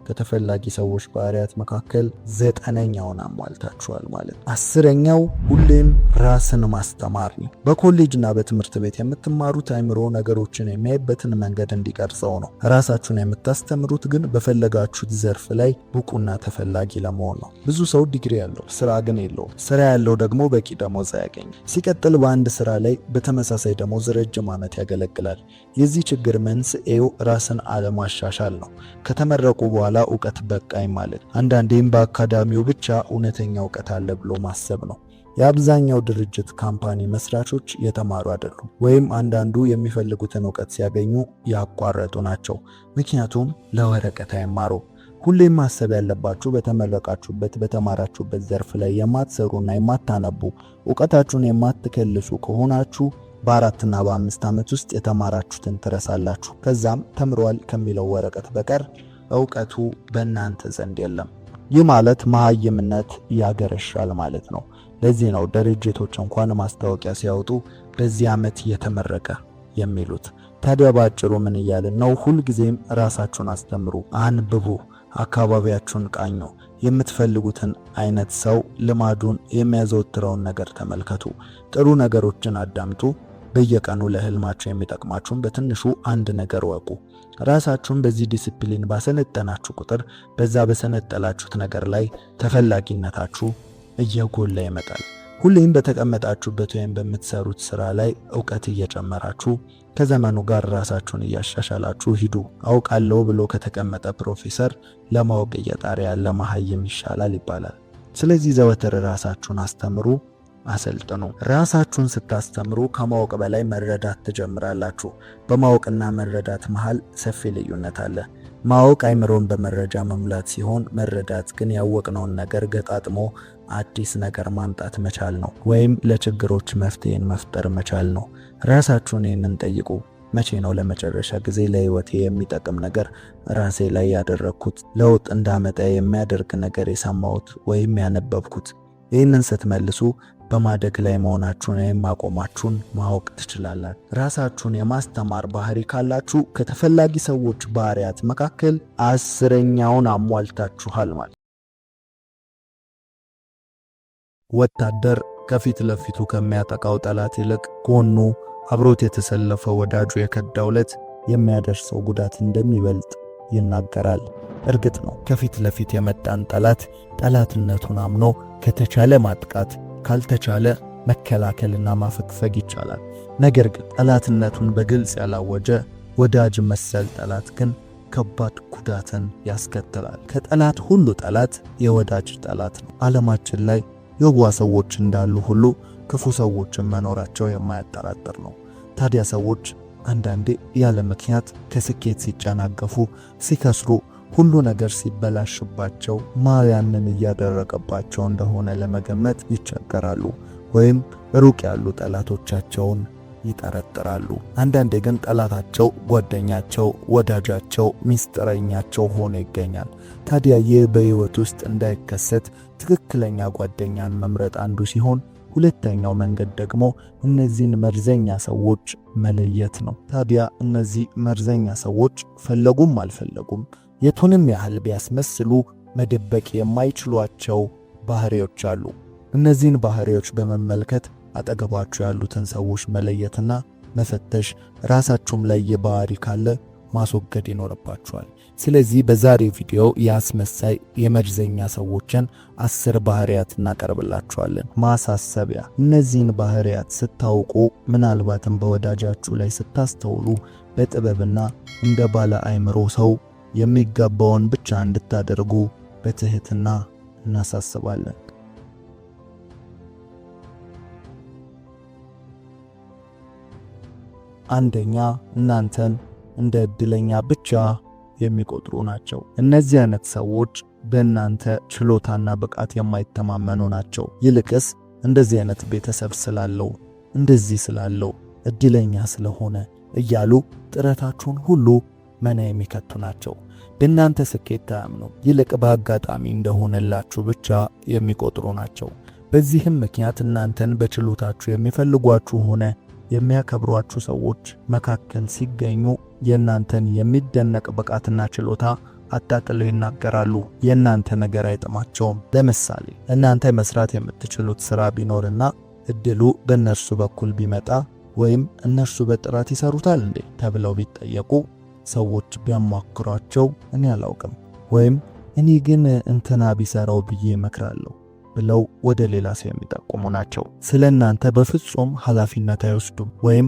S1: ከተፈላጊ ሰዎች ባህሪያት መካከል 9ኛውን አሟልታችኋል ማለት ነው። 10ኛው ሁሌም ራስን ማስተማር ነው። በኮሌጅና በትምህርት ቤት የምትማሩት አይምሮ ነገሮችን የሚያይበትን መንገድ እንዲቀርጸው ነው። ራሳችሁን የምታስተምሩት ግን በፈለጋችሁት ዘርፍ ላይ ብቁና ተፈላጊ ለመሆን ነው። ብዙ ሰው ዲግሪ ያለው ስራ ግን የለውም። ስራ ያለው ደግሞ በቂ ደሞዝ አያገኝም። ሲቀጥል በአንድ ስራ ላይ በተመሳሳይ ደሞዝ ረጅም ዓመት ያገለግላል። የዚህ ችግር መንስኤው ራስን አለማሻሻል ነው። ከተመረቁ በኋላ እውቀት በቃኝ ማለት፣ አንዳንዴም በአካዳሚው ብቻ እውነተኛ እውቀት አለ ብሎ ማሰብ ነው። የአብዛኛው ድርጅት company መስራቾች የተማሩ አይደሉም፣ ወይም አንዳንዱ የሚፈልጉትን እውቀት ሲያገኙ ያቋረጡ ናቸው። ምክንያቱም ለወረቀት አይማሩም። ሁሌም ማሰብ ያለባችሁ በተመረቃችሁበት በተማራችሁበት ዘርፍ ላይ የማትሰሩና የማታነቡ፣ እውቀታችሁን የማትከልሱ ከሆናችሁ በ4 እና በ5 ዓመት ውስጥ የተማራችሁትን ትረሳላችሁ። ከዛም ተምሯል ከሚለው ወረቀት በቀር እውቀቱ በእናንተ ዘንድ የለም። ይህ ማለት መሃይምነት ያገረሻል ማለት ነው። ለዚህ ነው ድርጅቶች እንኳን ማስታወቂያ ሲያወጡ በዚህ ዓመት የተመረቀ የሚሉት። ታዲያ በአጭሩ ምን እያልን ነው? ሁልጊዜም ራሳችሁን አስተምሩ፣ አንብቡ፣ አካባቢያችሁን ቃኙ። የምትፈልጉትን አይነት ሰው፣ ልማዱን፣ የሚያዘወትረውን ነገር ተመልከቱ። ጥሩ ነገሮችን አዳምጡ። በየቀኑ ለህልማችሁ የሚጠቅማችሁን በትንሹ አንድ ነገር እወቁ። ራሳችሁን በዚህ ዲሲፕሊን ባሰለጠናችሁ ቁጥር በዛ በሰለጠናችሁት ነገር ላይ ተፈላጊነታችሁ እየጎላ ይመጣል። ሁሌም በተቀመጣችሁበት ወይም በምትሰሩት ስራ ላይ እውቀት እየጨመራችሁ ከዘመኑ ጋር ራሳችሁን እያሻሻላችሁ ሂዱ። አውቃለሁ ብሎ ከተቀመጠ ፕሮፌሰር ለማወቅ እየጣረ ያለ መሃይም ይሻላል ይባላል። ስለዚህ ዘወትር ራሳችሁን አስተምሩ፣ አሰልጥኑ። ራሳችሁን ስታስተምሩ ከማወቅ በላይ መረዳት ትጀምራላችሁ። በማወቅና መረዳት መሃል ሰፊ ልዩነት አለ። ማወቅ አይምሮን በመረጃ መሙላት ሲሆን፣ መረዳት ግን ያወቅነውን ነገር ገጣጥሞ አዲስ ነገር ማምጣት መቻል ነው፣ ወይም ለችግሮች መፍትሄን መፍጠር መቻል ነው። ራሳችሁን ይህንን ጠይቁ። መቼ ነው ለመጨረሻ ጊዜ ለህይወቴ የሚጠቅም ነገር ራሴ ላይ ያደረግኩት፣ ለውጥ እንዳመጣ የሚያደርግ ነገር የሰማሁት ወይም ያነበብኩት? ይህንን ስትመልሱ በማደግ ላይ መሆናችሁን ወይም ማቆማችሁን ማወቅ ትችላላችሁ። ራሳችሁን የማስተማር ባህሪ ካላችሁ ከተፈላጊ ሰዎች ባህሪያት መካከል 10ኛውን አሟልታችኋል ማለት። ወታደር ከፊት ለፊቱ ከሚያጠቃው ጠላት ይልቅ ጎኑ አብሮት የተሰለፈ ወዳጁ የከዳው ዕለት የሚያደርሰው ጉዳት እንደሚበልጥ ይናገራል። እርግጥ ነው ከፊት ለፊት የመጣን ጠላት ጠላትነቱን አምኖ ከተቻለ ማጥቃት፣ ካልተቻለ መከላከልና ማፈግፈግ ይቻላል። ነገር ግን ጠላትነቱን በግልጽ ያላወጀ ወዳጅ መሰል ጠላት ግን ከባድ ጉዳትን ያስከትላል። ከጠላት ሁሉ ጠላት የወዳጅ ጠላት ነው። ዓለማችን ላይ የዋህ ሰዎች እንዳሉ ሁሉ ክፉ ሰዎችን መኖራቸው የማያጠራጥር ነው። ታዲያ ሰዎች አንዳንዴ ያለ ምክንያት ከስኬት ሲጨናገፉ፣ ሲከስሩ፣ ሁሉ ነገር ሲበላሽባቸው ማን ያንን እያደረገባቸው እንደሆነ ለመገመት ይቸገራሉ፣ ወይም ሩቅ ያሉ ጠላቶቻቸውን ይጠረጥራሉ። አንዳንዴ ግን ጠላታቸው ጓደኛቸው፣ ወዳጃቸው፣ ሚስጥረኛቸው ሆኖ ይገኛል። ታዲያ ይህ በሕይወት ውስጥ እንዳይከሰት ትክክለኛ ጓደኛን መምረጥ አንዱ ሲሆን፣ ሁለተኛው መንገድ ደግሞ እነዚህን መርዘኛ ሰዎች መለየት ነው። ታዲያ እነዚህ መርዘኛ ሰዎች ፈለጉም አልፈለጉም የቱንም ያህል ቢያስመስሉ መደበቅ የማይችሏቸው ባህሪዎች አሉ። እነዚህን ባህሪዎች በመመልከት አጠገባችሁ ያሉትን ሰዎች መለየትና መፈተሽ፣ ራሳችሁም ላይ የባህሪ ካለ ማስወገድ ይኖርባችኋል። ስለዚህ በዛሬው ቪዲዮ የአስመሳይ የመርዘኛ ሰዎችን 10 ባህሪያት እናቀርብላችኋለን። ማሳሰቢያ፣ እነዚህን ባህሪያት ስታውቁ ምናልባትም በወዳጃችሁ ላይ ስታስተውሉ በጥበብና እንደ ባለ አእምሮ ሰው የሚገባውን ብቻ እንድታደርጉ በትህትና እናሳስባለን። አንደኛ፣ እናንተን እንደ እድለኛ ብቻ የሚቆጥሩ ናቸው። እነዚህ አይነት ሰዎች በእናንተ ችሎታና ብቃት የማይተማመኑ ናቸው። ይልቅስ እንደዚህ አይነት ቤተሰብ ስላለው፣ እንደዚህ ስላለው፣ እድለኛ ስለሆነ እያሉ ጥረታችሁን ሁሉ መና የሚከቱ ናቸው። በእናንተ ስኬት አያምኑም። ይልቅ በአጋጣሚ እንደሆነላችሁ ብቻ የሚቆጥሩ ናቸው። በዚህም ምክንያት እናንተን በችሎታችሁ የሚፈልጓችሁ ሆነ የሚያከብሯችሁ ሰዎች መካከል ሲገኙ የእናንተን የሚደነቅ ብቃትና ችሎታ አጣጥለው ይናገራሉ። የእናንተ ነገር አይጥማቸውም። ለምሳሌ እናንተ መስራት የምትችሉት ስራ ቢኖርና እድሉ በእነርሱ በኩል ቢመጣ ወይም እነርሱ በጥራት ይሰሩታል እንዴ ተብለው ቢጠየቁ ሰዎች ቢያማክሯቸው እኔ አላውቅም ወይም እኔ ግን እንትና ቢሰራው ብዬ እመክራለሁ ብለው ወደ ሌላ ሰው የሚጠቁሙ ናቸው። ስለ እናንተ በፍጹም ኃላፊነት አይወስዱም ወይም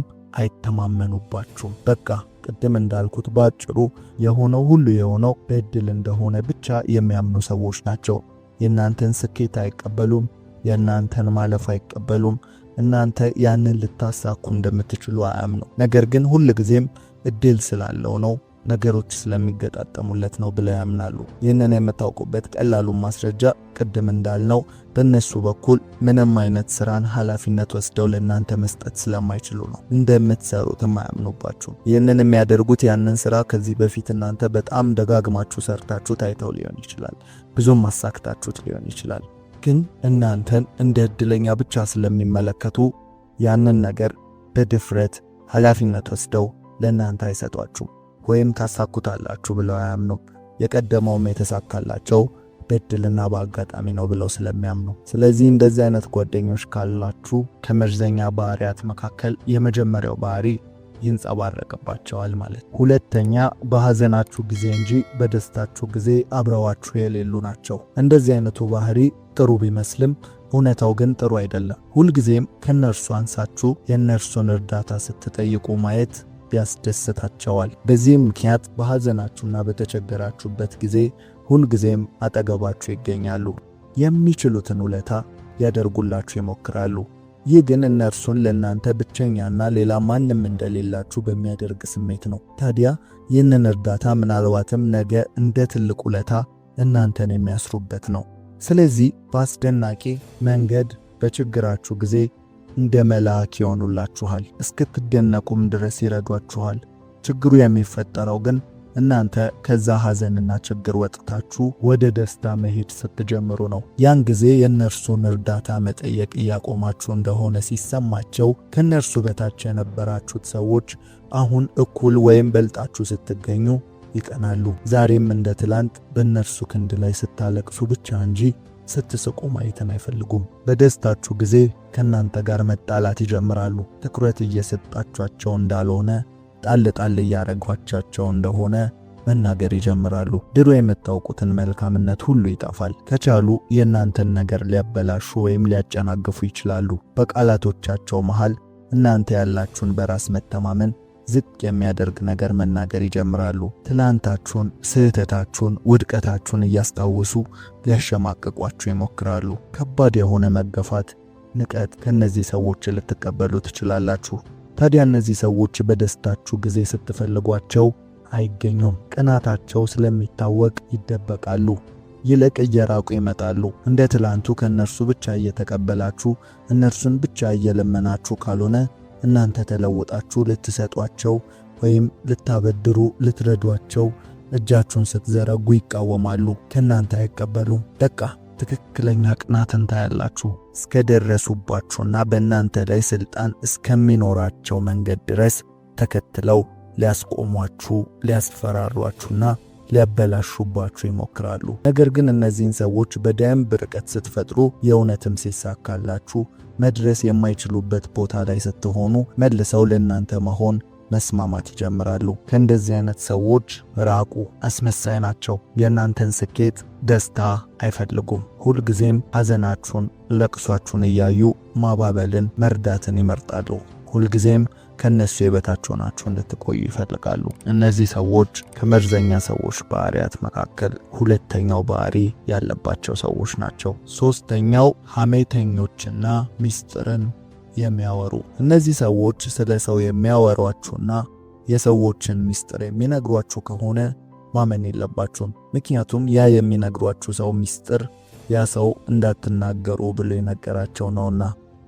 S1: አይተማመኑባችሁም። በቃ ቅድም እንዳልኩት ባጭሩ የሆነው ሁሉ የሆነው በእድል እንደሆነ ብቻ የሚያምኑ ሰዎች ናቸው። የእናንተን ስኬት አይቀበሉም። የእናንተን ማለፍ አይቀበሉም። እናንተ ያንን ልታሳኩ እንደምትችሉ አያምኑ። ነገር ግን ሁል ጊዜም እድል ስላለው ነው፣ ነገሮች ስለሚገጣጠሙለት ነው ብለው ያምናሉ። ይህንን የምታውቁበት ቀላሉ ማስረጃ ቅድም እንዳልነው በእነሱ በኩል ምንም አይነት ስራን ኃላፊነት ወስደው ለእናንተ መስጠት ስለማይችሉ ነው። እንደምትሰሩትም አያምኑባችሁም። ይህንን የሚያደርጉት ያንን ስራ ከዚህ በፊት እናንተ በጣም ደጋግማችሁ ሰርታችሁ ታይተው ሊሆን ይችላል፣ ብዙም አሳክታችሁት ሊሆን ይችላል። ግን እናንተን እንደ እድለኛ ብቻ ስለሚመለከቱ ያንን ነገር በድፍረት ኃላፊነት ወስደው ለእናንተ አይሰጧችሁም ወይም ታሳኩታላችሁ ብለው አያምኑም። የቀደመውም የተሳካላቸው በእድልና በአጋጣሚ ነው ብለው ስለሚያምኑ። ስለዚህ እንደዚህ አይነት ጓደኞች ካላችሁ ከመርዘኛ ባህሪያት መካከል የመጀመሪያው ባህሪ ይንጸባረቅባቸዋል ማለት። ሁለተኛ፣ በሐዘናችሁ ጊዜ እንጂ በደስታችሁ ጊዜ አብረዋችሁ የሌሉ ናቸው። እንደዚህ አይነቱ ባህሪ ጥሩ ቢመስልም እውነታው ግን ጥሩ አይደለም። ሁልጊዜም ከነርሱ አንሳችሁ የእነርሱን እርዳታ ስትጠይቁ ማየት ያስደስታቸዋል። በዚህም ምክንያት በሐዘናችሁና በተቸገራችሁበት ጊዜ ሁልጊዜም አጠገባችሁ ይገኛሉ። የሚችሉትን ውለታ ሊያደርጉላችሁ ይሞክራሉ። ይህ ግን እነርሱን ለእናንተ ብቸኛና ሌላ ማንም እንደሌላችሁ በሚያደርግ ስሜት ነው። ታዲያ ይህንን እርዳታ ምናልባትም ነገ እንደ ትልቅ ውለታ እናንተን የሚያስሩበት ነው። ስለዚህ በአስደናቂ መንገድ በችግራችሁ ጊዜ እንደ መልአክ ይሆኑላችኋል። እስክትደነቁም ድረስ ይረዷችኋል። ችግሩ የሚፈጠረው ግን እናንተ ከዛ ሐዘንና ችግር ወጥታችሁ ወደ ደስታ መሄድ ስትጀምሩ ነው። ያን ጊዜ የእነርሱን እርዳታ መጠየቅ እያቆማችሁ እንደሆነ ሲሰማቸው ከእነርሱ በታች የነበራችሁት ሰዎች አሁን እኩል ወይም በልጣችሁ ስትገኙ ይቀናሉ። ዛሬም እንደ ትላንት በእነርሱ ክንድ ላይ ስታለቅሱ ብቻ እንጂ ስትስቁ ማየትን አይፈልጉም። በደስታችሁ ጊዜ ከእናንተ ጋር መጣላት ይጀምራሉ። ትኩረት እየሰጣችኋቸው እንዳልሆነ፣ ጣል ጣል እያረጓቻቸው እንደሆነ መናገር ይጀምራሉ። ድሮ የምታውቁትን መልካምነት ሁሉ ይጠፋል። ከቻሉ የእናንተን ነገር ሊያበላሹ ወይም ሊያጨናግፉ ይችላሉ። በቃላቶቻቸው መሃል እናንተ ያላችሁን በራስ መተማመን ዝቅ የሚያደርግ ነገር መናገር ይጀምራሉ። ትላንታችሁን፣ ስህተታችሁን፣ ውድቀታችሁን እያስታወሱ ሊያሸማቅቋችሁ ይሞክራሉ። ከባድ የሆነ መገፋት፣ ንቀት ከእነዚህ ሰዎች ልትቀበሉ ትችላላችሁ። ታዲያ እነዚህ ሰዎች በደስታችሁ ጊዜ ስትፈልጓቸው አይገኙም። ቅናታቸው ስለሚታወቅ ይደበቃሉ። ይልቅ እየራቁ ይመጣሉ። እንደ ትላንቱ ከእነርሱ ብቻ እየተቀበላችሁ እነርሱን ብቻ እየለመናችሁ ካልሆነ እናንተ ተለውጣችሁ ልትሰጧቸው ወይም ልታበድሩ ልትረዷቸው እጃችሁን ስትዘረጉ ይቃወማሉ። ከእናንተ አይቀበሉም። በቃ ትክክለኛ ቅናትን ታያላችሁ። እስከደረሱባችሁና በእናንተ ላይ ስልጣን እስከሚኖራቸው መንገድ ድረስ ተከትለው ሊያስቆሟችሁ፣ ሊያስፈራሯችሁና ሊያበላሹባችሁ ይሞክራሉ። ነገር ግን እነዚህን ሰዎች በደንብ ርቀት ስትፈጥሩ፣ የእውነትም ሲሳካላችሁ፣ መድረስ የማይችሉበት ቦታ ላይ ስትሆኑ መልሰው ለእናንተ መሆን መስማማት ይጀምራሉ። ከእንደዚህ አይነት ሰዎች ራቁ። አስመሳይ ናቸው። የእናንተን ስኬት፣ ደስታ አይፈልጉም። ሁልጊዜም ሐዘናችሁን፣ ለቅሷችሁን እያዩ ማባበልን፣ መርዳትን ይመርጣሉ። ሁልጊዜም ከነሱ የበታች ሆናችሁ እንድትቆዩ ይፈልጋሉ። እነዚህ ሰዎች ከመርዘኛ ሰዎች ባህሪያት መካከል ሁለተኛው ባህሪ ያለባቸው ሰዎች ናቸው። ሶስተኛው ሐሜተኞችና ሚስጥርን የሚያወሩ። እነዚህ ሰዎች ስለ ሰው የሚያወሯችሁና የሰዎችን ሚስጥር የሚነግሯችሁ ከሆነ ማመን የለባችሁም። ምክንያቱም ያ የሚነግሯችሁ ሰው ሚስጥር ያ ሰው እንዳትናገሩ ብሎ የነገራቸው ነውና።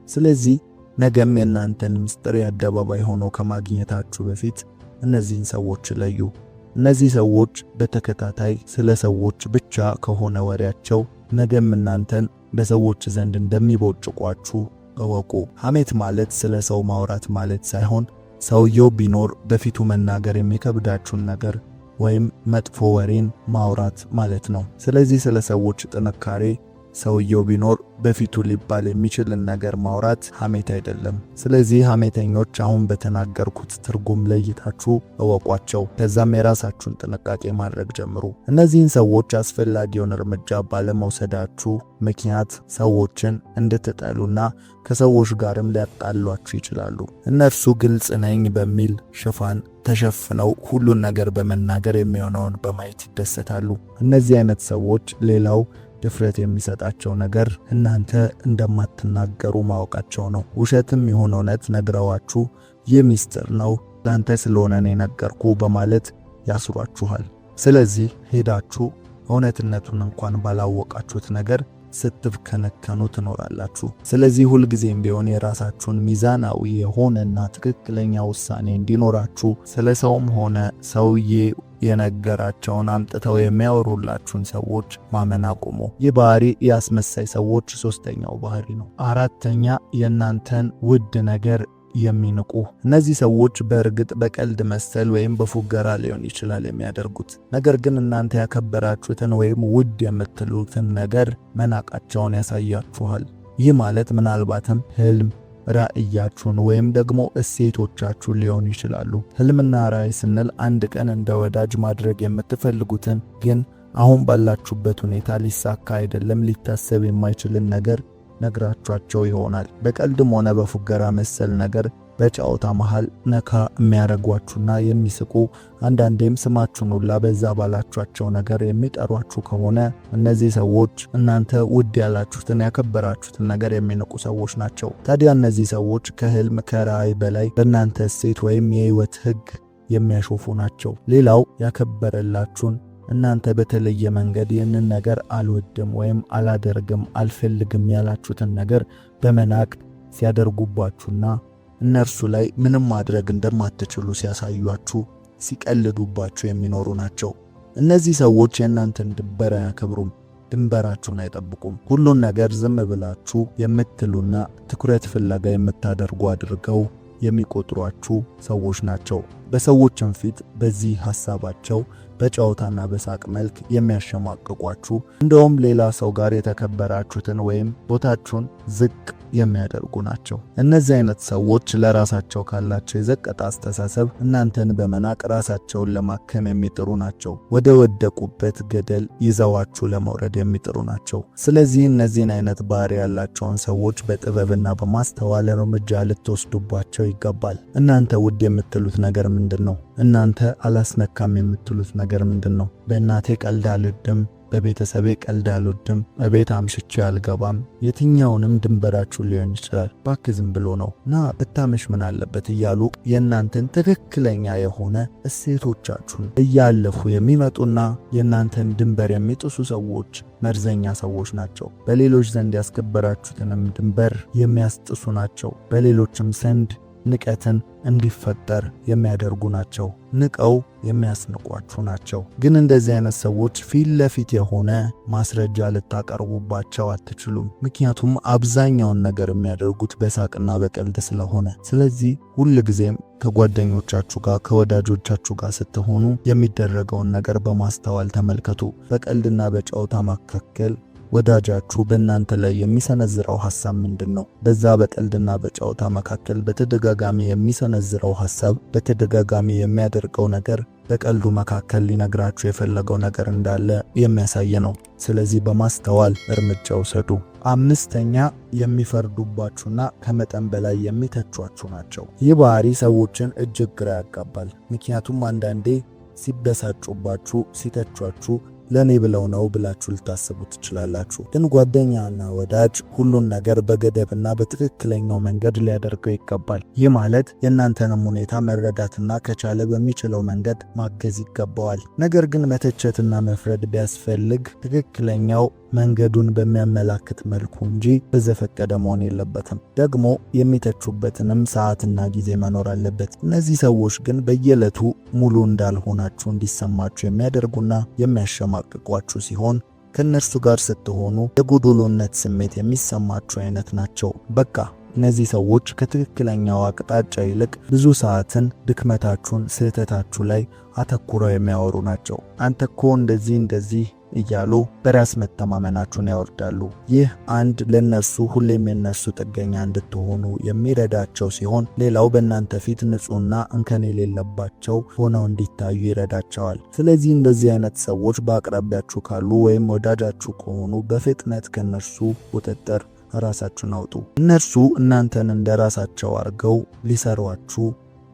S1: ስለዚህ ነገም የእናንተን ምስጢር የአደባባይ ሆኖ ከማግኘታችሁ በፊት እነዚህን ሰዎች ለዩ። እነዚህ ሰዎች በተከታታይ ስለ ሰዎች ብቻ ከሆነ ወሬያቸው ነገም እናንተን በሰዎች ዘንድ እንደሚቦጭቋችሁ እወቁ። ሐሜት ማለት ስለ ሰው ማውራት ማለት ሳይሆን ሰውየው ቢኖር በፊቱ መናገር የሚከብዳችሁን ነገር ወይም መጥፎ ወሬን ማውራት ማለት ነው። ስለዚህ ስለ ሰዎች ጥንካሬ ሰውየው ቢኖር በፊቱ ሊባል የሚችልን ነገር ማውራት ሐሜት አይደለም። ስለዚህ ሐሜተኞች አሁን በተናገርኩት ትርጉም ለይታችሁ እወቋቸው። ከዛም የራሳችሁን ጥንቃቄ ማድረግ ጀምሩ። እነዚህን ሰዎች አስፈላጊውን እርምጃ ባለመውሰዳችሁ ምክንያት ሰዎችን እንድትጠሉና ከሰዎች ጋርም ሊያጣሏችሁ ይችላሉ። እነርሱ ግልጽ ነኝ በሚል ሽፋን ተሸፍነው ሁሉን ነገር በመናገር የሚሆነውን በማየት ይደሰታሉ። እነዚህ አይነት ሰዎች ሌላው ድፍረት የሚሰጣቸው ነገር እናንተ እንደማትናገሩ ማወቃቸው ነው። ውሸትም ይሁን እውነት ነግረዋችሁ ይህ ሚስጥር ነው፣ ለአንተ ስለሆነ ነው የነገርኩ በማለት ያስሯችኋል። ስለዚህ ሄዳችሁ እውነትነቱን እንኳን ባላወቃችሁት ነገር ስትብከነከኑ ትኖራላችሁ። ስለዚህ ሁልጊዜም ቢሆን የራሳችሁን ሚዛናዊ የሆነና ትክክለኛ ውሳኔ እንዲኖራችሁ ስለ ሰውም ሆነ ሰውዬ የነገራቸውን አምጥተው የሚያወሩላችሁን ሰዎች ማመን አቁሙ። ይህ ባህሪ የአስመሳይ ሰዎች ሶስተኛው ባህሪ ነው። አራተኛ፣ የእናንተን ውድ ነገር የሚንቁ። እነዚህ ሰዎች በእርግጥ በቀልድ መሰል ወይም በፉገራ ሊሆን ይችላል የሚያደርጉት። ነገር ግን እናንተ ያከበራችሁትን ወይም ውድ የምትሉትን ነገር መናቃቸውን ያሳያችኋል። ይህ ማለት ምናልባትም ህልም፣ ራዕያችሁን ወይም ደግሞ እሴቶቻችሁን ሊሆኑ ይችላሉ። ህልምና ራዕይ ስንል አንድ ቀን እንደ ወዳጅ ማድረግ የምትፈልጉትን ግን አሁን ባላችሁበት ሁኔታ ሊሳካ አይደለም ሊታሰብ የማይችልን ነገር ነግራችኋቸው ይሆናል። በቀልድም ሆነ በፉገራ መሰል ነገር በጨዋታ መሃል ነካ የሚያደርጓችሁና የሚስቁ፣ አንዳንዴም ስማችሁን ሁላ በዛ ባላችኋቸው ነገር የሚጠሯችሁ ከሆነ እነዚህ ሰዎች እናንተ ውድ ያላችሁትን ያከበራችሁትን ነገር የሚንቁ ሰዎች ናቸው። ታዲያ እነዚህ ሰዎች ከህልም ከራዕይ በላይ በእናንተ እሴት ወይም የህይወት ህግ የሚያሾፉ ናቸው። ሌላው ያከበረላችሁን እናንተ በተለየ መንገድ ይህንን ነገር አልወድም ወይም አላደርግም አልፈልግም ያላችሁትን ነገር በመናቅ ሲያደርጉባችሁና እነርሱ ላይ ምንም ማድረግ እንደማትችሉ ሲያሳዩአችሁ፣ ሲቀልዱባችሁ የሚኖሩ ናቸው። እነዚህ ሰዎች የእናንተን ድንበር አያከብሩም፣ ድንበራችሁን አይጠብቁም። ሁሉን ነገር ዝም ብላችሁ የምትሉና ትኩረት ፍለጋ የምታደርጉ አድርገው የሚቆጥሯችሁ ሰዎች ናቸው። በሰዎችም ፊት በዚህ ሐሳባቸው በጨዋታና በሳቅ መልክ የሚያሸማቅቋችሁ፣ እንደውም ሌላ ሰው ጋር የተከበራችሁትን ወይም ቦታችሁን ዝቅ የሚያደርጉ ናቸው። እነዚህ አይነት ሰዎች ለራሳቸው ካላቸው የዘቀጠ አስተሳሰብ እናንተን በመናቅ ራሳቸውን ለማከም የሚጥሩ ናቸው። ወደ ወደቁበት ገደል ይዘዋችሁ ለመውረድ የሚጥሩ ናቸው። ስለዚህ እነዚህን አይነት ባህሪ ያላቸውን ሰዎች በጥበብና በማስተዋል እርምጃ ልትወስዱባቸው ይገባል። እናንተ ውድ የምትሉት ነገር ምንድን ነው? እናንተ አላስነካም የምትሉት ነገር ምንድን ነው? በእናቴ ቀልድ አልወድም፣ በቤተሰቤ ቀልድ አልወድም፣ እቤት አምሽቼ አልገባም። የትኛውንም ድንበራችሁ ሊሆን ይችላል። እባክህ ዝም ብሎ ነው ና ብታመሽ ምን አለበት እያሉ የእናንተን ትክክለኛ የሆነ እሴቶቻችሁን እያለፉ የሚመጡና የእናንተን ድንበር የሚጥሱ ሰዎች መርዘኛ ሰዎች ናቸው። በሌሎች ዘንድ ያስከበራችሁትንም ድንበር የሚያስጥሱ ናቸው። በሌሎችም ዘንድ ንቀትን እንዲፈጠር የሚያደርጉ ናቸው። ንቀው የሚያስንቋችሁ ናቸው። ግን እንደዚህ አይነት ሰዎች ፊት ለፊት የሆነ ማስረጃ ልታቀርቡባቸው አትችሉም። ምክንያቱም አብዛኛውን ነገር የሚያደርጉት በሳቅና በቀልድ ስለሆነ። ስለዚህ ሁል ጊዜም ከጓደኞቻችሁ ጋር ከወዳጆቻችሁ ጋር ስትሆኑ የሚደረገውን ነገር በማስተዋል ተመልከቱ። በቀልድና በጨዋታ መካከል ወዳጃችሁ በእናንተ ላይ የሚሰነዝረው ሐሳብ ምንድን ነው? በዛ በቀልድና በጨዋታ መካከል በተደጋጋሚ የሚሰነዝረው ሐሳብ፣ በተደጋጋሚ የሚያደርገው ነገር በቀልዱ መካከል ሊነግራችሁ የፈለገው ነገር እንዳለ የሚያሳይ ነው። ስለዚህ በማስተዋል እርምጃ ውሰዱ። አምስተኛ፣ የሚፈርዱባችሁና ከመጠን በላይ የሚተቿችሁ ናቸው። ይህ ባህሪ ሰዎችን እጅግ ግራ ያጋባል። ምክንያቱም አንዳንዴ ሲበሳጩባችሁ፣ ሲተቿችሁ ለኔ ብለው ነው ብላችሁ ልታስቡ ትችላላችሁ። ግን ጓደኛና ወዳጅ ሁሉን ነገር በገደብና በትክክለኛው መንገድ ሊያደርገው ይገባል። ይህ ማለት የእናንተንም ሁኔታ መረዳትና ከቻለ በሚችለው መንገድ ማገዝ ይገባዋል። ነገር ግን መተቸትና መፍረድ ቢያስፈልግ ትክክለኛው መንገዱን በሚያመላክት መልኩ እንጂ በዘፈቀደ መሆን የለበትም። ደግሞ የሚተቹበትንም ሰዓትና ጊዜ መኖር አለበት። እነዚህ ሰዎች ግን በየዕለቱ ሙሉ እንዳልሆናችሁ እንዲሰማችሁ የሚያደርጉና የሚያሸማቅቋችሁ ሲሆን ከእነርሱ ጋር ስትሆኑ የጎዶሎነት ስሜት የሚሰማችሁ አይነት ናቸው። በቃ እነዚህ ሰዎች ከትክክለኛው አቅጣጫ ይልቅ ብዙ ሰዓትን ድክመታችሁን፣ ስህተታችሁ ላይ አተኩረው የሚያወሩ ናቸው። አንተ እኮ እንደዚህ እንደዚህ እያሉ በራስ መተማመናችሁን ያወርዳሉ። ይህ አንድ ለነርሱ ሁሌም የነርሱ ጥገኛ እንድትሆኑ የሚረዳቸው ሲሆን፣ ሌላው በእናንተ ፊት ንጹሕና እንከን የሌለባቸው ሆነው እንዲታዩ ይረዳቸዋል። ስለዚህ እንደዚህ አይነት ሰዎች በአቅራቢያችሁ ካሉ ወይም ወዳጃችሁ ከሆኑ በፍጥነት ከነርሱ ቁጥጥር ራሳችሁን አውጡ። እነርሱ እናንተን እንደ ራሳቸው አድርገው ሊሰሯችሁ፣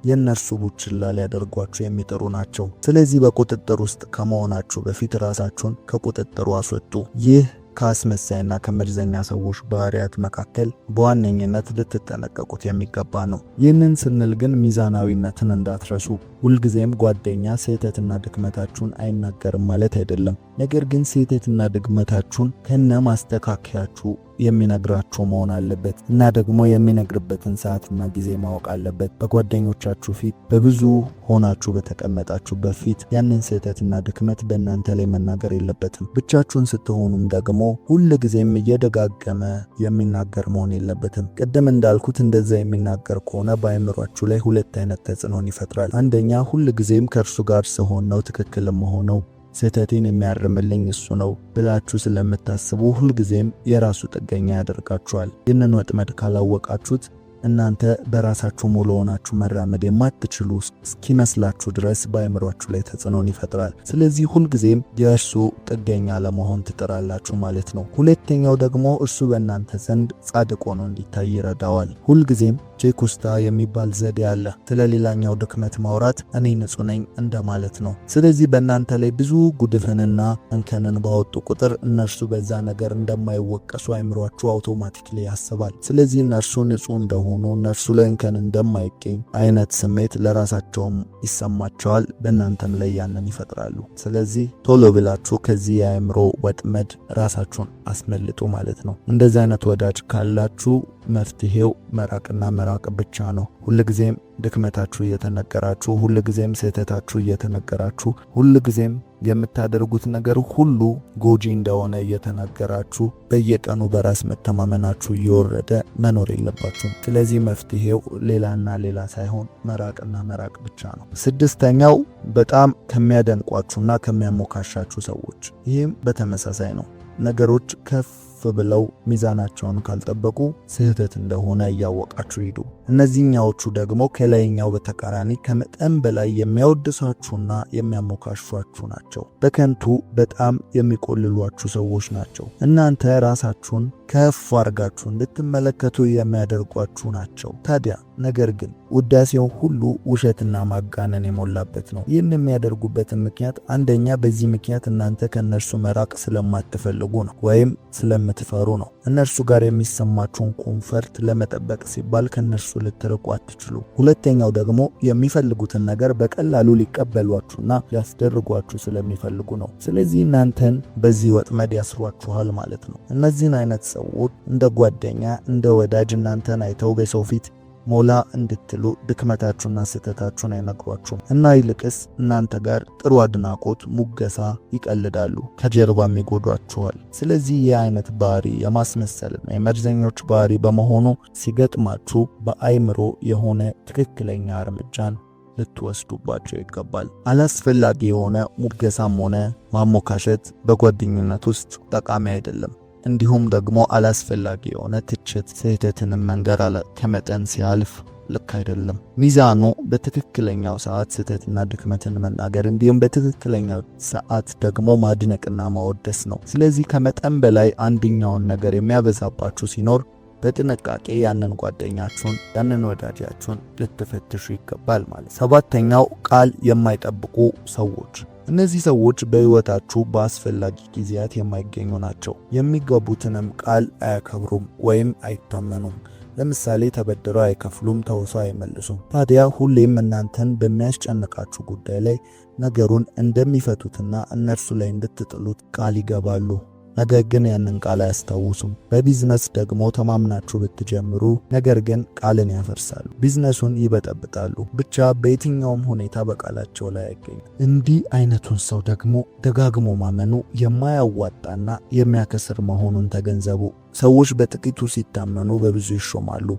S1: የእነርሱ ቡችላ ሊያደርጓችሁ የሚጥሩ ናቸው። ስለዚህ በቁጥጥር ውስጥ ከመሆናችሁ በፊት ራሳችሁን ከቁጥጥሩ አስወጡ። ይህ ከአስመሳይና ከመርዘኛ ሰዎች ባህሪያት መካከል በዋነኝነት ልትጠነቀቁት የሚገባ ነው። ይህንን ስንል ግን ሚዛናዊነትን እንዳትረሱ። ሁልጊዜም ጓደኛ ስህተትና ድክመታችሁን አይናገርም ማለት አይደለም። ነገር ግን ስህተትና ድክመታችሁን ከነ ማስተካከያችሁ የሚነግራችሁ መሆን አለበት እና ደግሞ የሚነግርበትን ሰዓትና ጊዜ ማወቅ አለበት። በጓደኞቻችሁ ፊት፣ በብዙ ሆናችሁ በተቀመጣችሁበት ፊት ያንን ስህተትና ድክመት በእናንተ ላይ መናገር የለበትም። ብቻችሁን ስትሆኑም ደግሞ ሁል ጊዜም እየደጋገመ የሚናገር መሆን የለበትም። ቅድም እንዳልኩት እንደዛ የሚናገር ከሆነ በአእምሯችሁ ላይ ሁለት አይነት ተጽዕኖን ይፈጥራል። አንደኛ፣ ሁል ጊዜም ከእርሱ ጋር ስሆን ነው ትክክል መሆነው፣ ስህተቴን የሚያርምልኝ እሱ ነው ብላችሁ ስለምታስቡ ሁልጊዜም የራሱ ጥገኛ ያደርጋችኋል። ይህንን ወጥመድ ካላወቃችሁት እናንተ በራሳችሁ ሙሉ ሆናችሁ መራመድ የማትችሉ እስኪመስላችሁ ድረስ በአእምሯችሁ ላይ ተጽዕኖን ይፈጥራል። ስለዚህ ሁልጊዜም የእርሱ ጥገኛ ለመሆን ትጥራላችሁ ማለት ነው። ሁለተኛው ደግሞ እርሱ በእናንተ ዘንድ ጻድቅ ሆኖ እንዲታይ ይረዳዋል። ሁልጊዜም ጄኩስታ የሚባል ዘዴ አለ። ስለ ሌላኛው ድክመት ማውራት እኔ ንጹህ ነኝ እንደማለት ነው። ስለዚህ በእናንተ ላይ ብዙ ጉድፍንና እንከንን ባወጡ ቁጥር እነርሱ በዛ ነገር እንደማይወቀሱ አይምሯችሁ automatically ያስባል። ስለዚህ እነርሱ ንጹህ እንደሆኑ፣ እነርሱ ላይ እንከን እንደማይገኝ አይነት ስሜት ለራሳቸውም ይሰማቸዋል፣ በእናንተም ላይ ያንን ይፈጥራሉ። ስለዚህ ቶሎ ብላችሁ ከዚህ የአእምሮ ወጥመድ ራሳችሁን አስመልጡ ማለት ነው። እንደዚህ አይነት ወዳጅ ካላችሁ መፍትሄው መራቅና መራቅ ብቻ ነው። ሁልጊዜም ድክመታችሁ እየተነገራችሁ፣ ሁልጊዜም ስህተታችሁ እየተነገራችሁ፣ ሁልጊዜም የምታደርጉት ነገር ሁሉ ጎጂ እንደሆነ እየተነገራችሁ፣ በየቀኑ በራስ መተማመናችሁ እየወረደ መኖር የለባችሁም። ስለዚህ መፍትሄው ሌላና ሌላ ሳይሆን መራቅና መራቅ ብቻ ነው። ስድስተኛው፣ በጣም ከሚያደንቋችሁና ከሚያሞካሻችሁ ሰዎች። ይህም በተመሳሳይ ነው። ነገሮች ከፍ ብለው ሚዛናቸውን ካልጠበቁ ስህተት እንደሆነ እያወቃችሁ ሂዱ። እነዚህኛዎቹ ደግሞ ከላይኛው በተቃራኒ ከመጠን በላይ የሚያወድሷችሁና የሚያሞካሿችሁ ናቸው። በከንቱ በጣም የሚቆልሏችሁ ሰዎች ናቸው። እናንተ ራሳችሁን ከፍ አድርጋችሁ እንድትመለከቱ የሚያደርጓችሁ ናቸው። ታዲያ ነገር ግን ውዳሴው ሁሉ ውሸትና ማጋነን የሞላበት ነው። ይህን የሚያደርጉበትን ምክንያት አንደኛ በዚህ ምክንያት እናንተ ከእነርሱ መራቅ ስለማትፈልጉ ነው ወይም ስለምትፈሩ ነው። እነርሱ ጋር የሚሰማችሁን comfort ለመጠበቅ ሲባል ከእነርሱ ልትርቁ አትችሉ። ሁለተኛው ደግሞ የሚፈልጉትን ነገር በቀላሉ ሊቀበሏችሁና ሊያስደርጓችሁ ስለሚፈልጉ ነው። ስለዚህ እናንተን በዚህ ወጥመድ ያስሯችኋል ማለት ነው። እነዚህን አይነት ሰዎች እንደ ጓደኛ፣ እንደ ወዳጅ እናንተን አይተው በሰው ፊት ሞላ እንድትሉ ድክመታችሁና ስህተታችሁን አይነግሯችሁም እና ይልቅስ እናንተ ጋር ጥሩ አድናቆት፣ ሙገሳ ይቀልዳሉ፣ ከጀርባም ይጎዷችኋል። ስለዚህ ይህ አይነት ባህሪ የማስመሰልና የመርዘኞች ባህሪ በመሆኑ ሲገጥማችሁ በአይምሮ የሆነ ትክክለኛ እርምጃን ልትወስዱባቸው ይገባል። አላስፈላጊ የሆነ ሙገሳም ሆነ ማሞካሸት በጓደኝነት ውስጥ ጠቃሚ አይደለም። እንዲሁም ደግሞ አላስፈላጊ የሆነ ትችት፣ ስህተትንም መንገር ከመጠን ሲያልፍ ልክ አይደለም። ሚዛኑ በትክክለኛው ሰዓት ስህተትና ድክመትን መናገር እንዲሁም በትክክለኛው ሰዓት ደግሞ ማድነቅና ማወደስ ነው። ስለዚህ ከመጠን በላይ አንደኛውን ነገር የሚያበዛባችሁ ሲኖር በጥንቃቄ ያንን ጓደኛችሁን፣ ያንን ወዳጃችሁን ልትፈትሹ ይገባል ማለት። ሰባተኛው፣ ቃል የማይጠብቁ ሰዎች። እነዚህ ሰዎች በሕይወታችሁ በአስፈላጊ ጊዜያት የማይገኙ ናቸው። የሚገቡትንም ቃል አያከብሩም ወይም አይታመኑም። ለምሳሌ ተበድረው አይከፍሉም፣ ተውሰው አይመልሱም። ታዲያ ሁሌም እናንተን በሚያስጨንቃችሁ ጉዳይ ላይ ነገሩን እንደሚፈቱትና እነርሱ ላይ እንድትጥሉት ቃል ይገባሉ። ነገር ግን ያንን ቃል አያስታውሱም። በቢዝነስ ደግሞ ተማምናችሁ ብትጀምሩ ነገር ግን ቃልን ያፈርሳሉ፣ ቢዝነሱን ይበጠብጣሉ። ብቻ በየትኛውም ሁኔታ በቃላቸው ላይ አይገኙም። እንዲህ አይነቱን ሰው ደግሞ ደጋግሞ ማመኑ የማያዋጣና የሚያከስር መሆኑን ተገንዘቡ። ሰዎች በጥቂቱ ሲታመኑ በብዙ ይሾማሉ።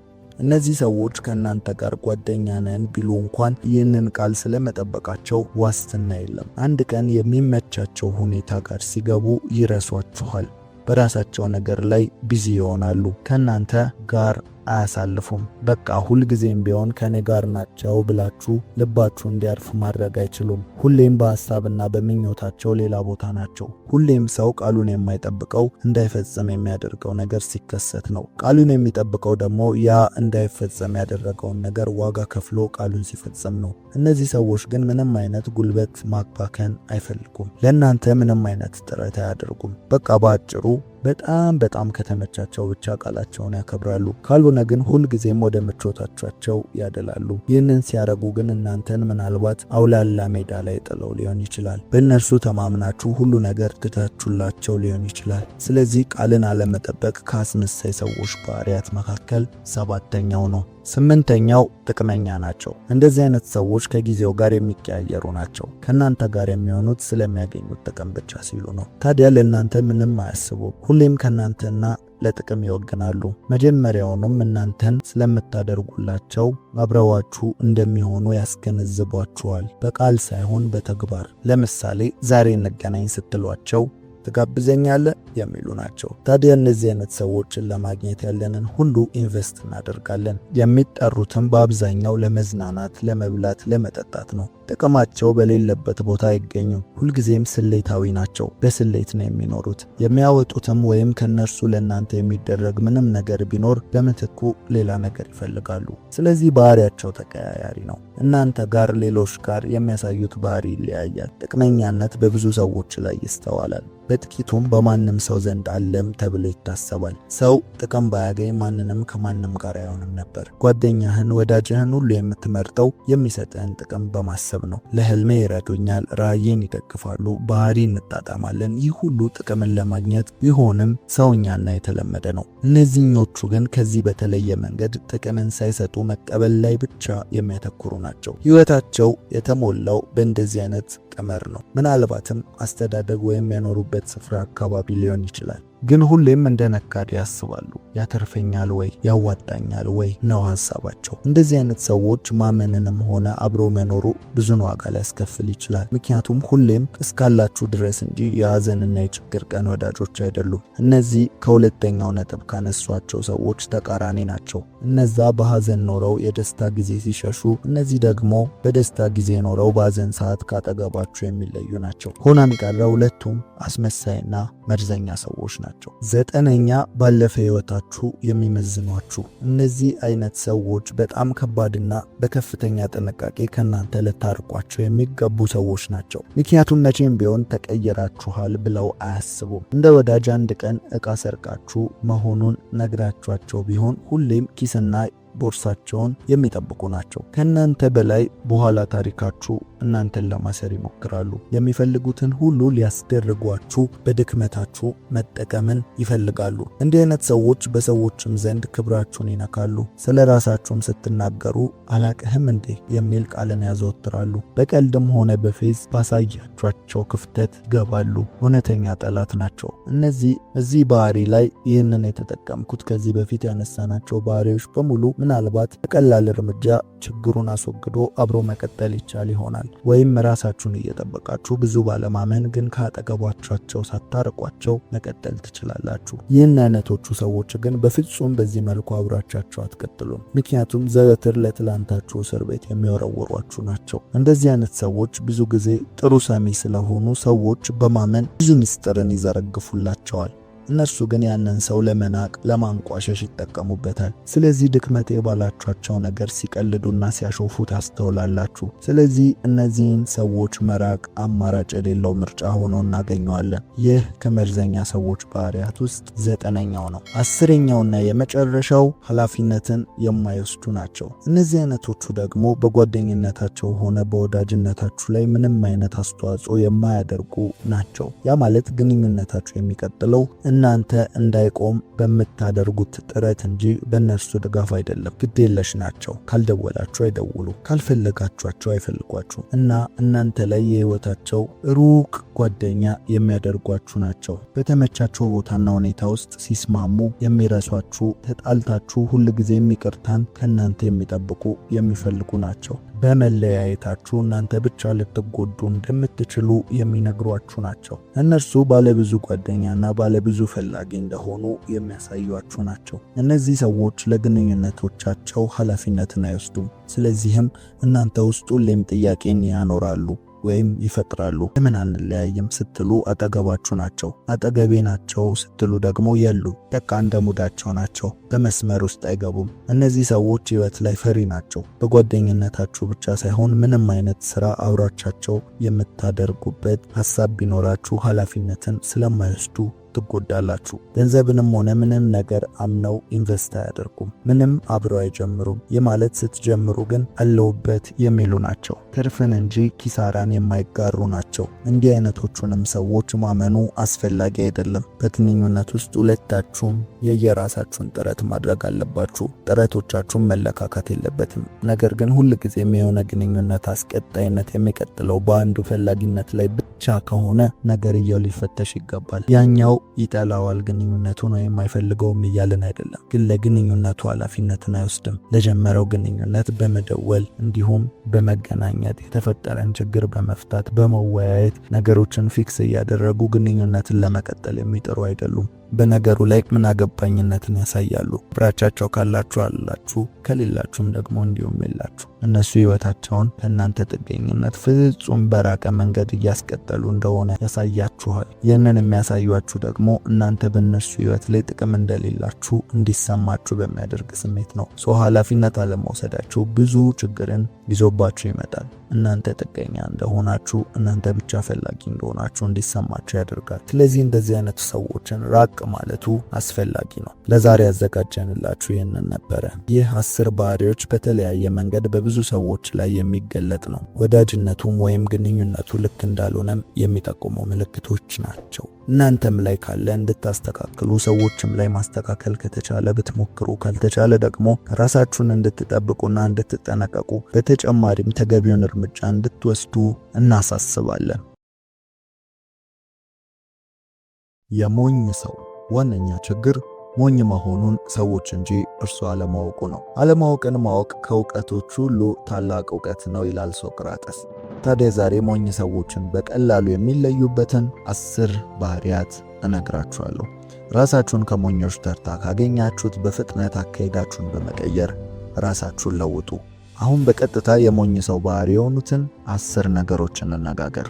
S1: እነዚህ ሰዎች ከእናንተ ጋር ጓደኛ ነን ቢሉ እንኳን ይህንን ቃል ስለመጠበቃቸው ዋስትና የለም። አንድ ቀን የሚመቻቸው ሁኔታ ጋር ሲገቡ ይረሷችኋል። በራሳቸው ነገር ላይ busy ይሆናሉ። ከእናንተ ጋር አያሳልፉም። በቃ ሁልጊዜም ቢሆን ከኔ ጋር ናቸው ብላችሁ ልባችሁ እንዲያርፍ ማድረግ አይችሉም። ሁሌም በሐሳብና በምኞታቸው ሌላ ቦታ ናቸው። ሁሌም ሰው ቃሉን የማይጠብቀው እንዳይፈጸም የሚያደርገው ነገር ሲከሰት ነው። ቃሉን የሚጠብቀው ደግሞ ያ እንዳይፈጸም ያደረገውን ነገር ዋጋ ከፍሎ ቃሉን ሲፈጽም ነው። እነዚህ ሰዎች ግን ምንም አይነት ጉልበት ማባከን አይፈልጉም። ለእናንተ ምንም አይነት ጥረት አያደርጉም። በቃ በአጭሩ በጣም በጣም ከተመቻቸው ብቻ ቃላቸውን ያከብራሉ። ካልሆነ ግን ሁልጊዜም ወደ ምቾታቸው ያደላሉ። ይህንን ሲያደርጉ ግን እናንተን ምናልባት አውላላ ሜዳ ላይ ጥለው ሊሆን ይችላል። በእነርሱ ተማምናችሁ ሁሉ ነገር ትታችሁላቸው ሊሆን ይችላል። ስለዚህ ቃልን አለመጠበቅ ከአስመሳይ ሰዎች ባህሪያት መካከል ሰባተኛው ነው። ስምንተኛው ጥቅመኛ ናቸው። እንደዚህ አይነት ሰዎች ከጊዜው ጋር የሚቀያየሩ ናቸው። ከእናንተ ጋር የሚሆኑት ስለሚያገኙት ጥቅም ብቻ ሲሉ ነው። ታዲያ ለእናንተ ምንም አያስቡም። ሁሌም ከእናንተና ለጥቅም ይወግናሉ። መጀመሪያውኑም እናንተን ስለምታደርጉላቸው አብረዋችሁ እንደሚሆኑ ያስገነዝቧችኋል፣ በቃል ሳይሆን በተግባር። ለምሳሌ ዛሬ እንገናኝ ስትሏቸው ትጋብዘኛለህ የሚሉ ናቸው። ታዲያ እነዚህ አይነት ሰዎችን ለማግኘት ያለንን ሁሉ invest እናደርጋለን። የሚጠሩትም በአብዛኛው ለመዝናናት፣ ለመብላት፣ ለመጠጣት ነው። ጥቅማቸው በሌለበት ቦታ አይገኙም። ሁልጊዜም ስሌታዊ ናቸው። በስሌት ነው የሚኖሩት። የሚያወጡትም ወይም ከነርሱ ለእናንተ የሚደረግ ምንም ነገር ቢኖር በምትኩ ሌላ ነገር ይፈልጋሉ። ስለዚህ ባህሪያቸው ተቀያያሪ ነው። እናንተ ጋር ሌሎች ጋር የሚያሳዩት ባህሪ ይለያያል። ጥቅመኛነት በብዙ ሰዎች ላይ ይስተዋላል። በጥቂቱም በማንም ሰው ዘንድ አለም ተብሎ ይታሰባል። ሰው ጥቅም ባያገኝ ማንንም ከማንም ጋር አይሆንም ነበር። ጓደኛህን፣ ወዳጅህን ሁሉ የምትመርጠው የሚሰጥህን ጥቅም በማሰብ ነው። ለህልሜ ይረዱኛል፣ ራዕዬን ይደግፋሉ፣ ባህሪ እንጣጣማለን። ይህ ሁሉ ጥቅምን ለማግኘት ቢሆንም ሰውኛና የተለመደ ነው። እነዚህኞቹ ግን ከዚህ በተለየ መንገድ ጥቅምን ሳይሰጡ መቀበል ላይ ብቻ የሚያተኩሩ ናቸው። ህይወታቸው የተሞላው በእንደዚህ አይነት ቀመር ነው። ምናልባትም አስተዳደግ ወይም የኖሩበት ስፍራ አካባቢ ሊሆን ይችላል። ግን ሁሌም እንደ ነጋዴ ያስባሉ። ያተርፈኛል ወይ ያዋጣኛል ወይ ነው ሀሳባቸው። እንደዚህ አይነት ሰዎች ማመንንም ሆነ አብሮ መኖሩ ብዙን ዋጋ ሊያስከፍል ይችላል። ምክንያቱም ሁሌም እስካላችሁ ድረስ እንጂ የሀዘንና የችግር ቀን ወዳጆች አይደሉም። እነዚህ ከሁለተኛው ነጥብ ካነሷቸው ሰዎች ተቃራኒ ናቸው። እነዛ በሀዘን ኖረው የደስታ ጊዜ ሲሸሹ፣ እነዚህ ደግሞ በደስታ ጊዜ ኖረው በሀዘን ሰዓት ካጠገባቸው የሚለዩ ናቸው። ሆነም ቀረ ሁለቱም አስመሳይና መርዘኛ ሰዎች ናቸው። ዘጠነኛ ባለፈ ህይወታችሁ የሚመዝኗችሁ። እነዚህ አይነት ሰዎች በጣም ከባድና በከፍተኛ ጥንቃቄ ከእናንተ ልታርቋቸው የሚገቡ ሰዎች ናቸው። ምክንያቱም መቼም ቢሆን ተቀይራችኋል ብለው አያስቡም። እንደ ወዳጅ አንድ ቀን ዕቃ ሰርቃችሁ መሆኑን ነግራችኋቸው ቢሆን ሁሌም ኪስና ቦርሳቸውን የሚጠብቁ ናቸው። ከእናንተ በላይ በኋላ ታሪካችሁ እናንተን ለማሰር ይሞክራሉ። የሚፈልጉትን ሁሉ ሊያስደርጓችሁ በድክመታችሁ መጠቀምን ይፈልጋሉ። እንዲህ አይነት ሰዎች በሰዎችም ዘንድ ክብራችሁን ይነካሉ። ስለ ራሳችሁም ስትናገሩ አላቅህም እንዴ የሚል ቃልን ያዘወትራሉ። በቀልድም ሆነ በፌዝ ባሳያቿቸው ክፍተት ይገባሉ። እውነተኛ ጠላት ናቸው። እነዚህ እዚህ ባህሪ ላይ ይህንን የተጠቀምኩት ከዚህ በፊት ያነሳናቸው ባህሪዎች በሙሉ ምናልባት በቀላል እርምጃ ችግሩን አስወግዶ አብሮ መቀጠል ይቻል ይሆናል። ወይም ራሳችሁን እየጠበቃችሁ ብዙ ባለማመን ግን ካጠገቧቸው ሳታርቋቸው መቀጠል ትችላላችሁ። ይህን አይነቶቹ ሰዎች ግን በፍጹም በዚህ መልኩ አብራቻቸው አትቀጥሉም። ምክንያቱም ዘወትር ለትላንታችሁ እስር ቤት የሚወረውሯችሁ ናቸው። እንደዚህ አይነት ሰዎች ብዙ ጊዜ ጥሩ ሰሚ ስለሆኑ ሰዎች በማመን ብዙ ምስጢርን ይዘረግፉላቸዋል። እነርሱ ግን ያንን ሰው ለመናቅ ለማንቋሸሽ ይጠቀሙበታል። ስለዚህ ድክመቴ ባላችኋቸው ነገር ሲቀልዱና ሲያሾፉ ታስተውላላችሁ። ስለዚህ እነዚህን ሰዎች መራቅ አማራጭ የሌለው ምርጫ ሆኖ እናገኘዋለን። ይህ ከመርዘኛ ሰዎች ባህሪያት ውስጥ ዘጠነኛው ነው። አስረኛውና የመጨረሻው ኃላፊነትን የማይወስዱ ናቸው። እነዚህ አይነቶቹ ደግሞ በጓደኝነታቸው ሆነ በወዳጅነታችሁ ላይ ምንም አይነት አስተዋጽኦ የማያደርጉ ናቸው። ያ ማለት ግንኙነታችሁ የሚቀጥለው እናንተ እንዳይቆም በምታደርጉት ጥረት እንጂ በእነርሱ ድጋፍ አይደለም። ግዴለሽ ናቸው። ካልደወላችሁ አይደውሉ፣ ካልፈለጋችኋቸው አይፈልጓችሁም እና እናንተ ላይ የህይወታቸው ሩቅ ጓደኛ የሚያደርጓችሁ ናቸው። በተመቻቸው ቦታና ሁኔታ ውስጥ ሲስማሙ የሚረሷችሁ፣ ተጣልታችሁ ሁልጊዜም ይቅርታን ከእናንተ የሚጠብቁ የሚፈልጉ ናቸው። በመለያየታችሁ እናንተ ብቻ ልትጎዱ እንደምትችሉ የሚነግሯችሁ ናቸው። እነርሱ ባለብዙ ጓደኛና ባለብዙ ፈላጊ እንደሆኑ የሚያሳዩአችሁ ናቸው። እነዚህ ሰዎች ለግንኙነቶቻቸው ኃላፊነትን አይወስዱም። ስለዚህም እናንተ ውስጥ ሁሌም ጥያቄን ያኖራሉ ወይም ይፈጥራሉ። ለምን አንለያይም ስትሉ አጠገባችሁ ናቸው። አጠገቤ ናቸው ስትሉ ደግሞ የሉ። በቃ እንደ ሙዳቸው ናቸው። በመስመር ውስጥ አይገቡም። እነዚህ ሰዎች ህይወት ላይ ፈሪ ናቸው። በጓደኝነታችሁ ብቻ ሳይሆን ምንም አይነት ስራ አብራቻቸው የምታደርጉበት ሀሳብ ቢኖራችሁ ኃላፊነትን ስለማይወስዱ ትጎዳላችሁ። ገንዘብንም ሆነ ምንም ነገር አምነው invest አያደርጉም። ምንም አብረው አይጀምሩም። ይህ ማለት ስትጀምሩ ግን አለውበት የሚሉ ናቸው። ትርፍን እንጂ ኪሳራን የማይጋሩ ናቸው። እንዲህ አይነቶቹንም ሰዎች ማመኑ አስፈላጊ አይደለም። በግንኙነት ውስጥ ሁለታችሁም የየራሳችሁን ጥረት ማድረግ አለባችሁ። ጥረቶቻችሁን መለካካት የለበትም። ነገር ግን ሁልጊዜም የሆነ ግንኙነት አስቀጣይነት የሚቀጥለው በአንዱ ፈላጊነት ላይ ብቻ ከሆነ ነገርየው ሊፈተሽ ይገባል። ያኛው ይጠላዋል ግንኙነቱን ወይም አይፈልገውም እያልን አይደለም፣ ግን ለግንኙነቱ ኃላፊነትን አይወስድም። ለጀመረው ግንኙነት በመደወል እንዲሁም በመገናኘት የተፈጠረን ችግር በመፍታት በመወያየት ነገሮችን fix እያደረጉ ግንኙነትን ለመቀጠል የሚጥሩ አይደሉም። በነገሩ ላይ ምን አገባኝነትን ያሳያሉ። ብራቻቸው ካላችሁ አላችሁ፣ ከሌላችሁም ደግሞ እንዲሁም የላችሁ። እነሱ ህይወታቸውን ከእናንተ ጥገኝነት ፍጹም በራቀ መንገድ እያስቀጠሉ እንደሆነ ያሳያችኋል። ይህንን የሚያሳዩአችሁ ደግሞ እናንተ በእነሱ ህይወት ላይ ጥቅም እንደሌላችሁ እንዲሰማችሁ በሚያደርግ ስሜት ነው። ሰው ኃላፊነት አለመውሰዳችሁ ብዙ ችግርን ይዞባችሁ ይመጣል። እናንተ ጥገኛ እንደሆናችሁ፣ እናንተ ብቻ ፈላጊ እንደሆናችሁ እንዲሰማችሁ ያደርጋል። ስለዚህ እንደዚህ አይነት ሰዎችን ራቅ ማለቱ አስፈላጊ ነው። ለዛሬ ያዘጋጀንላችሁ ይህንን ነበረ። ይህ 10 ባህሪዎች በተለያየ መንገድ በብዙ ሰዎች ላይ የሚገለጥ ነው። ወዳጅነቱም ወይም ግንኙነቱ ልክ እንዳልሆነም የሚጠቁሙ ምልክቶች ናቸው። እናንተም ላይ ካለ እንድታስተካክሉ፣ ሰዎችም ላይ ማስተካከል ከተቻለ ብትሞክሩ፣ ካልተቻለ ደግሞ ራሳችሁን እንድትጠብቁና እንድትጠነቀቁ በተጨማሪም ተገቢውን እርምጃ እንድትወስዱ እናሳስባለን። የሞኝ ሰው ዋነኛ ችግር ሞኝ መሆኑን ሰዎች እንጂ እርሱ አለማወቁ ነው። አለማወቅን ማወቅ ከእውቀቶች ሁሉ ታላቅ እውቀት ነው ይላል ሶቅራጠስ። ታዲያ ዛሬ ሞኝ ሰዎችን በቀላሉ የሚለዩበትን 10 ባህሪያት እነግራችኋለሁ። ራሳችሁን ከሞኞች ተርታ ካገኛችሁት በፍጥነት አካሄዳችሁን በመቀየር ራሳችሁን ለውጡ። አሁን በቀጥታ የሞኝ ሰው ባህሪ የሆኑትን 10 ነገሮች እንነጋገር።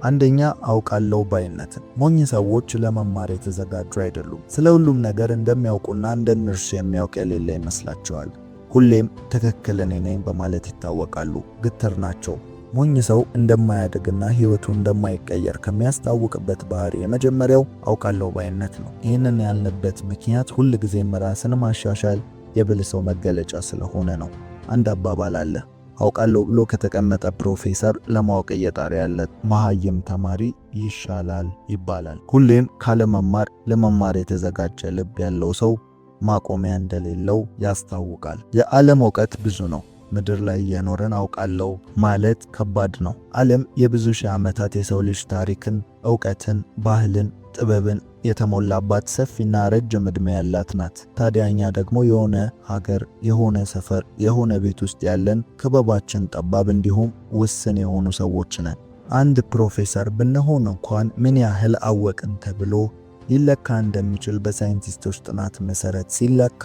S1: አንደኛ፣ አውቃለሁ ባይነትን። ሞኝ ሰዎች ለመማር የተዘጋጁ አይደሉም። ስለ ሁሉም ነገር እንደሚያውቁና እንደነርሱ የሚያውቅ የሌለ ይመስላቸዋል። ሁሌም ትክክል እኔ ነኝ በማለት ይታወቃሉ። ግትር ናቸው። ሞኝ ሰው እንደማያድግና ሕይወቱ እንደማይቀየር ከሚያስታውቅበት ባህሪ የመጀመሪያው አውቃለሁ ባይነት ነው። ይህንን ያልንበት ምክንያት ሁልጊዜም ራስን ማሻሻል የብልህ ሰው መገለጫ ስለሆነ ነው። አንድ አባባል አለ፣ አውቃለሁ ብሎ ከተቀመጠ ፕሮፌሰር ለማወቅ እየጣረ ያለ መሃይም ተማሪ ይሻላል ይባላል። ሁሌም ካለመማር ለመማር የተዘጋጀ ልብ ያለው ሰው ማቆሚያ እንደሌለው ያስታውቃል። የዓለም እውቀት ብዙ ነው። ምድር ላይ እየኖርን አውቃለሁ ማለት ከባድ ነው። ዓለም የብዙ ሺህ ዓመታት የሰው ልጅ ታሪክን፣ እውቀትን፣ ባህልን፣ ጥበብን የተሞላባት ሰፊና ረጅም ዕድሜ ያላት ናት። ታዲያ እኛ ደግሞ የሆነ ሀገር፣ የሆነ ሰፈር፣ የሆነ ቤት ውስጥ ያለን ክበባችን ጠባብ እንዲሁም ውስን የሆኑ ሰዎች ነን። አንድ ፕሮፌሰር ብንሆን እንኳን ምን ያህል አወቅን ተብሎ ሊለካ እንደሚችል በሳይንቲስቶች ጥናት መሰረት ሲለካ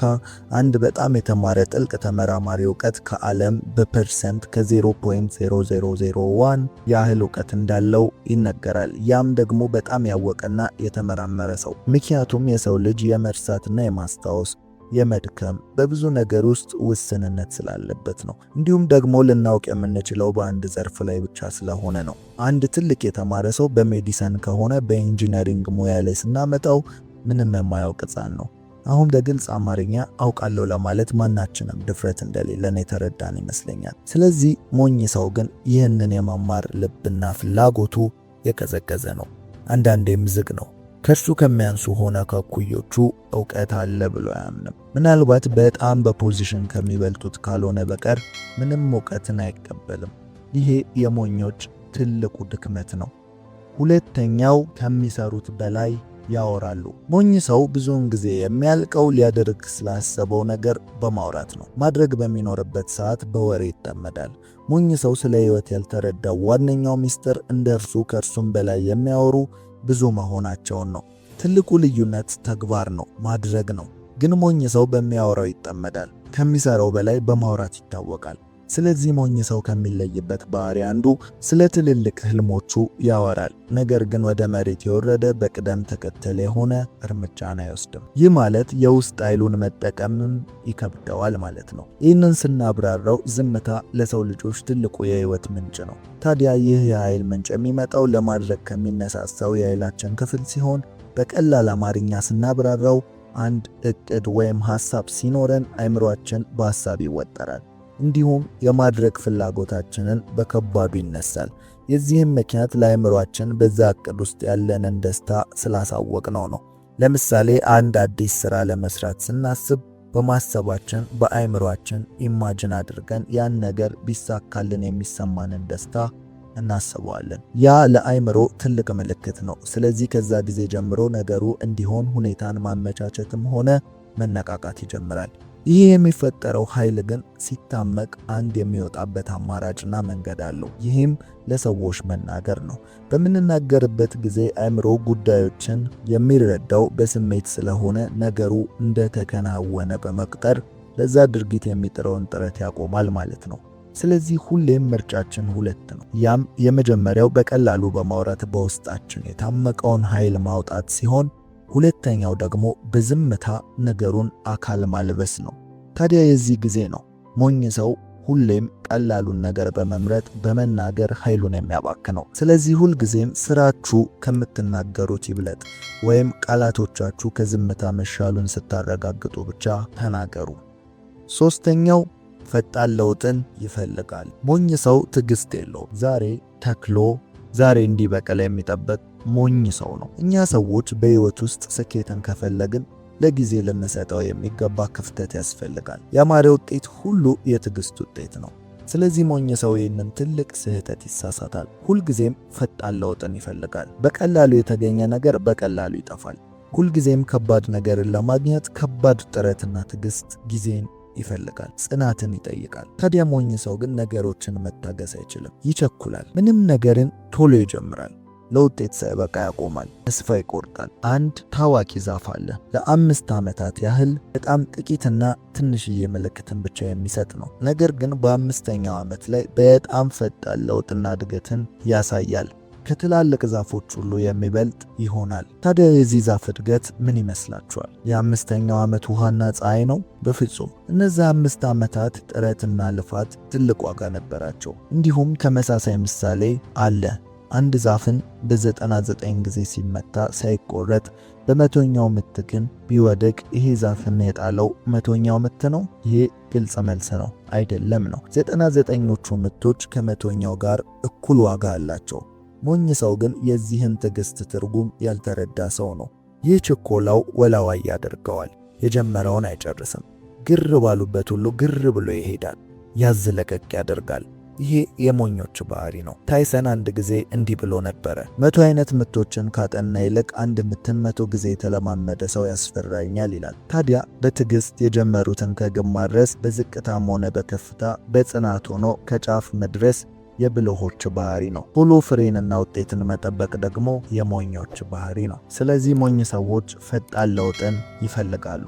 S1: አንድ በጣም የተማረ ጥልቅ ተመራማሪ እውቀት ከዓለም በ percent ከ0.0001 ያህል እውቀት እንዳለው ይነገራል። ያም ደግሞ በጣም ያወቀና የተመራመረ ሰው። ምክንያቱም የሰው ልጅ የመርሳትና የማስታወስ የመድከም በብዙ ነገር ውስጥ ውስንነት ስላለበት ነው። እንዲሁም ደግሞ ልናውቅ የምንችለው በአንድ ዘርፍ ላይ ብቻ ስለሆነ ነው። አንድ ትልቅ የተማረ ሰው በ medicine ከሆነ በ engineering ሙያ ላይ ስናመጣው ምንም የማያውቅ ሕፃን ነው። አሁን በግልጽ አማርኛ አውቃለሁ ለማለት ማናችንም ድፍረት እንደሌለን የተረዳን ይመስለኛል። ስለዚህ ሞኝ ሰው ግን ይህንን የመማር ልብና ፍላጎቱ የቀዘቀዘ ነው። አንዳንዴም ዝግ ነው። ከእርሱ ከሚያንሱ ሆነ ከእኩዮቹ እውቀት አለ ብሎ አያምንም። ምናልባት በጣም በ position ከሚበልጡት ካልሆነ በቀር ምንም እውቀትን አይቀበልም። ይሄ የሞኞች ትልቁ ድክመት ነው። ሁለተኛው ከሚሰሩት በላይ ያወራሉ። ሞኝ ሰው ብዙውን ጊዜ የሚያልቀው ሊያደርግ ስላሰበው ነገር በማውራት ነው። ማድረግ በሚኖርበት ሰዓት በወሬ ይጠመዳል። ሞኝ ሰው ስለ ሕይወት ያልተረዳው ዋነኛው ሚስጥር እንደ እርሱ ከእርሱም በላይ የሚያወሩ ብዙ መሆናቸውን ነው። ትልቁ ልዩነት ተግባር ነው፣ ማድረግ ነው። ግን ሞኝ ሰው በሚያወራው ይጠመዳል። ከሚሰራው በላይ በማውራት ይታወቃል። ስለዚህ ሞኝ ሰው ከሚለይበት ባህሪ አንዱ ስለ ትልልቅ ህልሞቹ ያወራል፣ ነገር ግን ወደ መሬት የወረደ በቅደም ተከተል የሆነ እርምጃን አይወስድም። ይህ ማለት የውስጥ ኃይሉን መጠቀምም ይከብደዋል ማለት ነው። ይህንን ስናብራራው ዝምታ ለሰው ልጆች ትልቁ የህይወት ምንጭ ነው። ታዲያ ይህ የኃይል ምንጭ የሚመጣው ለማድረግ ከሚነሳሳው የኃይላችን ክፍል ሲሆን በቀላል አማርኛ ስናብራራው አንድ እቅድ ወይም ሐሳብ ሲኖረን አይምሯችን በሐሳብ ይወጠራል። እንዲሁም የማድረግ ፍላጎታችንን በከባዱ ይነሳል። የዚህም ምክንያት ለአእምሯችን በዛ እቅድ ውስጥ ያለንን ደስታ ስላሳወቅነው ነው። ለምሳሌ አንድ አዲስ ስራ ለመስራት ስናስብ በማሰባችን በአእምሯችን imagine አድርገን ያን ነገር ቢሳካልን የሚሰማንን ደስታ እናስበዋለን። ያ ለአእምሮ ትልቅ ምልክት ነው። ስለዚህ ከዛ ጊዜ ጀምሮ ነገሩ እንዲሆን ሁኔታን ማመቻቸትም ሆነ መነቃቃት ይጀምራል። ይህ የሚፈጠረው ኃይል ግን ሲታመቅ አንድ የሚወጣበት አማራጭና መንገድ አለው። ይህም ለሰዎች መናገር ነው። በምንናገርበት ጊዜ አእምሮ ጉዳዮችን የሚረዳው በስሜት ስለሆነ ነገሩ እንደተከናወነ በመቁጠር ለዛ ድርጊት የሚጥረውን ጥረት ያቆማል ማለት ነው። ስለዚህ ሁሌም ምርጫችን ሁለት ነው። ያም የመጀመሪያው በቀላሉ በማውራት በውስጣችን የታመቀውን ኃይል ማውጣት ሲሆን ሁለተኛው ደግሞ በዝምታ ነገሩን አካል ማልበስ ነው። ታዲያ የዚህ ጊዜ ነው ሞኝ ሰው ሁሌም ቀላሉን ነገር በመምረጥ በመናገር ኃይሉን የሚያባክነው። ስለዚህ ሁልጊዜም ስራችሁ ከምትናገሩት ይብለጥ፣ ወይም ቃላቶቻችሁ ከዝምታ መሻሉን ስታረጋግጡ ብቻ ተናገሩ። ሶስተኛው ፈጣን ለውጥን ይፈልጋል። ሞኝ ሰው ትዕግስት የለውም። ዛሬ ተክሎ ዛሬ እንዲበቅል የሚጠብቅ ሞኝ ሰው ነው። እኛ ሰዎች በሕይወት ውስጥ ስኬትን ከፈለግን ለጊዜ ልንሰጠው የሚገባ ክፍተት ያስፈልጋል። ያማረ ውጤት ሁሉ የትዕግስት ውጤት ነው። ስለዚህ ሞኝ ሰው ይህንን ትልቅ ስህተት ይሳሳታል። ሁልጊዜም ፈጣን ለውጥን ይፈልጋል። በቀላሉ የተገኘ ነገር በቀላሉ ይጠፋል። ሁልጊዜም ከባድ ነገርን ለማግኘት ከባድ ጥረትና ትዕግስት ጊዜን ይፈልጋል፣ ጽናትን ይጠይቃል። ታዲያ ሞኝ ሰው ግን ነገሮችን መታገስ አይችልም፣ ይቸኩላል። ምንም ነገርን ቶሎ ይጀምራል፣ ለውጤት ሳይበቃ ያቆማል፣ ተስፋ ይቆርጣል። አንድ ታዋቂ ዛፍ አለ። ለ5 ዓመታት ያህል በጣም ጥቂትና ትንሽዬ ምልክትን ብቻ የሚሰጥ ነው። ነገር ግን በ5ኛው ዓመት ላይ በጣም ፈጣን ለውጥና እድገትን ያሳያል። ከትላልቅ ዛፎች ሁሉ የሚበልጥ ይሆናል። ታዲያ የዚህ ዛፍ እድገት ምን ይመስላችኋል? የ5ኛው ዓመት ውሃና ፀሐይ ነው? በፍጹም። እነዚህ 5 ዓመታት ጥረትና ልፋት ትልቅ ዋጋ ነበራቸው። እንዲሁም ተመሳሳይ ምሳሌ አለ። አንድ ዛፍን በ99 ጊዜ ሲመታ ሳይቆረጥ በ100ኛው ምት ግን ቢወድቅ ይሄ ዛፍን የጣለው 100ኛው ምት ነው? ይሄ ግልጽ መልስ ነው፣ አይደለም ነው። 99ኞቹ ምቶች ከ100ኛው ጋር እኩል ዋጋ አላቸው። ሞኝ ሰው ግን የዚህን ትዕግስት ትርጉም ያልተረዳ ሰው ነው። ይህ ችኮላው ወላዋይ ያደርገዋል። የጀመረውን አይጨርስም። ግር ባሉበት ሁሉ ግር ብሎ ይሄዳል። ያዝ ለቀቅ ያደርጋል። ይሄ የሞኞች ባህሪ ነው። ታይሰን አንድ ጊዜ እንዲህ ብሎ ነበረ፣ 100 አይነት ምቶችን ካጠና ይልቅ አንድ ምትን 100 ጊዜ የተለማመደ ሰው ያስፈራኛል ይላል። ታዲያ በትዕግስት የጀመሩትን ከግብ ማድረስ፣ በዝቅታም ሆነ በከፍታ በጽናት ሆኖ ከጫፍ መድረስ የብልሆች ባህሪ ነው። ቶሎ ፍሬንና ውጤትን መጠበቅ ደግሞ የሞኞች ባህሪ ነው። ስለዚህ ሞኝ ሰዎች ፈጣን ለውጥን ይፈልጋሉ።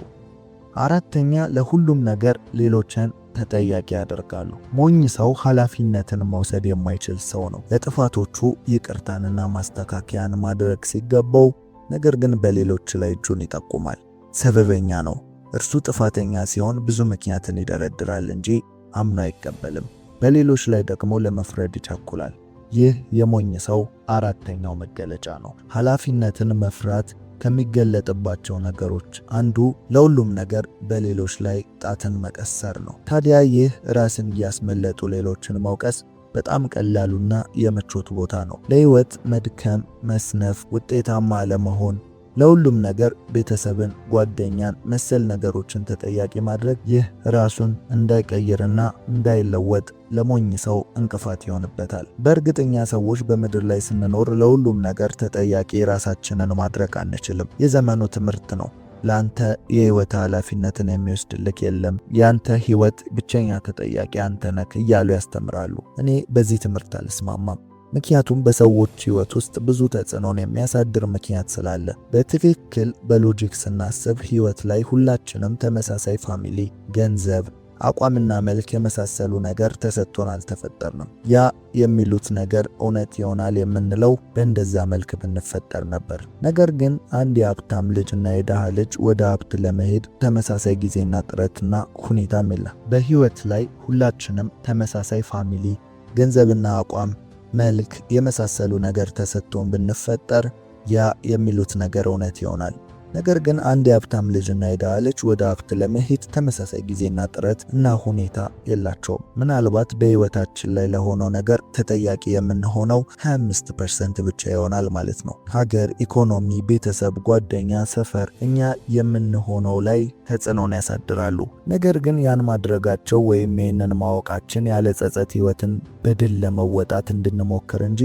S1: አራተኛ፣ ለሁሉም ነገር ሌሎችን ተጠያቂ ያደርጋሉ። ሞኝ ሰው ኃላፊነትን መውሰድ የማይችል ሰው ነው። ለጥፋቶቹ ይቅርታንና ማስተካከያን ማድረግ ሲገባው፣ ነገር ግን በሌሎች ላይ እጁን ይጠቁማል። ሰበበኛ ነው። እርሱ ጥፋተኛ ሲሆን ብዙ ምክንያትን ይደረድራል እንጂ አምኖ አይቀበልም። በሌሎች ላይ ደግሞ ለመፍረድ ይቸኩላል። ይህ የሞኝ ሰው አራተኛው መገለጫ ነው። ኃላፊነትን መፍራት ከሚገለጥባቸው ነገሮች አንዱ ለሁሉም ነገር በሌሎች ላይ ጣትን መቀሰር ነው። ታዲያ ይህ ራስን እያስመለጡ ሌሎችን መውቀስ በጣም ቀላሉና የምቾት ቦታ ነው። ለህይወት መድከም፣ መስነፍ፣ ውጤታማ አለመሆን፣ ለሁሉም ነገር ቤተሰብን፣ ጓደኛን መሰል ነገሮችን ተጠያቂ ማድረግ ይህ ራሱን እንዳይቀይርና እንዳይለወጥ ለሞኝ ሰው እንቅፋት ይሆንበታል። በእርግጠኛ ሰዎች በምድር ላይ ስንኖር ለሁሉም ነገር ተጠያቂ ራሳችንን ማድረግ አንችልም። የዘመኑ ትምህርት ነው። ለአንተ የህይወት ኃላፊነትን የሚወስድልክ የለም፣ ያንተ ህይወት ብቸኛ ተጠያቂ አንተ ነክ እያሉ ያስተምራሉ። እኔ በዚህ ትምህርት አልስማማም። ምክንያቱም በሰዎች ህይወት ውስጥ ብዙ ተጽዕኖን የሚያሳድር ምክንያት ስላለ። በትክክል በ logic ስናስብ ህይወት ላይ ሁላችንም ተመሳሳይ family፣ ገንዘብ፣ አቋምና መልክ የመሳሰሉ ነገር ተሰጥቶን አልተፈጠርንም። ያ የሚሉት ነገር እውነት ይሆናል የምንለው በእንደዛ መልክ ብንፈጠር ነበር። ነገር ግን አንድ የሀብታም ልጅ እና የድሃ ልጅ ወደ ሀብት ለመሄድ ተመሳሳይ ጊዜና ጥረትና ሁኔታም የለም። በህይወት ላይ ሁላችንም ተመሳሳይ family፣ ገንዘብና አቋም፣ መልክ የመሳሰሉ ነገር ተሰጥቶን ብንፈጠር ያ የሚሉት ነገር እውነት ይሆናል። ነገር ግን አንድ የሀብታም ልጅና የድሃ ልጅ ወደ ሀብት ለመሄድ ተመሳሳይ ጊዜና ጥረት እና ሁኔታ የላቸውም። ምናልባት በህይወታችን ላይ ለሆነው ነገር ተጠያቂ የምንሆነው 25% ብቻ ይሆናል ማለት ነው። ሀገር፣ ኢኮኖሚ፣ ቤተሰብ፣ ጓደኛ፣ ሰፈር እኛ የምንሆነው ላይ ተጽዕኖን ያሳድራሉ። ነገር ግን ያን ማድረጋቸው ወይም ይህንን ማወቃችን ያለ ጸጸት ህይወትን በድል ለመወጣት እንድንሞክር እንጂ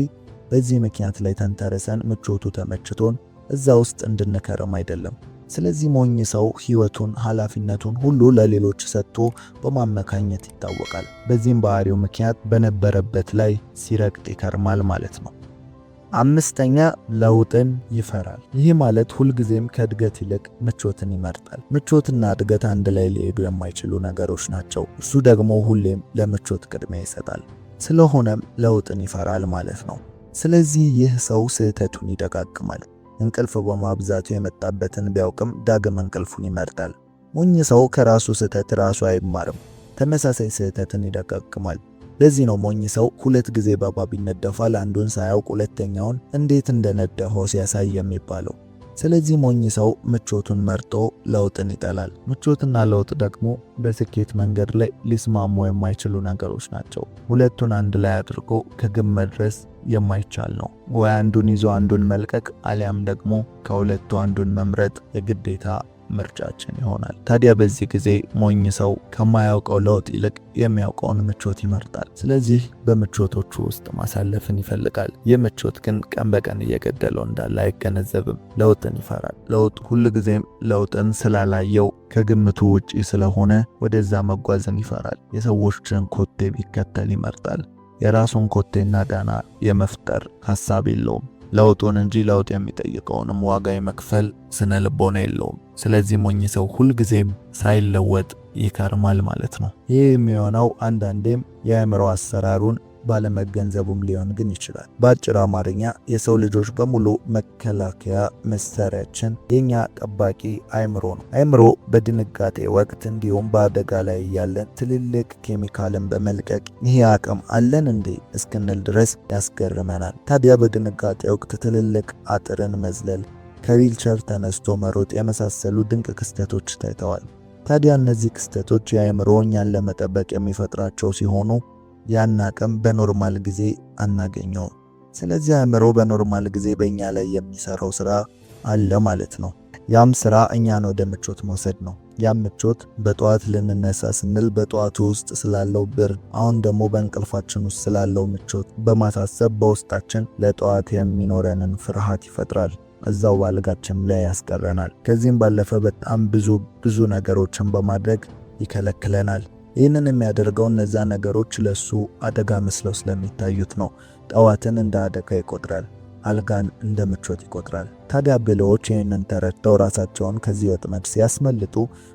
S1: በዚህ ምክንያት ላይ ተንተርሰን ምቾቱ ተመችቶን እዛ ውስጥ እንድንከርም አይደለም። ስለዚህ ሞኝ ሰው ህይወቱን፣ ኃላፊነቱን ሁሉ ለሌሎች ሰጥቶ በማመካኘት ይታወቃል። በዚህም ባህሪው ምክንያት በነበረበት ላይ ሲረግጥ ይከርማል ማለት ነው። አምስተኛ፣ ለውጥን ይፈራል። ይህ ማለት ሁልጊዜም ከእድገት ይልቅ ምቾትን ይመርጣል። ምቾትና እድገት አንድ ላይ ሊሄዱ የማይችሉ ነገሮች ናቸው። እሱ ደግሞ ሁሌም ለምቾት ቅድሚያ ይሰጣል። ስለሆነም ለውጥን ይፈራል ማለት ነው። ስለዚህ ይህ ሰው ስህተቱን ይደጋግማል። እንቅልፍ በማብዛቱ የመጣበትን ቢያውቅም ዳግም እንቅልፉን ይመርጣል። ሞኝ ሰው ከራሱ ስህተት ራሱ አይማርም፣ ተመሳሳይ ስህተትን ይደጋግማል። ለዚህ ነው ሞኝ ሰው ሁለት ጊዜ በእባብ ይነደፋል፣ አንዱን ሳያውቅ ሁለተኛውን እንዴት እንደነደፈው ሲያሳይ የሚባለው። ስለዚህ ሞኝ ሰው ምቾቱን መርጦ ለውጥን ይጠላል። ምቾትና ለውጥ ደግሞ በስኬት መንገድ ላይ ሊስማሙ የማይችሉ ነገሮች ናቸው። ሁለቱን አንድ ላይ አድርጎ ከግብ መድረስ የማይቻል ነው። ወይ አንዱን ይዞ አንዱን መልቀቅ አሊያም ደግሞ ከሁለቱ አንዱን መምረጥ የግዴታ ምርጫችን ይሆናል። ታዲያ በዚህ ጊዜ ሞኝ ሰው ከማያውቀው ለውጥ ይልቅ የሚያውቀውን ምቾት ይመርጣል። ስለዚህ በምቾቶቹ ውስጥ ማሳለፍን ይፈልጋል። ይህ ምቾት ግን ቀን በቀን እየገደለው እንዳለ አይገነዘብም። ለውጥን ይፈራል። ለውጥ ሁልጊዜም ለውጥን ስላላየው ከግምቱ ውጪ ስለሆነ ወደዛ መጓዝን ይፈራል። የሰዎችን ኮቴ ቢከተል ይመርጣል። የራሱን ኮቴና ዳና የመፍጠር ሀሳብ የለውም። ለውጡን እንጂ ለውጥ የሚጠይቀውንም ዋጋ የመክፈል ስነ ልቦና የለውም። ስለዚህ ሞኝ ሰው ሁልጊዜም ሳይለወጥ ይከርማል ማለት ነው። ይህ የሚሆነው አንዳንዴም የአእምሮ አሰራሩን ባለመገንዘቡም ሊሆን ግን ይችላል። በአጭር አማርኛ የሰው ልጆች በሙሉ መከላከያ መሳሪያችን የኛ ጠባቂ አእምሮ ነው። አእምሮ በድንጋጤ ወቅት እንዲሁም በአደጋ ላይ እያለን ትልልቅ ኬሚካልን በመልቀቅ ይሄ አቅም አለን እንዴ እስክንል ድረስ ያስገርመናል። ታዲያ በድንጋጤ ወቅት ትልልቅ አጥርን መዝለል፣ ከዊልቸር ተነስቶ መሮጥ የመሳሰሉ ድንቅ ክስተቶች ታይተዋል። ታዲያ እነዚህ ክስተቶች የአእምሮ እኛን ለመጠበቅ የሚፈጥራቸው ሲሆኑ ያን አቅም በ normal ጊዜ አናገኘውም። ስለዚህ አእምሮ በ normal ጊዜ በእኛ ላይ የሚሰራው ስራ አለ ማለት ነው። ያም ስራ እኛን ወደ ምቾት መውሰድ ነው። ያም ምቾት በጠዋት ልንነሳ ስንል በጠዋቱ ውስጥ ስላለው ብርድ፣ አሁን ደግሞ በእንቅልፋችን ውስጥ ስላለው ምቾት በማሳሰብ በውስጣችን ለጠዋት የሚኖረንን ፍርሃት ይፈጥራል። እዛው ባልጋችን ላይ ያስቀረናል። ከዚህም ባለፈ በጣም ብዙ ብዙ ነገሮችን በማድረግ ይከለክለናል። ይህንን የሚያደርገው እነዛ ነገሮች ለሱ አደጋ መስለው ስለሚታዩት ነው። ጠዋትን እንደ አደጋ ይቆጥራል፣ አልጋን እንደ ምቾት ይቆጥራል። ታዲያ ብልሆች ይህንን ተረድተው ራሳቸውን ከዚህ ወጥመድ ሲያስመልጡ፣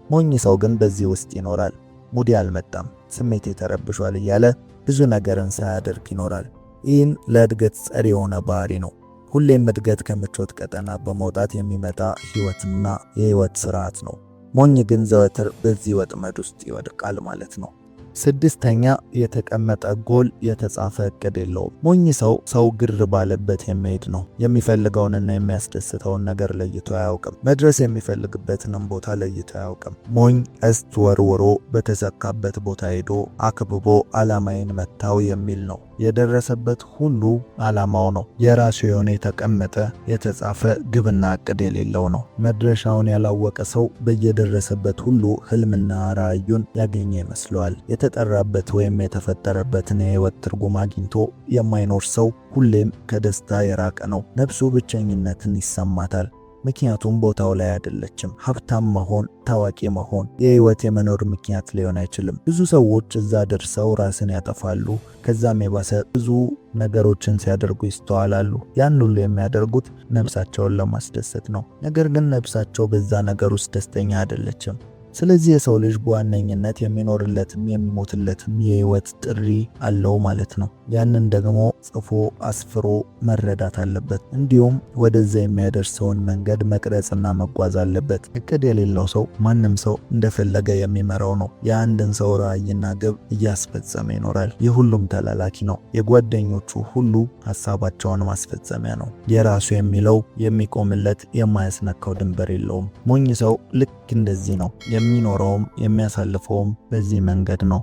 S1: ሞኝ ሰው ግን በዚህ ውስጥ ይኖራል። ሙዴ አልመጣም፣ ስሜቴ ተረብሿል እያለ ብዙ ነገርን ሳያደርግ ይኖራል። ይህን ለእድገት ጸር የሆነ ባህሪ ነው። ሁሌም እድገት ከምቾት ቀጠና በመውጣት የሚመጣ ህይወትና የህይወት ስርዓት ነው። ሞኝ ግን ዘወትር በዚህ ወጥመድ ውስጥ ይወድቃል ማለት ነው። ስድስተኛ፣ የተቀመጠ ጎል፣ የተጻፈ እቅድ የለውም። ሞኝ ሰው ሰው ግር ባለበት የሚሄድ ነው። የሚፈልገውንና የሚያስደስተውን ነገር ለይቶ አያውቅም። መድረስ የሚፈልግበትንም ቦታ ለይቶ አያውቅም። ሞኝ ቀስት ወርውሮ በተሰካበት ቦታ ሄዶ አክብቦ ዓላማዬን መታው የሚል ነው። የደረሰበት ሁሉ ዓላማው ነው። የራሱ የሆነ የተቀመጠ የተጻፈ ግብና እቅድ የሌለው ነው። መድረሻውን ያላወቀ ሰው በየደረሰበት ሁሉ ህልምና ራዕዩን ያገኘ ይመስለዋል። የተጠራበት ወይም የተፈጠረበትን የህይወት ትርጉም አግኝቶ የማይኖር ሰው ሁሌም ከደስታ የራቀ ነው። ነፍሱ ብቸኝነትን ይሰማታል። ምክንያቱም ቦታው ላይ አይደለችም። ሀብታም መሆን፣ ታዋቂ መሆን የህይወት የመኖር ምክንያት ሊሆን አይችልም። ብዙ ሰዎች እዛ ደርሰው ራስን ያጠፋሉ። ከዛም የባሰ ብዙ ነገሮችን ሲያደርጉ ይስተዋላሉ። ያን ሁሉ የሚያደርጉት ነፍሳቸውን ለማስደሰት ነው። ነገር ግን ነፍሳቸው በዛ ነገር ውስጥ ደስተኛ አይደለችም። ስለዚህ የሰው ልጅ በዋነኝነት የሚኖርለትም የሚሞትለትም የህይወት ጥሪ አለው ማለት ነው። ያንን ደግሞ ጽፎ አስፍሮ መረዳት አለበት። እንዲሁም ወደዛ የሚያደርሰውን መንገድ መቅረጽና መጓዝ አለበት። እቅድ የሌለው ሰው ማንም ሰው እንደፈለገ የሚመራው ነው። የአንድን ሰው ራዕይና ግብ እያስፈጸመ ይኖራል። የሁሉም ተላላኪ ነው። የጓደኞቹ ሁሉ ሀሳባቸውን ማስፈጸሚያ ነው። የራሱ የሚለው የሚቆምለት የማያስነካው ድንበር የለውም። ሞኝ ሰው ልክ እንደዚህ ነው። የሚኖረውም የሚያሳልፈውም በዚህ መንገድ ነው።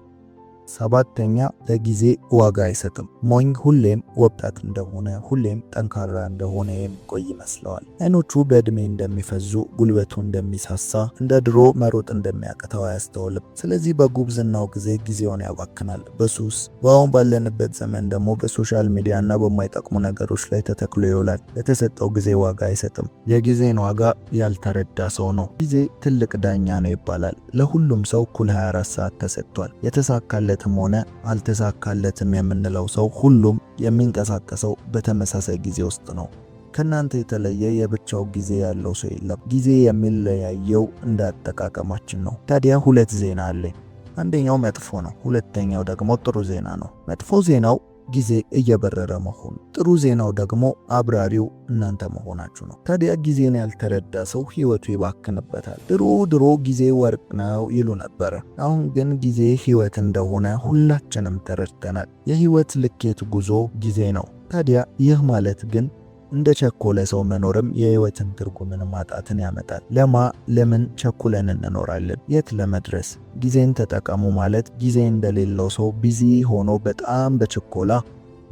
S1: ሰባተኛ፣ ለጊዜ ዋጋ አይሰጥም። ሞኝ ሁሌም ወጣት እንደሆነ፣ ሁሌም ጠንካራ እንደሆነ የሚቆይ ይመስለዋል። አይኖቹ በእድሜ እንደሚፈዙ፣ ጉልበቱ እንደሚሳሳ፣ እንደ ድሮ መሮጥ እንደሚያቅተው አያስተውልም። ስለዚህ በጉብዝናው ጊዜ ጊዜውን ያባክናል በሱስ፣ በአሁን ባለንበት ዘመን ደግሞ በ social media እና በማይጠቅሙ ነገሮች ላይ ተተክሎ ይውላል። ለተሰጠው ጊዜ ዋጋ አይሰጥም። የጊዜን ዋጋ ያልተረዳ ሰው ነው። ጊዜ ትልቅ ዳኛ ነው ይባላል። ለሁሉም ሰው እኩል 24 ሰዓት ተሰጥቷል። የተሳካለትም ሆነ አልተሳካለትም የምንለው ሰው ሁሉም የሚንቀሳቀሰው በተመሳሳይ ጊዜ ውስጥ ነው። ከእናንተ የተለየ የብቻው ጊዜ ያለው ሰው የለም። ጊዜ የሚለያየው እንደ አጠቃቀማችን ነው። ታዲያ ሁለት ዜና አለኝ። አንደኛው መጥፎ ነው፣ ሁለተኛው ደግሞ ጥሩ ዜና ነው። መጥፎ ዜናው ጊዜ እየበረረ መሆኑ፣ ጥሩ ዜናው ደግሞ አብራሪው እናንተ መሆናችሁ ነው። ታዲያ ጊዜን ያልተረዳ ሰው ህይወቱ ይባክንበታል። ድሮ ድሮ ጊዜ ወርቅ ነው ይሉ ነበረ። አሁን ግን ጊዜ ህይወት እንደሆነ ሁላችንም ተረድተናል። የህይወት ልኬት ጉዞ ጊዜ ነው። ታዲያ ይህ ማለት ግን እንደ ቸኮለ ሰው መኖርም የህይወትን ትርጉምን ማጣትን ያመጣል። ለምን ቸኩለን እንኖራለን? የት ለመድረስ? ጊዜን ተጠቀሙ ማለት ጊዜ እንደሌለው ሰው busy ሆኖ በጣም በችኮላ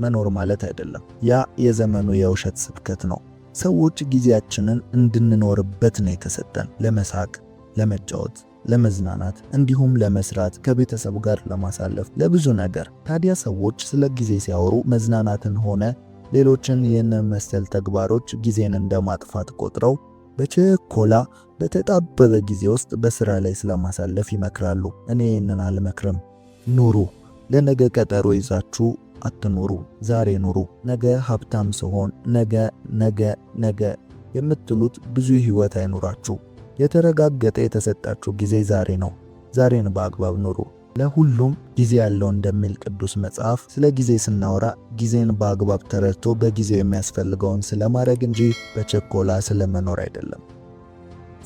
S1: መኖር ማለት አይደለም። ያ የዘመኑ የውሸት ስብከት ነው። ሰዎች ጊዜያችንን እንድንኖርበት ነው የተሰጠን። ለመሳቅ፣ ለመጫወት፣ ለመዝናናት፣ እንዲሁም ለመስራት፣ ከቤተሰብ ጋር ለማሳለፍ፣ ለብዙ ነገር። ታዲያ ሰዎች ስለ ጊዜ ሲያወሩ መዝናናትን ሆነ ሌሎችን ይህንን መሰል ተግባሮች ጊዜን እንደማጥፋት ቆጥረው በችኮላ በተጣበበ ጊዜ ውስጥ በስራ ላይ ስለማሳለፍ ይመክራሉ። እኔ ይህንን አልመክርም። ኑሩ። ለነገ ቀጠሮ ይዛችሁ አትኑሩ። ዛሬ ኑሩ። ነገ ሀብታም ስሆን፣ ነገ ነገ ነገ የምትሉት ብዙ ህይወት አይኑራችሁ። የተረጋገጠ የተሰጣችሁ ጊዜ ዛሬ ነው። ዛሬን በአግባብ ኑሩ። ለሁሉም ጊዜ ያለው እንደሚል ቅዱስ መጽሐፍ፣ ስለ ጊዜ ስናወራ ጊዜን በአግባብ ተረድቶ በጊዜው የሚያስፈልገውን ስለማድረግ እንጂ በችኮላ ስለመኖር አይደለም።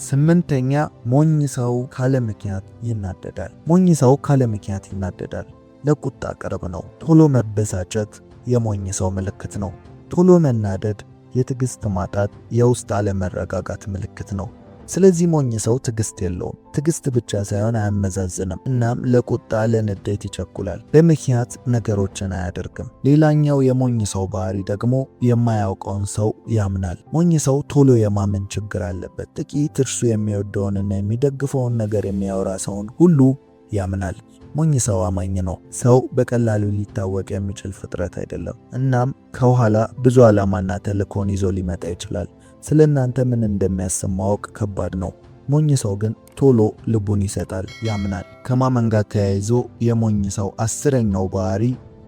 S1: ስምንተኛ፣ ሞኝ ሰው ካለ ምክንያት ይናደዳል። ሞኝ ሰው ካለ ምክንያት ይናደዳል። ለቁጣ ቅርብ ነው። ቶሎ መበሳጨት የሞኝ ሰው ምልክት ነው። ቶሎ መናደድ የትዕግስት ማጣት፣ የውስጥ አለመረጋጋት ምልክት ነው። ስለዚህ ሞኝ ሰው ትዕግስት የለውም። ትዕግስት ብቻ ሳይሆን አያመዛዝንም። እናም ለቁጣ ለንዴት ይቸኩላል። በምክንያት ነገሮችን አያደርግም። ሌላኛው የሞኝ ሰው ባህሪ ደግሞ የማያውቀውን ሰው ያምናል። ሞኝ ሰው ቶሎ የማመን ችግር አለበት። ጥቂት እርሱ የሚወደውንና የሚደግፈውን ነገር የሚያወራ ሰውን ሁሉ ያምናል። ሞኝ ሰው አማኝ ነው። ሰው በቀላሉ ሊታወቅ የሚችል ፍጥረት አይደለም። እናም ከኋላ ብዙ ዓላማና ተልእኮን ይዞ ሊመጣ ይችላል። ስለ እናንተ ምን እንደሚያስብ ማወቅ ከባድ ነው። ሞኝ ሰው ግን ቶሎ ልቡን ይሰጣል፣ ያምናል። ከማመን ጋር ተያይዞ የሞኝ ሰው 10ኛው ባህሪ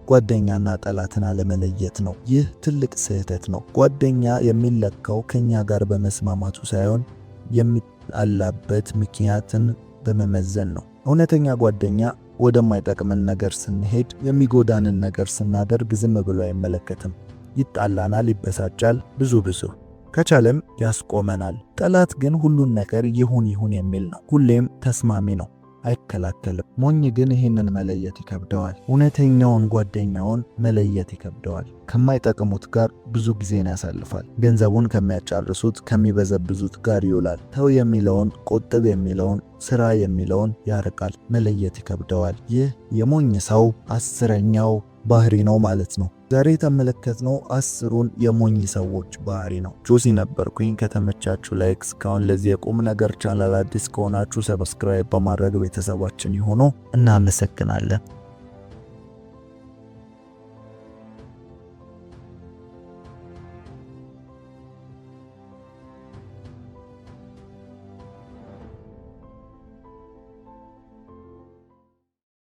S1: ጓደኛና ጠላትን አለመለየት ነው። ይህ ትልቅ ስህተት ነው። ጓደኛ የሚለካው ከኛ ጋር በመስማማቱ ሳይሆን የሚጣላበት ምክንያትን በመመዘን ነው። እውነተኛ ጓደኛ ወደማይጠቅምን ነገር ስንሄድ፣ የሚጎዳንን ነገር ስናደርግ ዝም ብሎ አይመለከትም። ይጣላናል፣ ይበሳጫል፣ ብዙ ብዙ ከቻለም ያስቆመናል። ጠላት ግን ሁሉን ነገር ይሁን ይሁን የሚል ነው። ሁሌም ተስማሚ ነው። አይከላከልም። ሞኝ ግን ይህንን መለየት ይከብደዋል። እውነተኛውን ጓደኛውን መለየት ይከብደዋል። ከማይጠቅሙት ጋር ብዙ ጊዜን ያሳልፋል። ገንዘቡን ከሚያጫርሱት፣ ከሚበዘብዙት ጋር ይውላል። ተው የሚለውን፣ ቆጥብ የሚለውን፣ ስራ የሚለውን ያርቃል። መለየት ይከብደዋል። ይህ የሞኝ ሰው 10ኛው ባህሪ ነው ማለት ነው። ዛሬ የተመለከትነው 10ሩን የሞኝ ሰዎች ባህሪ ነው። ጆሲ ነበርኩኝ። ከተመቻችሁ like፣ እስካሁን ለዚህ የቁም ነገር ቻናል አዲስ ከሆናችሁ subscribe በማድረግ ቤተሰባችን ይሁኑ። እናመሰግናለን።